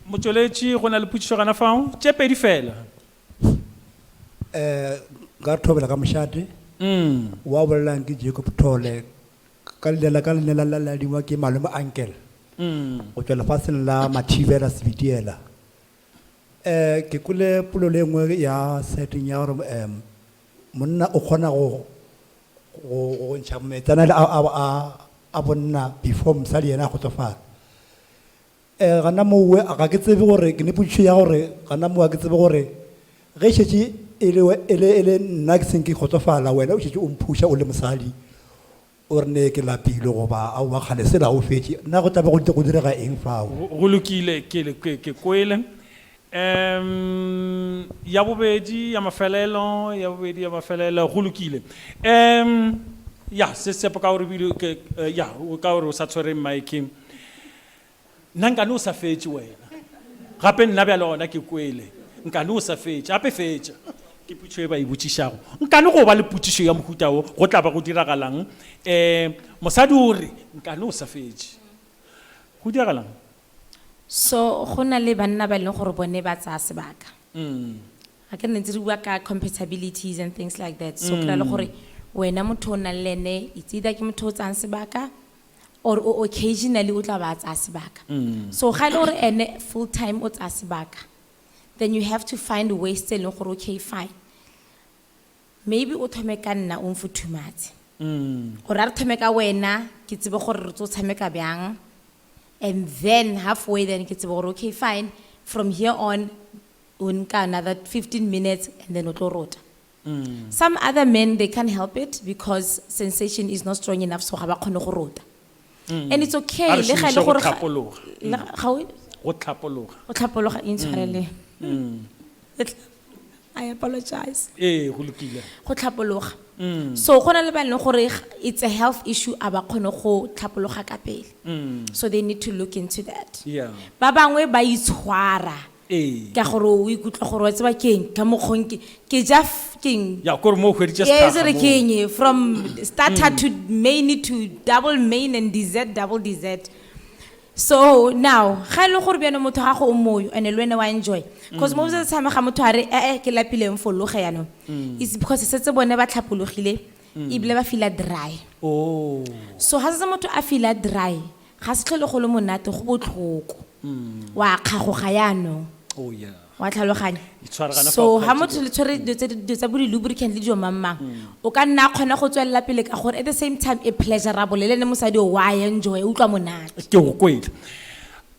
motšweletši go na le potšišo gana fao? Tše pedi fela. Eh, nka thobela ka mošate. Wa bolelang ke Jacob Thole. Ka leina la ka le la la ladiwa ke malome uncle. Go tšwa lefatsheng la Mathibela Sebitiela. Eh, ke kwele polelo e nngwe ya setting ya gore em monna o kgona go go go ntšha metsana le a a a bonna before mosadi yena a kgotsofala. Eh, gana mowe ga ke tsebe gore ke ne potšišo ya gore gana mowe ga ke tsebe gore ge šetše e le e le e le nna ke seng ke kgotsofala wena o šetše o mphuša o le mosadi o re ne ke lapile goba aowa kgale sela o fetše nna go tlabe go direga eng fao. Go lokile ke ke ke kwele. Um ya bobedi ya mafelelo ya bobedi ya mafelelo go lokile. Um ya se sepo ka gore bile ke ya ka gore o sa tshwere mic. Nna nkane o sa fetše wena. Gape nna bjale gona ke kwele. Nkane o sa fetše. Gape fetša. Ke potšišo e ba e botšišago. Nkane go ba le potšišo ya mohuta wo, go tla ba go diragalang? Um mosadi o re, nkane o sa fetše. Go diragalang? So go na le banna ba e leng gore bone ba tsaya sebaka. Ga ke re ne ntse re bua ka compatibilities and things like that. So kry-a le gore wena motho o nang le ene, it's either ke motho o tsayang sebaka or o occasionally o tla ba tsaya sebaka. So ga e le gore ene full time o tsaya sebaka, then you have to find ways tse e leng gore okay fine. Maybe o thome ka nna o mfuthumatse. Gore a re thome ka wena ke tsebe gore re tlo tshameka bjang. And then halfway then ke tsebe gore okay fine, from here on o nka another 15 minutes and then o tlo rota. Some other men they can't help it because sensation is not strong enough so ga ba kgone go rota. And it's okay A re le ga e le šomiše go gore ga- tlhapologa. le ga o- Go tlhapologa. Go tlhapologa, intshwarele. I apologize. Ee, go lokile. Go tlhapologa. So go na le ba e leng gore it's a health issue a ba kgone go tlhapologa ka pele. So they need to look into that. Ba bangwe ba itshwara. Ee. Ka gore o ikutlwa gore wa tseba keng ka mokgong ke ke ja keng. Ya kore mo o hweditše Ee, sethakga se re moo. keng e, from starter to main to double main and dessert double dessert. So now ga e le gore bjano motho ga go o moyo and le wena wa enjoy. Because most of the time ga motho a re eh eh ke lapileng fologe yanong. It's because setse bone ba tlhapologile ebile ba feel-a dry. So ga setse motho a feel-a dry, ga se tlhole go le monate go botlhoko. Wa kgagoga yanong. Oh yeah. Wa tlhaloganya. Itshwaragana fa So o ha kgaotse motho le tshwere dilo tse di-, dilo tsa bo di-lubricant le dilo mang mang, o ka nna a kgona go tswelela pele ka gore at the same time e pleasurable le ene mosadi o wa enjoy, o utlwa monate. Ke go kwele.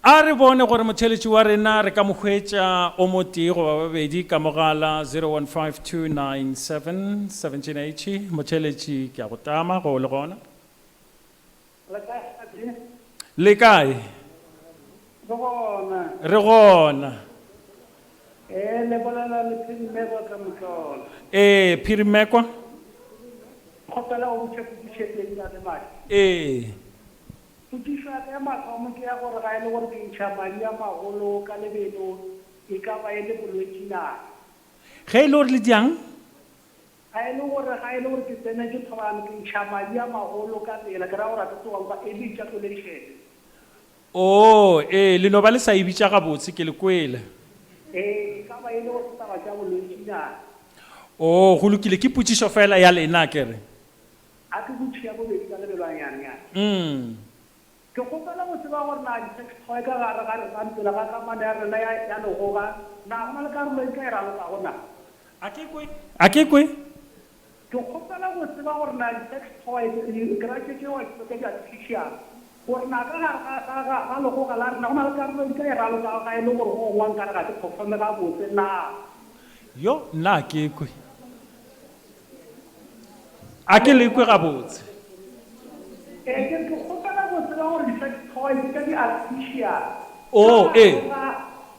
A re bone gore motheeletši wa rena re ka mo hwetša o mo tee goba babedi ka mogala 0152971780. Motheeletši ke a go tama go le gona. Le kae? Re gona. Re gona. Eh, le bolela le Phirimekwa ka Motlola. Eh, Phirimekwa. Kgopela go botša potšišo e tee ntate Madi. Ee. Potšišo ya ka ya mathomo ke ya gore ga e le gore ke ntšha madi a magolo ka lebelo e ka ba e le bolwetši na? Ge e le gore le diang? Ga e le gore ga e le gore ke tsenetše thobalano ke ntšha madi a magolo ka pela, ke ra gore a ke tsoga nka e bitša ejaculation. Oh, ee, le no ba le sa e bitša gabotse, ke le kwele. Ee, e ka ba e le gore ke taba tša bolwetši na? Oh, go lokile, ke potšišo fela ya lena, ke re. A ke botši ya bobedi ka lebelwanyannyane. Ke kgopela go tseba gore na di-sex toy ka gare ga rena pele ga kamano ya rena ya, ya legoga, na go na le karolo e ka e ralokago na? A ke kwe. A ke kwe. Ke kgopela go tseba gore na di-sex toy, ke ra tše tšewa tša di-artificial, gore na ka gare ga, ga, ga, ga legoga la rena go na le karolo e ka e ralokago ga e le gore go gongwe nkare ga ke performe gabotse na? Yo, nna a ke kwe. A ke le kwe gabotse. Ee, ke re ke kgopela go tseba gore di-sex toys tša di-artificial Oh, ka ee. gare ga,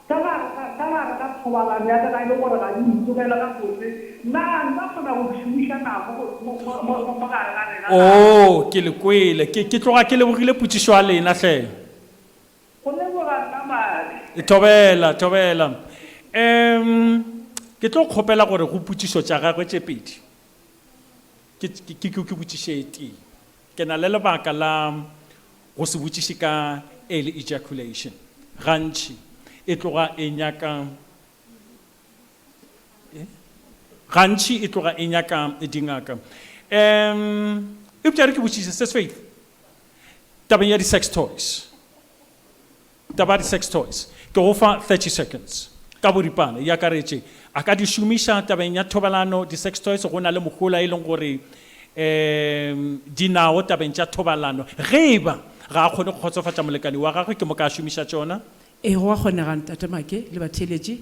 ka gare ga, ka gare ka thobalano ya ka ga e le gore ga di ntsogele gabotse, na nka kgona go di šomiša na mo go, mo, mo, mo, mo, mo gare ga rena na? Oo, ke le kwele. Ke, ke tloga ke lebogile potšišo ya lena hle. Go leboga nna Maake. Thobela, thobela. Um, ke tlo kgopela gore go potšišo tša gagwe tše pedi, ke, ke, ke, ke botšiše e tee. Ke na le lebaka la go se botšiše ka early ejaculation. Gantši e tloga e nyaka, eh? Gantši e tloga e nyaka dingaka. Um, eupša re ke botšiše, Sis Faith, tabeng ya di-sex toys, taba ya di-sex toys, ke go fa 30 seconds ka boripana, e akaretše, a ka di šomiša tabeng ya thobalano, di-sex toys go na le mohola e leng gore um di nao tabeng tša thobalano, ge e ba ga a kgone go kgotsofatša molekani wa gagwe ke moka a šomiša tšona? Ee, go a kgonega Ntate Make le batheeletši,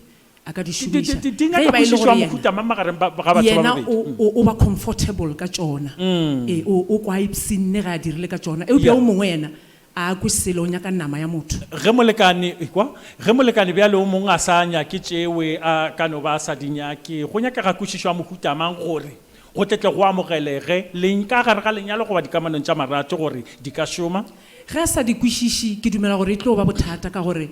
a ka di Di, di, šomiša. di, di Ge nyaka e ba e le kwešišo gore ya yena, mohuta mang magareng ba, ga batho ba yena babedi? o, o, o ba comfortable ka tšona. Ee, o, o kwa a ipshinne ge a dirile ka tšona. Eupša Yeah. o mongwe yena a kwe selo, o nyaka nama ya motho. Ge molekane, ekwa, ge molekane bjale o mongwe a sa nyake tšewe, a ka no ba a sa di nyake, go nyakega kwešišo ya mohuta mang gore go tle tle go amogelege le ka gare ga lenyalo goba dikamanong tša marato gore di ka šoma? Ge a sa di kwešiše, ke dumela gore e tlo ba bothata ka gore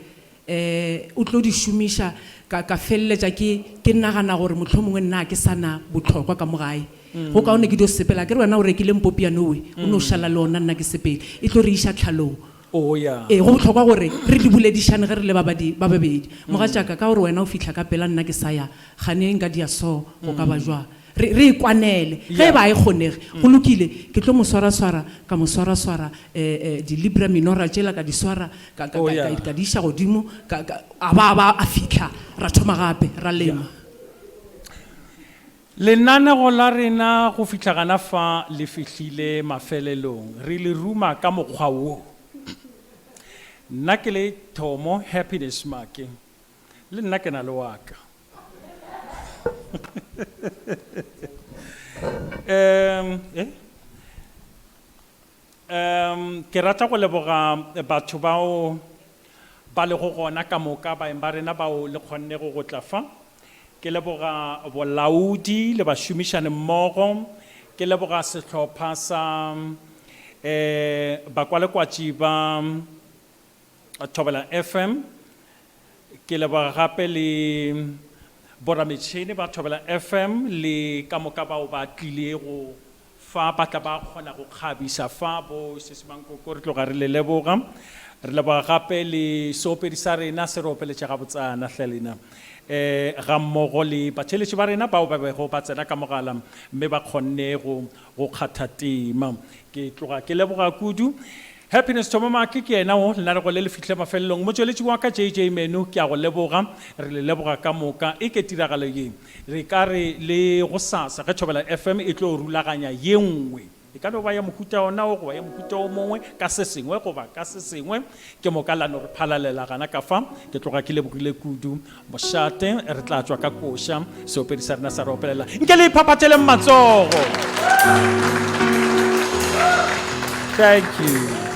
um o tlo di šomiša, ka, ka feleletša ke, ke nagana gore mohlomongwe nna ga ke sa na bohlokwa ka mo gae. Go kaone ke dio sepela. Akere wena o rekile mpopi ya Noe, o no šala le ona, nna ke sepele. E tlo re iša tlhalong. Oh, ya. Ee, go bohlokwa gore re di boledišane ge re le ba badi, ba babedi. Mogatšaka, ka gore wena o fihla ka pela nna ke sa ya, kgane nka dia so, go ka ba jwang? Re, re e kwanele. Ge e ba ga e kgonege, go lokile, ke tlo mo swaraswara, ka mo swaraswara, eh, eh, di-libra minora tšela ka di swara, ka, ka, Oh, ka, ya. ka, ka di iša godimo, ka, ka, a ba, a ba a fihla, ra thoma gape, ra lema. Lenanego la rena go fihla gana fa le fihlile mafelelong. Re le ruma ka mokgwa wo. Nna ke le Thomo Happiness Make, le nna ke na le wa ka. Um, eh? Um, ke rata go leboga batho bao ba lego gona ka moka, baeng ba rena bao le kgonnego go tla fa. Ke leboga bolaodi le bašomišani mmogo. Ke leboga sehlopha sa, eh, bakwalekwatši ba Thobela FM. Ke leboga gape le borametšhene ba Thobela FM le ka moka bao ba tlilego fa ba tla ba kgona go kgabisa fa bo Sesimankoko, re tloga re le leboga. Re leboga gape le seopedi sa rena se re opeletše gabotsana hle lena, eh, ga mmogo le batheeletši ba rena bao ba bego ba tsena ka mogala mme ba kgonne go, go kgatha tema. Ke tloga ke leboga kudu. Happiness Thomo Make ke yena wo, lenanego le le fihlile mafelelong. Motšweletši wa ka JJ Menu, ke a go leboga. Re le leboga ka moka. E ke tiragalo ye re ka re le gosasa ge Thobela FM e tlo rulaganya ye nngwe, e ka no ba ya mohuta ona wo goba ya mohuta o mongwe, ka se sengwe goba ka se sengwe, ke moka la no re phalalela gana ka fa. Ke tloga ke lebogile kudu. Mošate, re tla tšwa ka koša, seopedi sa rena sa re opelela. Nke le iphaphatheleng matsogo. Thank you.